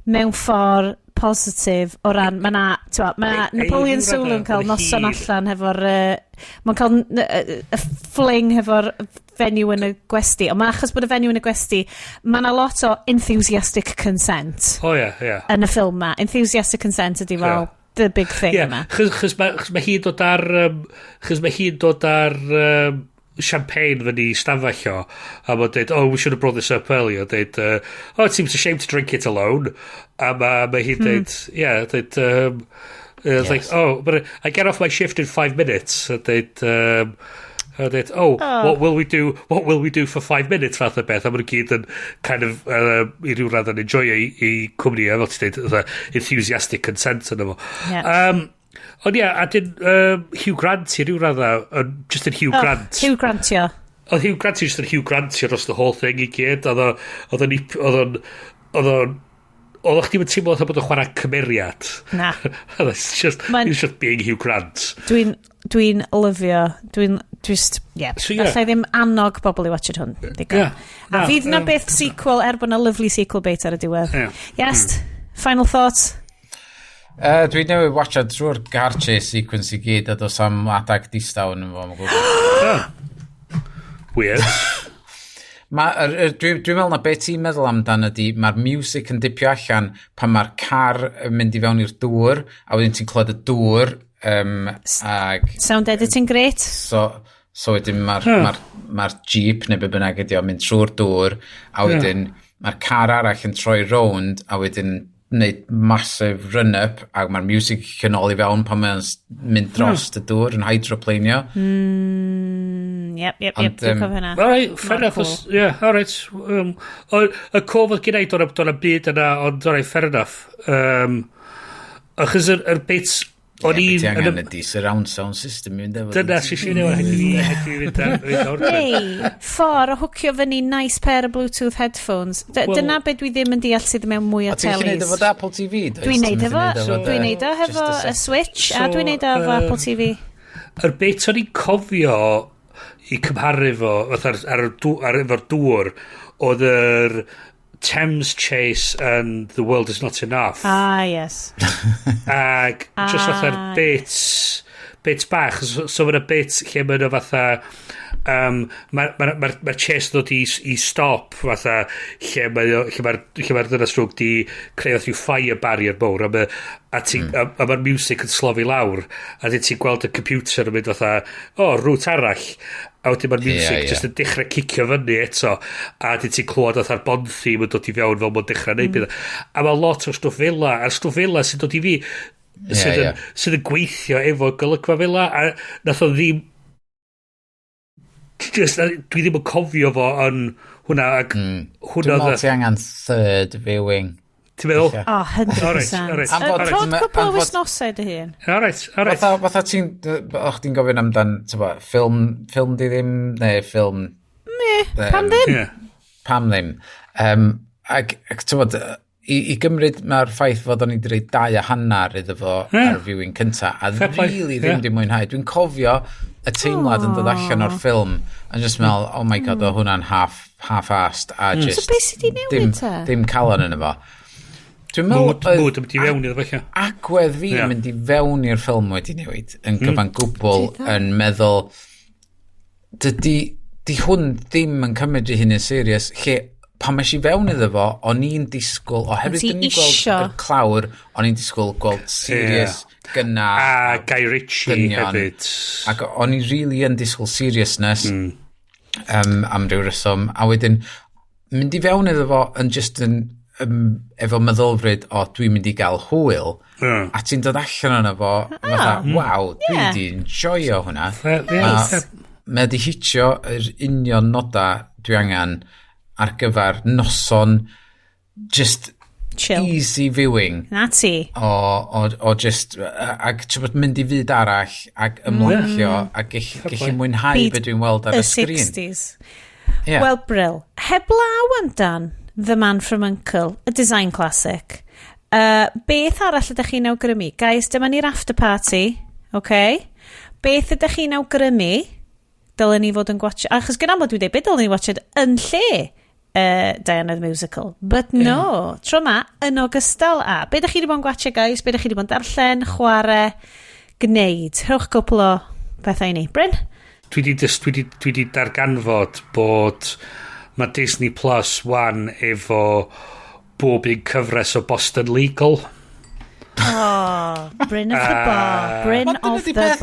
[SPEAKER 1] mewn ffordd positif o ran, mae na, t'mo, mae Napoleon
[SPEAKER 3] ryw
[SPEAKER 1] Solo yn cael
[SPEAKER 3] raddau,
[SPEAKER 1] noson
[SPEAKER 3] oedd
[SPEAKER 1] allan hefo'r... Mae'n cael y fling hefo'r fenyw yn y gwesti, ond mae achos bod y fenyw yn y gwesti, mae na lot o enthusiastic consent
[SPEAKER 3] O ie, ie.
[SPEAKER 1] yn y ffilm ma. Enthusiastic consent ydy fel the big thing yma.
[SPEAKER 3] Chos mae hi'n dod ar chos mae hi'n dod ar champagne fyny i stafell o a mae'n dweud, "Oh, we should have brought this up earlier." Dweud, "Oh, it seems a shame to drink it alone." A mae hi'n dweud, yeah, dweud, It's like, "Oh, but I get off my shift in 5 minutes." A dweud, "Oh, what will we do? What will we do for 5 minutes?" fath o beth. A maen nhw gyd yn kind of, i ryw radd yn enjoy i cwmni, a fel ti'n dweud, fatha enthusiastic consent yn efo. Ond ie, a dyn Hugh Grant i ryw radda, just yn Hugh
[SPEAKER 1] Oh,
[SPEAKER 3] Grant.
[SPEAKER 1] Hugh Grantio.
[SPEAKER 3] Oedd Hugh Grant just yn Hugh Grantio dros the whole thing i gyd. Oedd o'ch ti'n teimlo fatha bod o'n chwarae cymeriad.
[SPEAKER 1] Na.
[SPEAKER 3] It's just, he's just being Hugh Grant.
[SPEAKER 1] Dwi'n lyfio, dwi'n just, yeah.
[SPEAKER 3] So, yeah.
[SPEAKER 1] Alla i ddim annog bobl i watch hwn. Digon. A
[SPEAKER 3] Na,
[SPEAKER 1] fydd na byth sequel er bod na lovely sequel bait ar y diwedd. Yes, final thoughts?
[SPEAKER 2] Dwi newydd watchad trwy'r car chase sequence i gyd a dos am adag distaw yn fo. Ma'n gwbod.
[SPEAKER 3] Weird.
[SPEAKER 2] Ma, dwi meddwl na beth ti'n meddwl amdan ydy, mae'r music yn dipio allan pan mae'r car yn mynd i fewn i'r dŵr, a wedyn ti'n clywed y dŵr, ag
[SPEAKER 1] Sound editing great.
[SPEAKER 2] So wedyn mae'r ma Jeep neu be bynnag ydi o'n mynd trwy'r dŵr, a wedyn mae'r car arall yn troi rownd, a wedyn wneud massive run-up, a mae'r music yn ôl i fewn pan mae'n mynd dros y dŵr yn hydroplanio.
[SPEAKER 1] Yep,
[SPEAKER 2] Ond,
[SPEAKER 1] dwi'n cofio hynna.
[SPEAKER 3] All right, fair
[SPEAKER 1] Mor
[SPEAKER 3] enough.
[SPEAKER 1] cool.
[SPEAKER 3] Yeah, all right. Y cof oedd gen i do'n byd yna, ond all right, fair enough. Achos yr bits o'n
[SPEAKER 2] Ie,
[SPEAKER 3] i'n
[SPEAKER 2] be ti angen ydi surround sound system i fynd efo.
[SPEAKER 3] Dyna sy'n siŵr rhaid i fi fynd o'r
[SPEAKER 1] Neu, ffordd o hwcio fyny nice pair o Bluetooth headphones. Dyna beth dwi ddim yn deall sydd mewn mwy o
[SPEAKER 2] A ti'n gallu neud
[SPEAKER 1] telis.
[SPEAKER 2] efo dy Apple TV, does?
[SPEAKER 1] Dwi'n neud
[SPEAKER 2] Ti'n
[SPEAKER 1] efo,
[SPEAKER 2] gallu neud
[SPEAKER 1] dwi'n neud o hefo
[SPEAKER 2] just
[SPEAKER 1] y Switch, a
[SPEAKER 3] So,
[SPEAKER 1] dwi'n neud o efo Apple TV.
[SPEAKER 3] Yr bit o'n i'n cofio i cymharu fo, fatha ar efo'r dŵr, oedd yr Thames Chase and The World Is Not Enough.
[SPEAKER 1] Ah, yes.
[SPEAKER 3] Ag just fatha'r bits bach. So mae'na bits lle mae yna fatha mae'r ma chase ddod i stop fatha lle mae'r ddynas drwg di creu fatha rhyw fire barrier mawr a mae'r music yn slofi lawr a dyn ti'n gweld y computer yn mynd fatha, "O, oh, route arall," a wedyn mae'r music
[SPEAKER 2] Ie, ie.
[SPEAKER 3] just yn dechrau cicio fyny eto a dyn ti'n clywed fatha'r Bond theme yn dod i fewn fel mae'n dechrau neud mm. A mae lot o stwff fel 'a, a'r stwff fel 'a sy'n dod i fi sydd yn gweithio efo golygfa fel 'a, a nath o ddim just, dwi ddim yn cofio fo yn hwnna ac hwnna
[SPEAKER 2] Dwi'n meddwl
[SPEAKER 3] oedd
[SPEAKER 2] ti angen third viewing.
[SPEAKER 3] Ti'n meddwl?
[SPEAKER 2] Ella.
[SPEAKER 1] Oh, 100%.
[SPEAKER 3] Alright.
[SPEAKER 1] Rhod cwpl o wythnosau dy hun.
[SPEAKER 3] Alright.
[SPEAKER 2] Fatha ti'n, o'ch ti'n gofyn amdan, ti'n bo, ffilm di ddim, neu ffilm
[SPEAKER 1] Me, pam ddim?
[SPEAKER 2] Pam ddim. Ac ti'n bod, i gymryd mae'r ffaith fod o'n i wedi rhoi 2.5 iddo fo ar y viewing cynta, a
[SPEAKER 3] Fair play,
[SPEAKER 2] really ddim
[SPEAKER 3] ie.
[SPEAKER 2] di mwynhau. Dwi'n cofio y teimlad yn dod allan o'r ffilm, a just meddwl, "Oh my God, o hwnna'n half-assed," a just
[SPEAKER 1] So beth sydd 'di newid
[SPEAKER 2] dim,
[SPEAKER 1] te?
[SPEAKER 2] dim calon yn efo. Dwi'n meddwl
[SPEAKER 3] Mood yn mynd i fewn iddo fo.
[SPEAKER 2] Agwedd fi yn mynd i fewn i'r ffilm wedi newid yn gyfan gwbl, yn meddwl dydy di hwn ddim yn cymryd ei hun yn serious, lle pan mes i fewn iddo fo, o'n i'n disgwyl, oherwydd
[SPEAKER 1] Ti
[SPEAKER 2] dwi'n gweld
[SPEAKER 1] isio.
[SPEAKER 2] y clawr, o'n i'n disgwyl gweld serious gynna
[SPEAKER 3] A Guy Ritchie
[SPEAKER 2] dynion.
[SPEAKER 3] hefyd.
[SPEAKER 2] Ac o'n i really yn disgwyl seriousness am ryw reswm, a wedyn mynd i fewn iddo fo yn just yn efo meddylfryd o dwi'n mynd i gael hwyl, a ti'n dod allan ono fo fatha, "Waw, dwi wedi enjoyo hwnna." Mae wedi hitio yr union noda dwi angen ar gyfer noson just
[SPEAKER 1] Chill.
[SPEAKER 2] Easy viewing
[SPEAKER 1] Na ti.
[SPEAKER 2] o just ac ti'n bod mynd i fyd arall ac ymlacio a gallu mwynhau
[SPEAKER 1] Byd
[SPEAKER 2] be dwi'n weld ar
[SPEAKER 1] y
[SPEAKER 2] y sgrin.
[SPEAKER 1] 60s.
[SPEAKER 2] Yeah.
[SPEAKER 1] Wel, Brill, heblaw amdan The Man from U.N.C.L.E., a design classic, beth arall ydych chi'n awgrymu? Guys, dyma ni'r after party, okay? Beth ydych chi'n awgrymu dylen ni fod yn gwatch? Achos gyda aml dwi'n dweud, beth dylen ni watched yn lle Diana the Musical? But no, tro ma, yn ogystal â. Be ydych chi wedi bod yn gwatchio, guys? Be ydych chi wedi bod yn darllen, chwarae, gwneud? Rhowch gwpl o bethau i ni. Bryn?
[SPEAKER 3] Dwi di darganfod bod mae Disney Plus One efo bob un cyfres o Boston Legal.
[SPEAKER 1] Oh, Bryn of the bar. Bryn of the bar.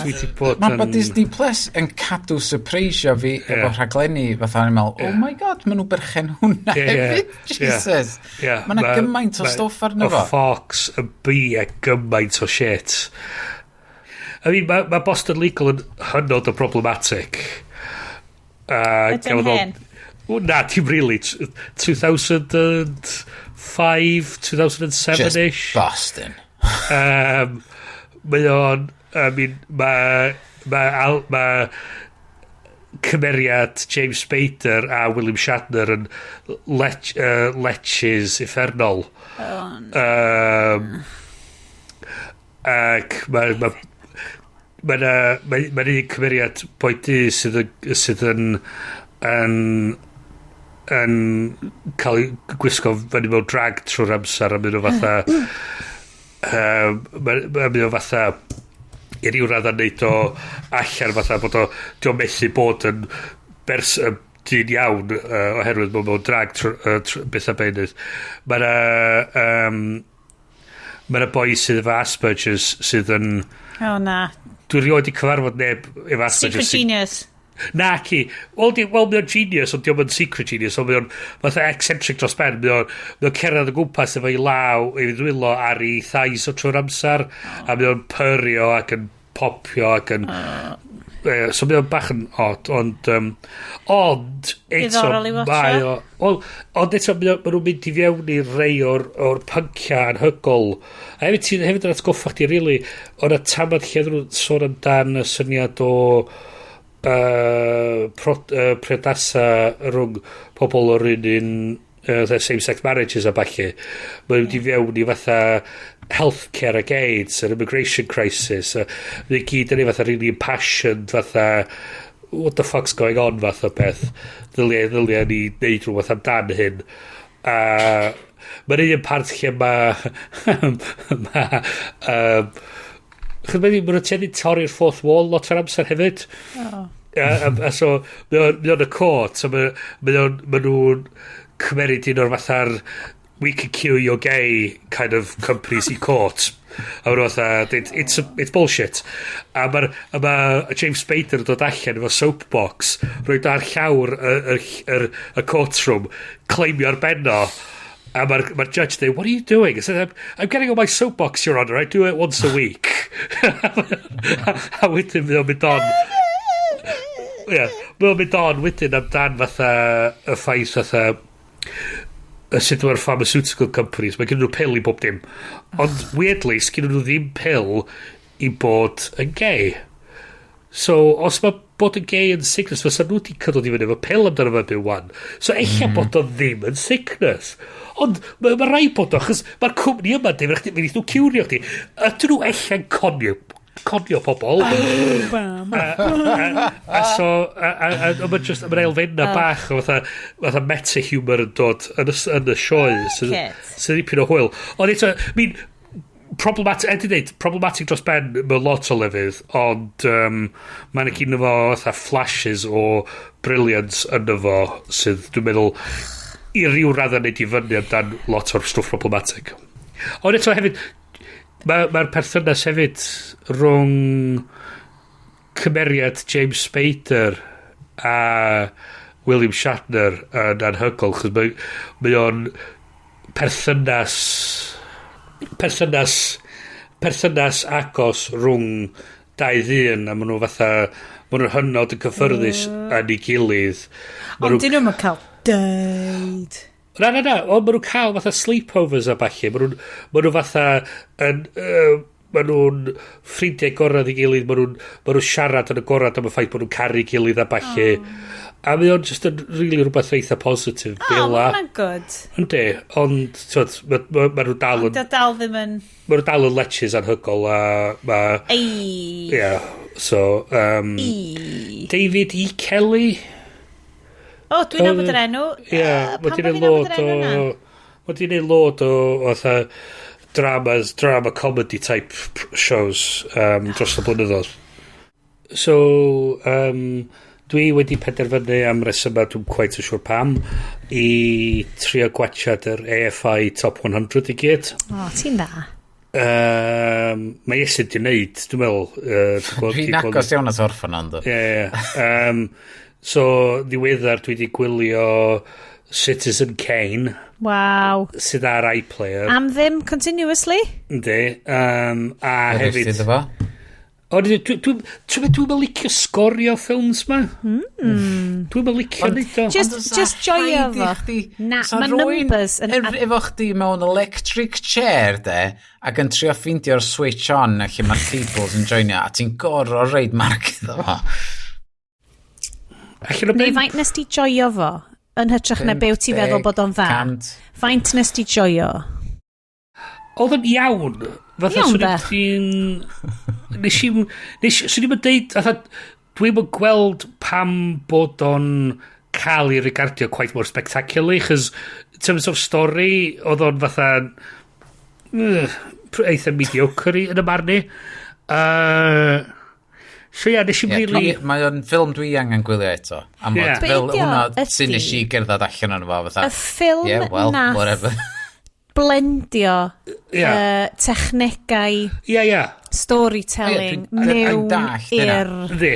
[SPEAKER 3] Dwi 'di bod
[SPEAKER 2] Mae ma Disney Plus yn cadw surpreisio fi efo rhaglenni fatha ni'n meddwl, "Oh my God, maen nhw berchen hwnna hefyd." Jesus. Mae yna gymaint o stwff arno fo.
[SPEAKER 3] O Fox yn bia gymaint o shit. I mean, mae ma Boston Legal yn hynod o problematic.
[SPEAKER 1] Ydy'n hen?
[SPEAKER 3] Well, na, dim really. 2005, 2007-ish.
[SPEAKER 2] Just Boston.
[SPEAKER 3] Mae o'n... I mean, mae cymeriad James Spader a William Shatner yn leches uffernol.
[SPEAKER 1] Oh, no.
[SPEAKER 3] Ac mae un cymeriad boi du sydd yn cael ei gwisgo fyny mewn drag trwy'r amser a mynd o fatha mae o fatha i ryw raddau neud o allan fatha bod o di o'n methu bod yn dyn iawn oherwydd bod mewn drag beth a beinydd. Mae yna ma boi sydd efo Asperger's sydd yn
[SPEAKER 1] Oh, na.
[SPEAKER 3] Dwi rioed 'di cyfarfod neb efo Asperger's.
[SPEAKER 1] Secret genius.
[SPEAKER 3] Na, ci. Wel, wel, mae o'n genius, ond diolch yn secret genius, ond mae o'n fatha eccentric dros ben. Mae o'n cerdded o gwmpas efo ei law, ei ddwylo ar ei thighs o trwy'r amser, a mae o'n pyrio ac yn popio ac yn... So mae o'n bach yn odd, ond eto,
[SPEAKER 1] Diddorol i watsio.
[SPEAKER 3] mae o... Wel, ond eto, ma nhw'n mynd i fewn i rei o'r pyncia anhygol. A hefyd, ti'n hefyd yn atgoffa chdi, really, o'r tamad lle oedden nhw'n sôn amdan y syniad o priodasa rhwng pobl o'r un same-sex marriages a ballu. Mae'n mynd i fewn i fatha healthcare ag AIDS, yr immigration crisis. Mae'n gyd yn ei fatha really impassioned, fatha "What the fuck's going on?" fath o beth. Ddylia ni neud rhywbeth amdan hyn. A mae'n un part lle mae chyd mae'n nhw'n tueddu torri'r fourth wall lot o'r amser hefyd.
[SPEAKER 1] Oh.
[SPEAKER 3] A so, mae o'n y court, so ma nhw'n cymeryd un o'r fatha'r "we can cure your gay" kind of companies i court. A maen nhw fatha, deud, "It's bullshit." A ma James Spader yn dod allan efo soapbox, roid ar llawr y courtroom, climbio ar ben o, a mae'r ma judge dweud, "What are you doing?" I said, I'm getting on my soapbox, Your Honour. I do it once a week." A wedyn mae o'n mynd on. Ie, mae o'n mynd on wedyn amdan fatha y ffaith fatha y sut mae'r pharmaceutical companies, mae gen nhw pil i bob dim. Ond weirdly, sgyn nhw ddim pil i bod yn gay. So, os mae bod yn gay yn sickness, fysa nhw wedi cydod i fyny efo pil amdano fo byw wan. So, ella bod o ddim yn sickness. Ond mae ma rai bod o, achos mae'r cwmni yma, dweud, fe wnaeth nhw ciwrio chdi. Ydyn nhw ella'n conio pobl?
[SPEAKER 1] Bam.
[SPEAKER 3] A so, a mae just, mae'n elfenna bach o fatha meta-humour yn dod yn y sioe sydd
[SPEAKER 1] Kit.
[SPEAKER 3] sydd dipyn o hwyl. Ond eto, I mean, problematic, edrych dweud, problematic dros ben mewn lot o lefydd, ond mae'n gyn fo fatha flashes o brilliance yno fo sydd, dwi'n meddwl, i ryw raddau wneud i fyny amdan lot o'r stwff problematic. Ond eto hefyd, mae'r ma perthynas hefyd rhwng cymeriad James Spader a William Shatner yn anhygoel, chos mae o'n perthynas agos rhwng dau ddyn a maen nhw fatha maen nhw'n hynod yn cyffyrddus yn ei gilydd. Ma'
[SPEAKER 1] Ond
[SPEAKER 3] nhw-
[SPEAKER 1] dyn nhw'n cael deud.
[SPEAKER 3] Na, na, na, ond maen nhw'n cael fatha sleepovers a ballu. Ma nhw fatha yn... Ma nhw'n ffrindiau gorau i gilydd, ma nhw siarad yn agorad am y ffaith bod nhw'n caru gilydd a ballu. A mae o'n just yn really rhywbeth eitha positif.
[SPEAKER 1] O,
[SPEAKER 3] Bela.
[SPEAKER 1] mae hwnna'n good.
[SPEAKER 3] Yndi, ond t'wod, ma nhw dal yn
[SPEAKER 1] Ond dal ddim yn...
[SPEAKER 3] ma nhw dal yn leches anhygol a ma
[SPEAKER 1] Ei.
[SPEAKER 3] Yeah, so
[SPEAKER 1] Ei.
[SPEAKER 3] David E. Kelly.
[SPEAKER 1] O, dwi'n nabod yr enw.
[SPEAKER 3] Ie,
[SPEAKER 1] Yy,
[SPEAKER 3] mae
[SPEAKER 1] pam
[SPEAKER 3] di
[SPEAKER 1] bo
[SPEAKER 3] neud
[SPEAKER 1] fi'n nabod
[SPEAKER 3] lot
[SPEAKER 1] yr enw
[SPEAKER 3] o
[SPEAKER 1] yna?
[SPEAKER 3] Mae di neud lot o fatha dramas, drama comedy type shows dros y blynyddoedd. So, dwi wedi penderfynu am resymau dwi'n quite yn siŵr pam i trio gwatsiad yr AFI Top 100 i gyd.
[SPEAKER 1] O, ti'n dda.
[SPEAKER 3] Mae Iestyn di wneud, dwi'n meddwl.
[SPEAKER 2] Dwi'n agos iawn at orffan ond.
[SPEAKER 3] Ie, ie. So, ddiweddar dwi wedi gwylio Citizen Kane.
[SPEAKER 1] Waw.
[SPEAKER 3] Sydd ar iPlayer.
[SPEAKER 1] Am ddim continuously?
[SPEAKER 3] Yndi. A hefyd...
[SPEAKER 2] Iddo fo?
[SPEAKER 3] O, dwi'n licio sgorio ffilms ma. Dwi'n licio neud o.
[SPEAKER 1] Just joio fo. Na, mae numbers yn...
[SPEAKER 2] Efo chdi mewn electric chair, de, ac yn trio ffeindio'r switch on lle mae'r cables yn joinio, a ti'n gorfod rhoid marc iddo fo.
[SPEAKER 1] Neu faint nes ti joio fo? Yn hytrach na be wyt ti'n feddwl bod o'n dda? Faint nes ti joio?
[SPEAKER 3] Oedd o'n iawn. Fatha,
[SPEAKER 1] Iawn, de.
[SPEAKER 3] Nes i... Swn i'n deud... Fatha, dwi'n yn gweld pam bod o'n cael ei regardio quite more spectacularly, chos in terms of story, oedd o'n fatha eitha mediocre yn y marn i. So ia, nes i'm really.
[SPEAKER 2] Mae o'n ffilm dwi angen gwylio eto. Am fod
[SPEAKER 1] Be
[SPEAKER 2] fel
[SPEAKER 1] ydi o
[SPEAKER 2] hwnna
[SPEAKER 1] ydi-
[SPEAKER 2] sy'n nes i gerdded allan o'n fo. Fatha,
[SPEAKER 1] Y ffilm
[SPEAKER 2] yeah, well,
[SPEAKER 1] nath
[SPEAKER 2] whatever.
[SPEAKER 1] blendio technegau
[SPEAKER 3] Ia, ia.
[SPEAKER 1] storytelling
[SPEAKER 2] Ie, dwi'n
[SPEAKER 1] mewn
[SPEAKER 2] dallt hynna.
[SPEAKER 1] i'r...
[SPEAKER 3] Yndi.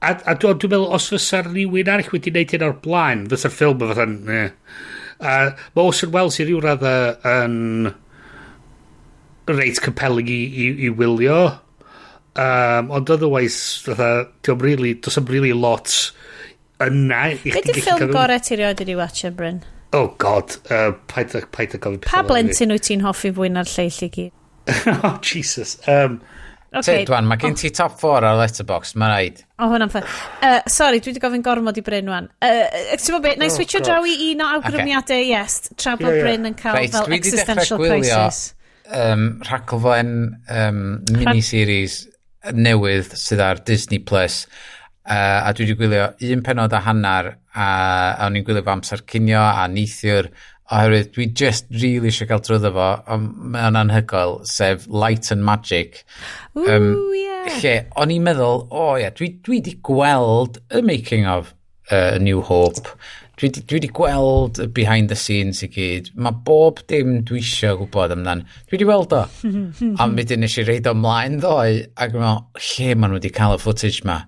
[SPEAKER 3] A dwi'n meddwl, os fysa rhywun arall wedi gwneud hyn o'r blaen, fysa'r ffilm yn fatha... Eh. A mae Orson Welles i ryw radda yn reit compelling i wylio. Ond otherwise, fatha, dio'm really, does am really lot yna i
[SPEAKER 1] Be
[SPEAKER 3] chdi
[SPEAKER 1] di
[SPEAKER 3] gallu
[SPEAKER 1] ffilm
[SPEAKER 3] cael-
[SPEAKER 1] gorau ti rioed wedi watch, Bryn?
[SPEAKER 3] Oh God, paid a gofyn
[SPEAKER 1] Pa
[SPEAKER 3] pethau fel
[SPEAKER 1] blentyn wyt ti'n hoffi fwy na'r lleill i gyd?
[SPEAKER 3] Oh, Jesus.
[SPEAKER 1] Okay.
[SPEAKER 2] Te, Dwan, mae gen ti top 4 ar Letterboxd, mae rhaid.
[SPEAKER 1] O, hwnna'n fine. Sorry, dwi wedi gofyn gormod i Bryn wan. Ti'n gwybod beth, na i
[SPEAKER 3] Oh,
[SPEAKER 1] switcho
[SPEAKER 3] God.
[SPEAKER 1] draw i un o awgrymiadau okay. Yes, tra bod
[SPEAKER 3] Ie.
[SPEAKER 1] Bryn yn cael
[SPEAKER 2] Reit,
[SPEAKER 1] fel
[SPEAKER 2] dwi 'di dechrau
[SPEAKER 1] existential
[SPEAKER 2] gwylio
[SPEAKER 1] crisis.
[SPEAKER 2] Rhaglen mini-series newydd sydd ar Disney Plus. A dwi wedi gwylio un penod a hanner a o'n i'n gwylio fo amser cinio a neithiwr oherwydd dwi just really eisiau cael drwyddo fo, ond mae o'n anhygoel, sef Light and Magic.
[SPEAKER 1] Ooh, yeah.
[SPEAKER 2] Lle o'n i'n meddwl, o oh, ie, dwi di gweld y making of A New Hope. Dwi di gweld y behind the scenes i gyd. Mae bob dim dwi eisiau gwybod amdan. Dwi di weld o. A wedyn nes i roid o ymlaen ddoe, ac yn meddwl, lle maen nhw wedi cael y footage ma?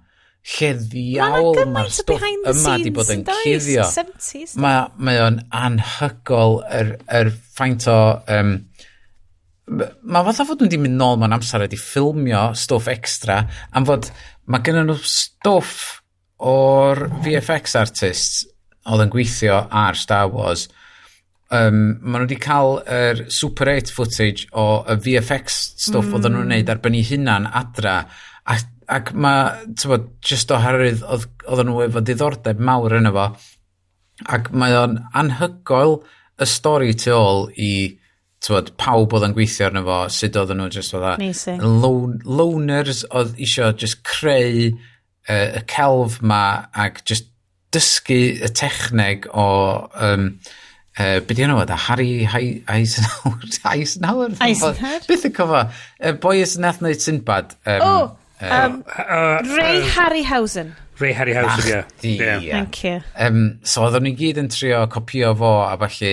[SPEAKER 2] Lle ddiawl mae'r
[SPEAKER 1] gymaint o
[SPEAKER 2] stwff
[SPEAKER 1] behind the
[SPEAKER 2] yma di bod
[SPEAKER 1] scenes
[SPEAKER 2] yn
[SPEAKER 1] yn does?
[SPEAKER 2] cuddio?
[SPEAKER 1] 70s.
[SPEAKER 2] Mae o'n anhygoel yr ffaint o... Mae fatha fod nhw wedi mynd nôl mewn amser wedi ffilmio stwff extra am fod mae gennym nhw stwff o'r VFX artists oedd yn gweithio ar Star Wars. Maen nhw wedi cael yr Super 8 footage o y VFX stwff oedden nhw'n neud ar ben eu hunan adra ac mae, ti'n just oherwydd oedden nhw efo diddordeb mawr yno fo ac mae o'n anhygoel y stori tu ôl i t'wod, pawb oedd yn gweithio arno fo, sut oedden nhw just fatha
[SPEAKER 1] Amazing.
[SPEAKER 2] Loners oedd isio just creu y celf ma ac just dysgu y techneg o be di enw fo, da? Harry Eisenhower? Eisenhower?
[SPEAKER 1] Eisenhower?
[SPEAKER 2] Beth yn cofio? Y boi sy'n nath wneud Sinbad.
[SPEAKER 1] Oh, Ray Harryhausen.
[SPEAKER 3] Ray Harryhausen, ie.
[SPEAKER 2] Chdi,
[SPEAKER 3] Ie.
[SPEAKER 2] ie.
[SPEAKER 1] Thank you.
[SPEAKER 2] So oedden nhw i gyd yn trio copio fo a falle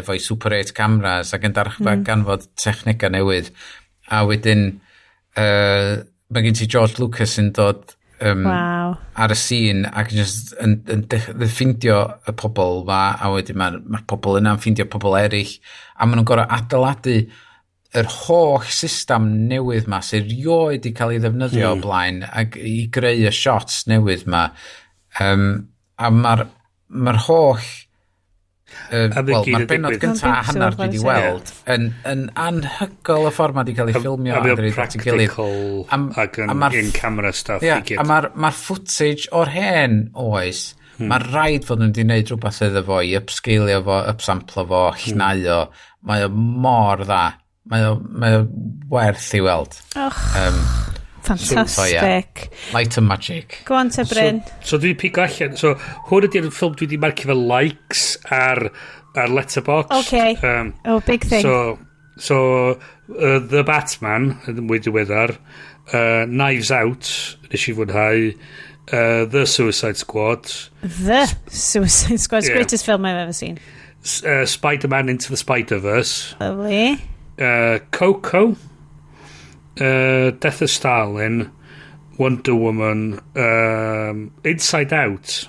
[SPEAKER 2] efo'i Super 8 cameras ac yn darchfa ganfod technega newydd. A wedyn mae gen ti George Lucas yn dod ar y scene ac yn just yn ffindio y pobl ma a wedyn mae'r ma pobl yna'n ffindio pobl eraill a maen nhw'n gorfod adeiladu yr holl system newydd ma sy'n rioed i cael ei ddefnyddio o blaen ac i greu y shots newydd ma a mae'r ma holl
[SPEAKER 3] A mae
[SPEAKER 2] wel,
[SPEAKER 3] gyd
[SPEAKER 2] mae'r
[SPEAKER 3] yn
[SPEAKER 2] benod
[SPEAKER 3] digwydd.
[SPEAKER 2] gyntaf a
[SPEAKER 1] Ma'n
[SPEAKER 2] hanner dwi wedi
[SPEAKER 1] beautiful,
[SPEAKER 2] weld yn anhygoel y ffordd mae wedi cael ei ffilmio
[SPEAKER 3] A mae o'n
[SPEAKER 2] a roid at ei gilydd.
[SPEAKER 3] practical ac yn
[SPEAKER 2] a ma'r
[SPEAKER 3] in-camera stuff
[SPEAKER 2] Ie,
[SPEAKER 3] i gyd.
[SPEAKER 2] a mae'r ma footage o'r hen oes, mae rhaid fod nhw wedi gwneud rhywbeth iddo fo i upscalio fo, upsamplo fo, llnau o. Mae o mor dda. Mae o werth i weld.
[SPEAKER 1] Och,
[SPEAKER 2] So, ie.
[SPEAKER 1] fantastic.
[SPEAKER 2] Light and Magic.
[SPEAKER 1] Go on te, Bryn.
[SPEAKER 3] So dwi wedi pigo allan. So hwn ydy'r ffilm dwi wedi marcio fel likes ar Letterboxd.
[SPEAKER 1] Okay. Oh, big thing.
[SPEAKER 3] So The Batman, yn mwy diweddar, Knives Out, nes i fwynhau, The Suicide Squad,
[SPEAKER 1] The Suicide Squad. Greatest film I've ever seen.
[SPEAKER 3] Spider-Man Into the Spider-Verse,
[SPEAKER 1] Lovely.
[SPEAKER 3] Coco, Death of Stalin, Wonder Woman, Inside Out.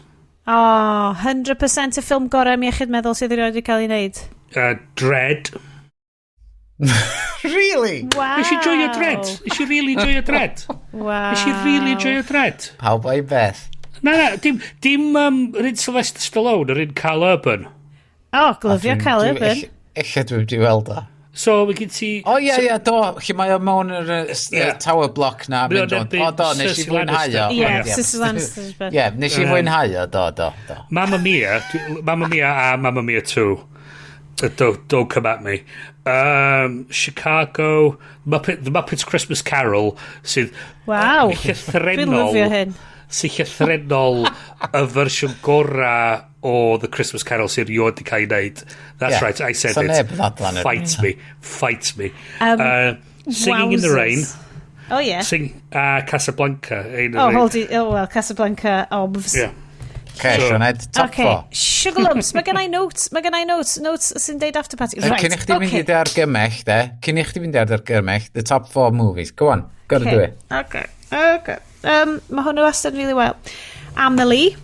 [SPEAKER 1] Oh, 100% y ffilm gorau am iechyd meddwl sydd erioed wedi cael ei wneud.
[SPEAKER 3] Dread.
[SPEAKER 2] Really?
[SPEAKER 1] Wow.
[SPEAKER 3] Nes i joio Dread. Nes i really joio Dread.
[SPEAKER 1] Wow.
[SPEAKER 3] Nes i really joio Dread.
[SPEAKER 2] Pawb o'i beth.
[SPEAKER 3] Na, dim yr un Sylvester Stallone, yr un Karl Urban.
[SPEAKER 1] Oh, glyfio Karl Urban.
[SPEAKER 2] Ella dwi wedi weld o.
[SPEAKER 3] So, mae gen ti.
[SPEAKER 2] O ie, ie, do. Lle mae o mewn yr tower block na.
[SPEAKER 3] Mae o'n
[SPEAKER 2] Mynd rownd.
[SPEAKER 3] erbyn
[SPEAKER 2] O, do, nes i
[SPEAKER 3] Cersei
[SPEAKER 2] fwynhau o.
[SPEAKER 3] Lannister.
[SPEAKER 1] Ie,
[SPEAKER 3] Ie.
[SPEAKER 1] Cersei Lannister.
[SPEAKER 2] Ie, nes i fwynhau o, do.
[SPEAKER 3] Mamma Mia, Mamma Mia a Mamma Mia 2. Don't come at me. Chicago, The Muppets Christmas Carol, sydd
[SPEAKER 1] Dwi'n
[SPEAKER 3] llythrennol
[SPEAKER 1] lyfio hyn.
[SPEAKER 3] Sydd llythrennol y fersiwn gora o The Christmas Carol sydd erioed wedi cael ei wneud. That's right, I said
[SPEAKER 2] So
[SPEAKER 3] it.
[SPEAKER 2] neb yn ddadlau yn yr-
[SPEAKER 3] Fight me. Fight me. Singing in the Rain.
[SPEAKER 1] Wowzers. Oh, yeah.
[SPEAKER 3] Sing, Casablanca. Un
[SPEAKER 1] Oh,
[SPEAKER 3] o'r-
[SPEAKER 1] hold it. Oh, well, Casablanca, obvs.
[SPEAKER 3] Yeah.
[SPEAKER 2] Okay,
[SPEAKER 3] So-
[SPEAKER 2] Sioned, top
[SPEAKER 1] Okay,
[SPEAKER 2] four.
[SPEAKER 1] Sugar lumps. Mae gen i notes. Mae gen i notes. Notes sy'n deud after party. Right,
[SPEAKER 2] Cyn i chdi fynd i dy argymell, de. Cyn i chdi fynd i dy argymell, the top four movies. Go on, gotta do it.
[SPEAKER 1] Okay. Mae hwnnw wastad really well. Amelie,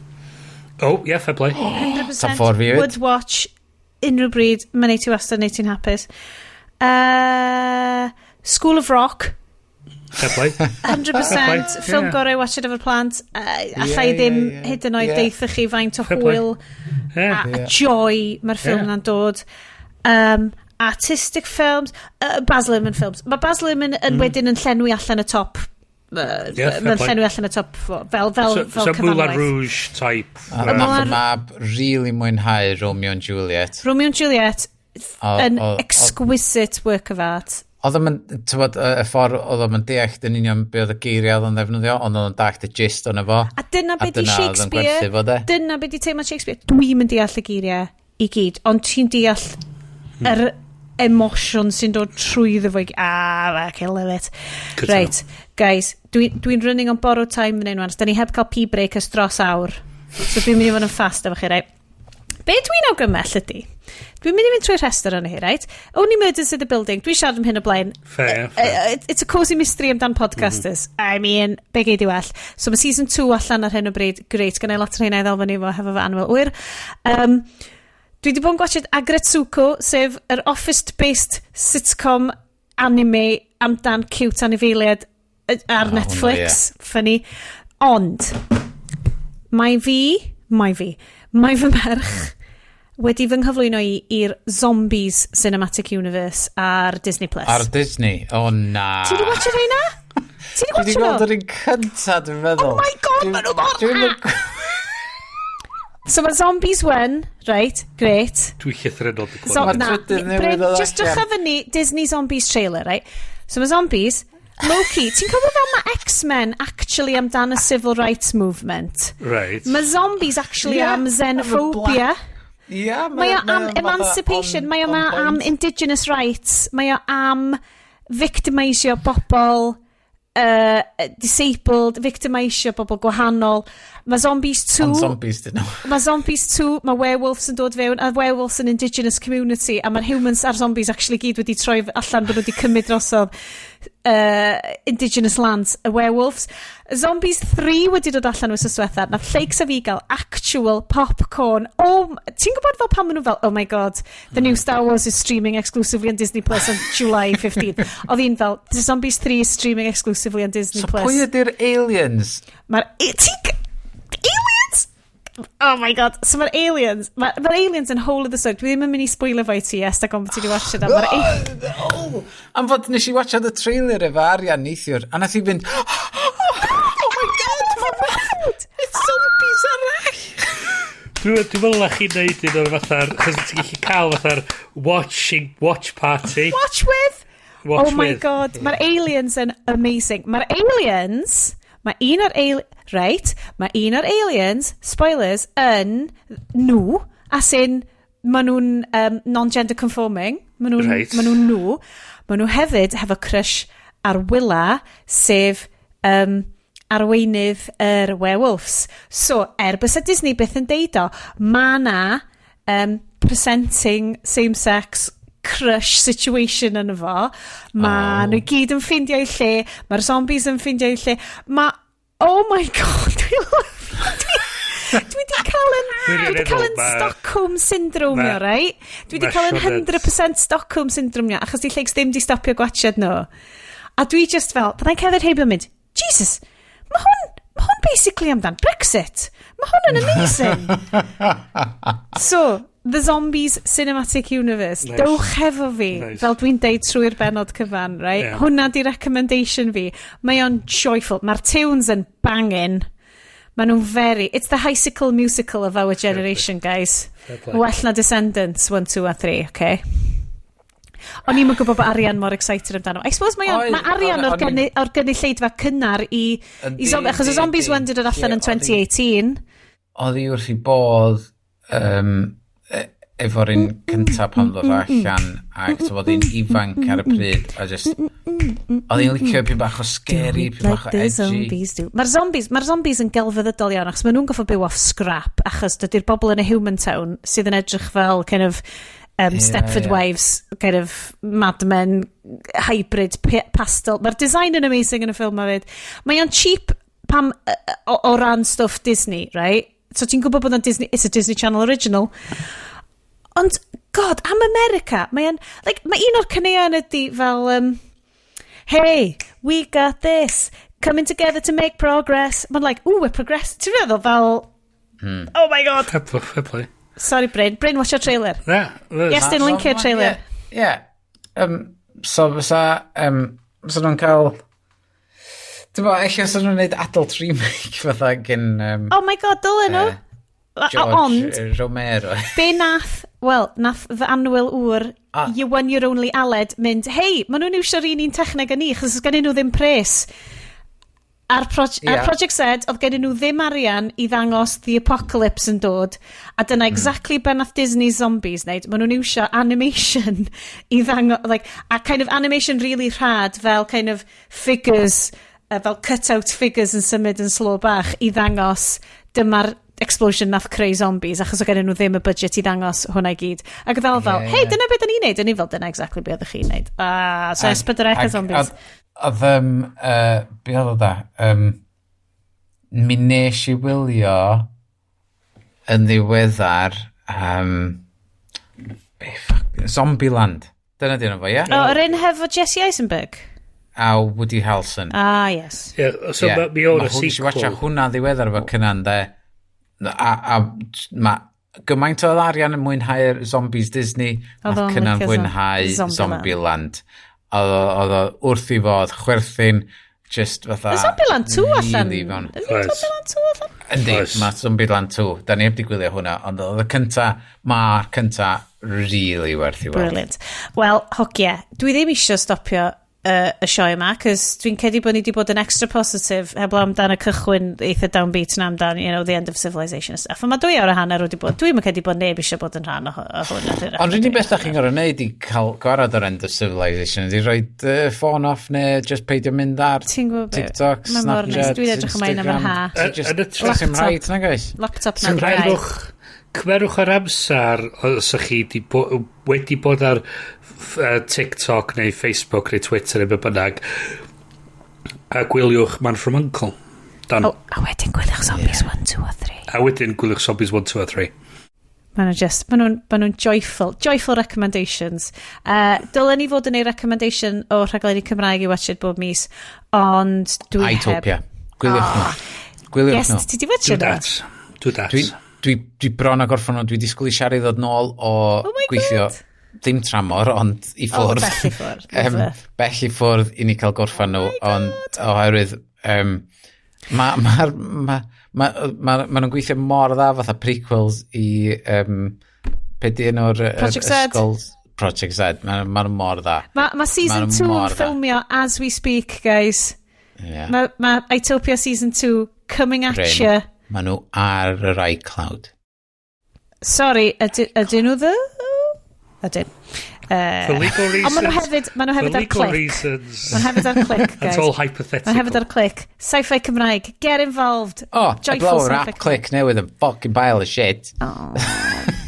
[SPEAKER 3] Oh, yeah, fair play.
[SPEAKER 1] 100%
[SPEAKER 2] Top four fi hefyd.
[SPEAKER 1] would watch unrhyw bryd. Mae'n neud ti wastad neud ti'n hapus. School of Rock,
[SPEAKER 3] Fair play.
[SPEAKER 1] 100% ffilm gorau watch it efo'r plant. Alla i ddim hyd yn oed deutha chi faint o
[SPEAKER 3] Fair play.
[SPEAKER 1] hwyl a joy mae'r ffilm yna'n dod. Artistic films, Baz Luhrmann films. Mae Baz Luhrmann yn wedyn yn llenwi allan y top.
[SPEAKER 3] Yeah, fair
[SPEAKER 1] Mae'n
[SPEAKER 3] play.
[SPEAKER 1] llenwi allan y top fel, fel
[SPEAKER 3] So Moulin
[SPEAKER 1] cyfanwaith.
[SPEAKER 3] Rouge type.
[SPEAKER 2] A nath y mab really mwynhau Romeo and Juliet.
[SPEAKER 1] Romeo and Juliet yn exquisite work of art.
[SPEAKER 2] Oedd o'm yn, tywod, y ffordd oedd o'm yn deall yn union be oedd y geiriau oedd o'n ddefnyddio, ond oedd o'n dallt y gist ono fo.
[SPEAKER 1] A dyna be
[SPEAKER 2] A
[SPEAKER 1] di
[SPEAKER 2] dyna oedd yn
[SPEAKER 1] Shakespeare.
[SPEAKER 2] gwerthu fo, de.
[SPEAKER 1] Dyna be di teimlad Shakespeare. Dwi'n mynd deall y geiriau i gyd, ond ti'n deall yr emosiwn sy'n dod trwyddo fo i. Ah, I love it.
[SPEAKER 3] Good to
[SPEAKER 1] Right, guys, dwi running on borrowed time fan hyn wan. Da ni heb cael pee break ers dros awr. So dwi'n mynd i fod yn fast efo chi, right? Be dwi'n awgymell ydy, dwi'n mynd i fynd trwy'r rhestr o'n hi, right? Only Murders in the Building, dwi'n siarad am hyn o blaen.
[SPEAKER 3] Fair, fair.
[SPEAKER 1] It's a cozy mystery amdan podcasters. I mean, be gei di well. So mae season 2 allan ar hyn o bryd. Great, gynna i lot o'r hynna i ddal fyny efo, hefo fy annwyl wyr. Dwi wedi bod yn gwatchad Aggretsuko, sef yr office-based sitcom anime amdan cute anifeiliaid ar
[SPEAKER 2] Oh, hwnna,
[SPEAKER 1] Netflix. Funny. Ond, mae fy merch wedi fy nghyflwyno i i'r Zombies Cinematic Universe ar Disney Plus.
[SPEAKER 2] Ar Disney? O na.
[SPEAKER 1] Ti wedi watch rheina? Ti wedi
[SPEAKER 2] Dwi wedi
[SPEAKER 1] watch
[SPEAKER 2] gweld
[SPEAKER 1] nhw?
[SPEAKER 2] yr un cynta, dwi'n meddwl.
[SPEAKER 1] Oh my God, maen nhw mor dda! So mae Zombies 1, right, great.
[SPEAKER 3] Dwi llythrennol di
[SPEAKER 1] So,
[SPEAKER 3] clywed.
[SPEAKER 2] Ma'r
[SPEAKER 1] na,
[SPEAKER 2] trydydd newydd
[SPEAKER 1] Bryn,
[SPEAKER 2] ddod
[SPEAKER 1] just
[SPEAKER 2] allan.
[SPEAKER 1] drycha fyny Disney Zombies trailer, right? So mae Zombies, Loki, ti'n cofio fel mae X-Men actually amdan y Civil Rights Movement?
[SPEAKER 3] Right.
[SPEAKER 1] Mae Zombies actually
[SPEAKER 2] Ie,
[SPEAKER 1] am
[SPEAKER 2] efo
[SPEAKER 1] xenophobia.
[SPEAKER 2] Ie,
[SPEAKER 1] Mae o am emancipation, mae o am indigenous rights, mae o am victimisio bobl disabled, victimisio bobl gwahanol. Mae Zombies 2.
[SPEAKER 2] Ond zombies dyn nhw.
[SPEAKER 1] Mae Zombies 2, mae werewolves yn dod fewn, a werewolves yn indigenous community, a mae'r humans a'r zombies actually gyd wedi troi allan bod nhw wedi cymryd drosodd indigenous lands, y werewolves. Zombies 3 wedi dod allan wythnos diwetha. Nath Lleix a fi gael actual popcorn. Oh, ti'n gwybod fel pan maen nhw fel, "Oh my God, the new Star Wars is streaming exclusively on Disney Plus on July 15th." Oedd un fel, "The Zombies 3 is streaming exclusively on Disney
[SPEAKER 2] So
[SPEAKER 1] Plus."
[SPEAKER 2] pwy ydy'r aliens?
[SPEAKER 1] Mae'r... Aliens? Oh my God. So mae'r aliens... Mae'r ma aliens yn whole of the story. Dwi ddim yn mynd i spoiler fo i ti, yes, da gofyn ti wedi watch it. Mae'r
[SPEAKER 2] Oh, am fod nes i watchad y trailer efo Arian neithiwr, a nath i fynd, "Oh my God, it's zombies arall!"
[SPEAKER 3] Dwi'n meddwl na chi'n neud un o'r fatha'r. Chos ti'n gallu cael fatha'r watch party.
[SPEAKER 1] Watch with!
[SPEAKER 3] Watch
[SPEAKER 1] Oh my
[SPEAKER 3] with.
[SPEAKER 1] God. Mae'r aliens yn amazing. Mae'r aliens... Mae un o'r right, mae un o'r aliens, spoilers, yn nhw, as in, maen nhw'n non-gender conforming, maen nhw'n ma nhw'n nhw. Maen nhw hefyd hefo crush ar Willa, sef arweinydd yr werewolves. So, er bysa Disney byth yn deud o, mae na presenting same-sex crush situation yn fo. Mae nhw gyd yn ffeindio eu lle, mae'r zombies yn ffeindio eu lle. Mae, oh my God, dwi di cael yn, dwi di cael yn Stockholm syndrome io, right? Dwi di cael yn 100% Stockholm syndrome io, achos di lleigs ddim di stopio gwatchad nhw. A dwi just fel, byddai'n cerdded heibio yn mynd, "Jesus, mae hwn basically amdan Brexit. Mae hwn yn amazing." So, The Zombies Cinematic Universe.
[SPEAKER 3] Nice.
[SPEAKER 1] Dewch hefo fi,
[SPEAKER 3] Nice.
[SPEAKER 1] fel dwi'n deud trwy'r benod cyfan, right? Hwna di recommendation fi. Mae o'n joyful. Mae'r tunes yn banging. Mae nhw'n very... It's the High School Musical of our generation, guys.
[SPEAKER 3] Fair play.
[SPEAKER 1] Well na Descendants 1, 2 a 3, okay? O'n i'm yn gwybod bod Arian mor excited amdano. I suppose mae,
[SPEAKER 2] Oedd,
[SPEAKER 1] mae Arian o'r gynulleidfa cynnar i zombie, achos y Zombies 1 did dod allan yn 2018.
[SPEAKER 2] Oedd hi wrth i bodd efo'r un cyntaf pan ddod allan ac so oedd hi'n ifanc ar y pryd a just oedd hi'n licio pyn bach o scary, pyn bach o
[SPEAKER 1] Like the
[SPEAKER 2] edgy.
[SPEAKER 1] zombies do. Mae'r zombies yn gelfyddydol iawn, achos maen nhw'n goffo byw off scrap, achos dydy'r bobl yn y Human Town sydd yn edrych fel kind of Stepford Wives, kind of Mad Men, hybrid, pastel. Mae'r design yn amazing yn y ffilm hefyd. Mae o'n cheap pam, o ran stwff Disney, right? So ti'n gwybod bod o'n Disney, it's a Disney Channel original. Ond, God, am America, mae o'n, like, mae un o'r caneuon ydy fel, "Hey, we got this, coming together to make progress." Mae'n like, "Ooh, we're progress." Ti'n meddwl fel, oh my God.
[SPEAKER 3] Fair play. Fair play.
[SPEAKER 1] Sorry, Bryn. Bryn, watch your trailer.
[SPEAKER 3] Yeah.
[SPEAKER 1] Yes, dyn linkio'r trailer.
[SPEAKER 2] Ie. Yeah. So fysa nhw'n cael... Ti'n bo, ella fysa nhw'n neud adult remake fatha gen
[SPEAKER 1] Oh my God, dylen nhw.
[SPEAKER 2] George
[SPEAKER 1] Ond,
[SPEAKER 2] Romero.
[SPEAKER 1] be nath, wel, nath fy annwyl ŵr, you one your only Aled, mynd, "Hei, maen nhw'n iwsio'r un techneg â ni, achos gen nhw ddim pres." Ar Project Z, oedd gen nhw ddim arian i ddangos the apocalypse yn dod, a dyna exactly be nath Disney Zombies wneud. Maen nhw'n iwsio animation i ddangos, like, a kind of animation really rhad, fel kind of figures, fel cut-out figures yn symud yn slow bach, i ddangos dyma'r explosion nath creu zombies, achos oedd gen nhw ddim y budget i ddangos hwnna i gyd. Ac fel, "Hei, dyna beth da ni'n neud." A ni fel, "Dyna exactly beth ydych chi'n neud." Ah, so S4C a zombies.
[SPEAKER 2] Oedd, be oedd o da? Mi nes i wylio yn ddiweddar, be fuck, Zombieland. Dyna di enw fo, ie?
[SPEAKER 1] O, yr un hefo Jesse Eisenberg?
[SPEAKER 2] A Woody Harrelson.
[SPEAKER 1] Ah, yes.
[SPEAKER 3] Yeah, so yeah. Mi o'n
[SPEAKER 2] Ma'
[SPEAKER 3] y
[SPEAKER 2] Nes i watcha
[SPEAKER 3] sequel.
[SPEAKER 2] hwnna ddiweddar efo Cynan, de. A ma gymaint o arian yn mwynhau'r Zombies Disney,
[SPEAKER 1] Oedd
[SPEAKER 2] nath
[SPEAKER 1] o'n
[SPEAKER 2] Cynan
[SPEAKER 1] licio
[SPEAKER 2] fwynhau
[SPEAKER 1] Zombieland.
[SPEAKER 2] Zombieland. Oedd o wrth i fod, chwerthin, just fatha...
[SPEAKER 1] Mae Zombieland 2 allan.
[SPEAKER 2] Really fewn.
[SPEAKER 1] Ydy
[SPEAKER 3] Oes.
[SPEAKER 1] Zombieland 2 allan?
[SPEAKER 2] Yndi,
[SPEAKER 3] Oes.
[SPEAKER 2] mae Zombieland 2. Da ni heb di gwylio hwnna, ond oedd y cynta, mae'r cynta really werth i weld.
[SPEAKER 1] Brilliant. Wel, hogia, dwi ddim eisiau stopio y sioe yma, cos dwi'n credu bod ni wedi bod yn extra positive heblaw amdan y cychwyn eitha downbeat na amdan, the end of civilization and stuff. A mae 2 awr a hanner wedi bod. Dwi'n credu bod neb eisiau bod yn rhan o hwn.
[SPEAKER 2] Ond rydyn beth da chi'n gorfod wneud i cael gwarad o'r end of civilization ydy rhoi ffôn off neu just peidio mynd ar
[SPEAKER 1] Ti'n gwybod be?
[SPEAKER 2] TikTok,
[SPEAKER 1] Mae mor neis.
[SPEAKER 2] Snapchat,
[SPEAKER 1] Dwi'n edrych ymlaen am yr ha.
[SPEAKER 2] Instagram. Ti just,
[SPEAKER 3] Yn y
[SPEAKER 2] does dim
[SPEAKER 1] Laptop.
[SPEAKER 2] rhaid, na guys?
[SPEAKER 1] Laptop na
[SPEAKER 2] Sy'n
[SPEAKER 1] gau.
[SPEAKER 3] Cymerwch yr amser os ych chi wedi bod ar TikTok neu Facebook neu Twitter neu be bynnag a gwyliwch Man from Uncle. Done.
[SPEAKER 1] Oh, a wedyn gwyliwch Zombies 1, 2 a 3.
[SPEAKER 3] A wedyn gwyliwch Zombies 1, 2 a 3.
[SPEAKER 1] Maen nhw just, ma nhw joyful, joyful recommendations. Dylen ni fod yn ei recommendation o rhaglenni Cymraeg i watch it bob mis, ond dwi heb.
[SPEAKER 2] Itopia. Gwyliwch nhw. Gwyliwch
[SPEAKER 1] Yes,
[SPEAKER 2] nhw.
[SPEAKER 1] ti di watch
[SPEAKER 3] Do
[SPEAKER 1] nhw?
[SPEAKER 3] that. Do that.
[SPEAKER 2] Dwi bron a gorffen nhw. Dwi disgwyl i Siari ddod nôl o
[SPEAKER 1] Oh my
[SPEAKER 2] gweithio
[SPEAKER 1] God.
[SPEAKER 2] ddim tramor, ond i
[SPEAKER 1] Oh,
[SPEAKER 2] ffwrdd.
[SPEAKER 1] bell i ffwrdd, lovely.
[SPEAKER 2] Bell i ffwrdd i ni cael gorffen nhw, ond oherwydd ma, ma, ma, ma, ma, ma nhw'n gweithio mor dda fatha prequels i be di enw'r yr
[SPEAKER 1] Project Z.
[SPEAKER 2] ysgol Project Z. Mae ma nhw mor dda.
[SPEAKER 1] Ma season
[SPEAKER 2] Ma' nhw
[SPEAKER 1] 2 yn
[SPEAKER 2] mor dda.
[SPEAKER 1] ffilmio as we speak, guys.
[SPEAKER 2] Yeah.
[SPEAKER 1] Mae Itopia season 2 coming at
[SPEAKER 2] Bryn,
[SPEAKER 1] you.
[SPEAKER 2] Ma nhw ar yr iCloud.
[SPEAKER 1] Sorry, ydyn nhw ddy? Ydyn.
[SPEAKER 3] For legal reasons.
[SPEAKER 1] Ond maen nhw hefyd, ma nhw
[SPEAKER 3] For
[SPEAKER 1] hefyd ar
[SPEAKER 3] legal
[SPEAKER 1] Clic.
[SPEAKER 3] reasons.
[SPEAKER 1] Maen nhw hefyd ar Clic, guys.
[SPEAKER 3] That's all hypothetical.
[SPEAKER 1] Maen nhw hefyd ar Clic. Sci-fi Cymraeg. Get involved.
[SPEAKER 2] Oh,
[SPEAKER 1] Joyful
[SPEAKER 2] eblaw yr
[SPEAKER 1] sci-fi
[SPEAKER 2] app Clic newydd yn fucking pile of shit.
[SPEAKER 1] Oh.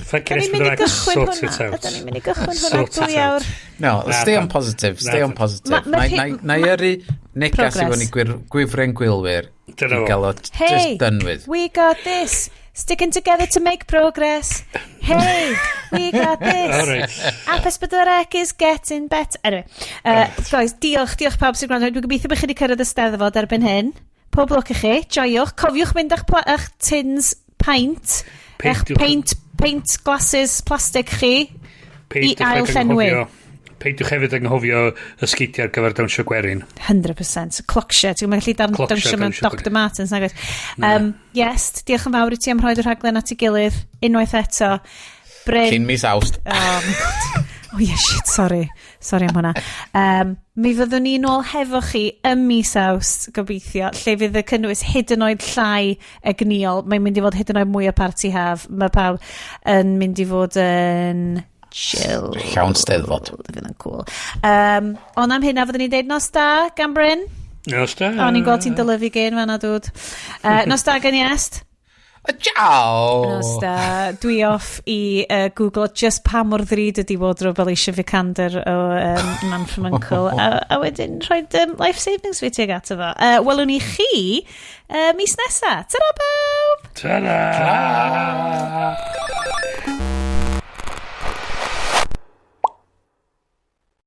[SPEAKER 3] Fucking
[SPEAKER 1] Da ni'n mynd i
[SPEAKER 3] S4C,
[SPEAKER 1] gychwyn
[SPEAKER 3] sort it
[SPEAKER 1] hwnna.
[SPEAKER 3] out.
[SPEAKER 1] Ydyn ni'n mynd i gychwyn hwnna
[SPEAKER 3] Sort it
[SPEAKER 1] 2
[SPEAKER 3] out.
[SPEAKER 1] awr.
[SPEAKER 2] No,
[SPEAKER 3] Na,
[SPEAKER 2] stay on
[SPEAKER 3] na.
[SPEAKER 2] positive, stay
[SPEAKER 3] Na,
[SPEAKER 2] on positive.
[SPEAKER 1] Ma'
[SPEAKER 2] Na i yrru negas i
[SPEAKER 1] Progress.
[SPEAKER 2] fyny gwifren gwylwyr i
[SPEAKER 3] Dyna fo.
[SPEAKER 2] gael o
[SPEAKER 1] Hey,
[SPEAKER 2] just done with.
[SPEAKER 1] we got this. Sticking together to make progress. Hey, we got this.
[SPEAKER 3] All right.
[SPEAKER 1] App S4C is getting better. Anyway, guys, diolch, diolch pawb sy'n gwrando. Dwi'n gobeithio bod chi wedi cyrraedd y Steddfod erbyn hyn. Pob lwc i chi. Joiwch. Cofiwch mynd â'ch tins paint. Eich paint glasses plastic chi i
[SPEAKER 3] Peidiwch
[SPEAKER 1] ail
[SPEAKER 3] hefyd
[SPEAKER 1] llenwi.
[SPEAKER 3] Peidiwch hefyd anghofio y sgeidiau ar gyfer dawnsio gwerin.
[SPEAKER 1] 100%. Clocsio. Ti'n gallu
[SPEAKER 3] Clocsio,
[SPEAKER 1] dawnsio mewn
[SPEAKER 3] dawnsio
[SPEAKER 1] Dr Martens. Nag oes? Yes, diolch yn fawr i ti am rhoi y rhaglen at ei gilydd. Unwaith eto. Bryn.
[SPEAKER 2] Cyn mis Awst.
[SPEAKER 1] Oh my God. Oh yeah, shit, sorry. Sorry am hwnna. Mi fyddwn ni nôl hefo chi ym mis Awst, gobeithio, lle fydd y cynnwys hyd yn oed llai egnïol. Mae'n mynd i fod hyd yn oed mwy o party haf. Mae pawb yn mynd i fod yn chill.
[SPEAKER 2] Llawn Steddfod.
[SPEAKER 1] Fydd yn cool. Ond am hynna fyddwn ni'n deud nos da gan Bryn.
[SPEAKER 3] Nos da.
[SPEAKER 1] O'n i'n gweld ti'n dylyfu gen fan'na, dwd. Nos da gan Iest.
[SPEAKER 2] Ciao!
[SPEAKER 1] Nos da. Dwi off i Google just pa mor ddrud ydi wardrobe Alicia Vikander o Man from Uncle. A wedyn rhoi life savings fi tuag ato fo. Welwn ni chi mis nesa. Ta-ra bawb!
[SPEAKER 3] Ta-ra!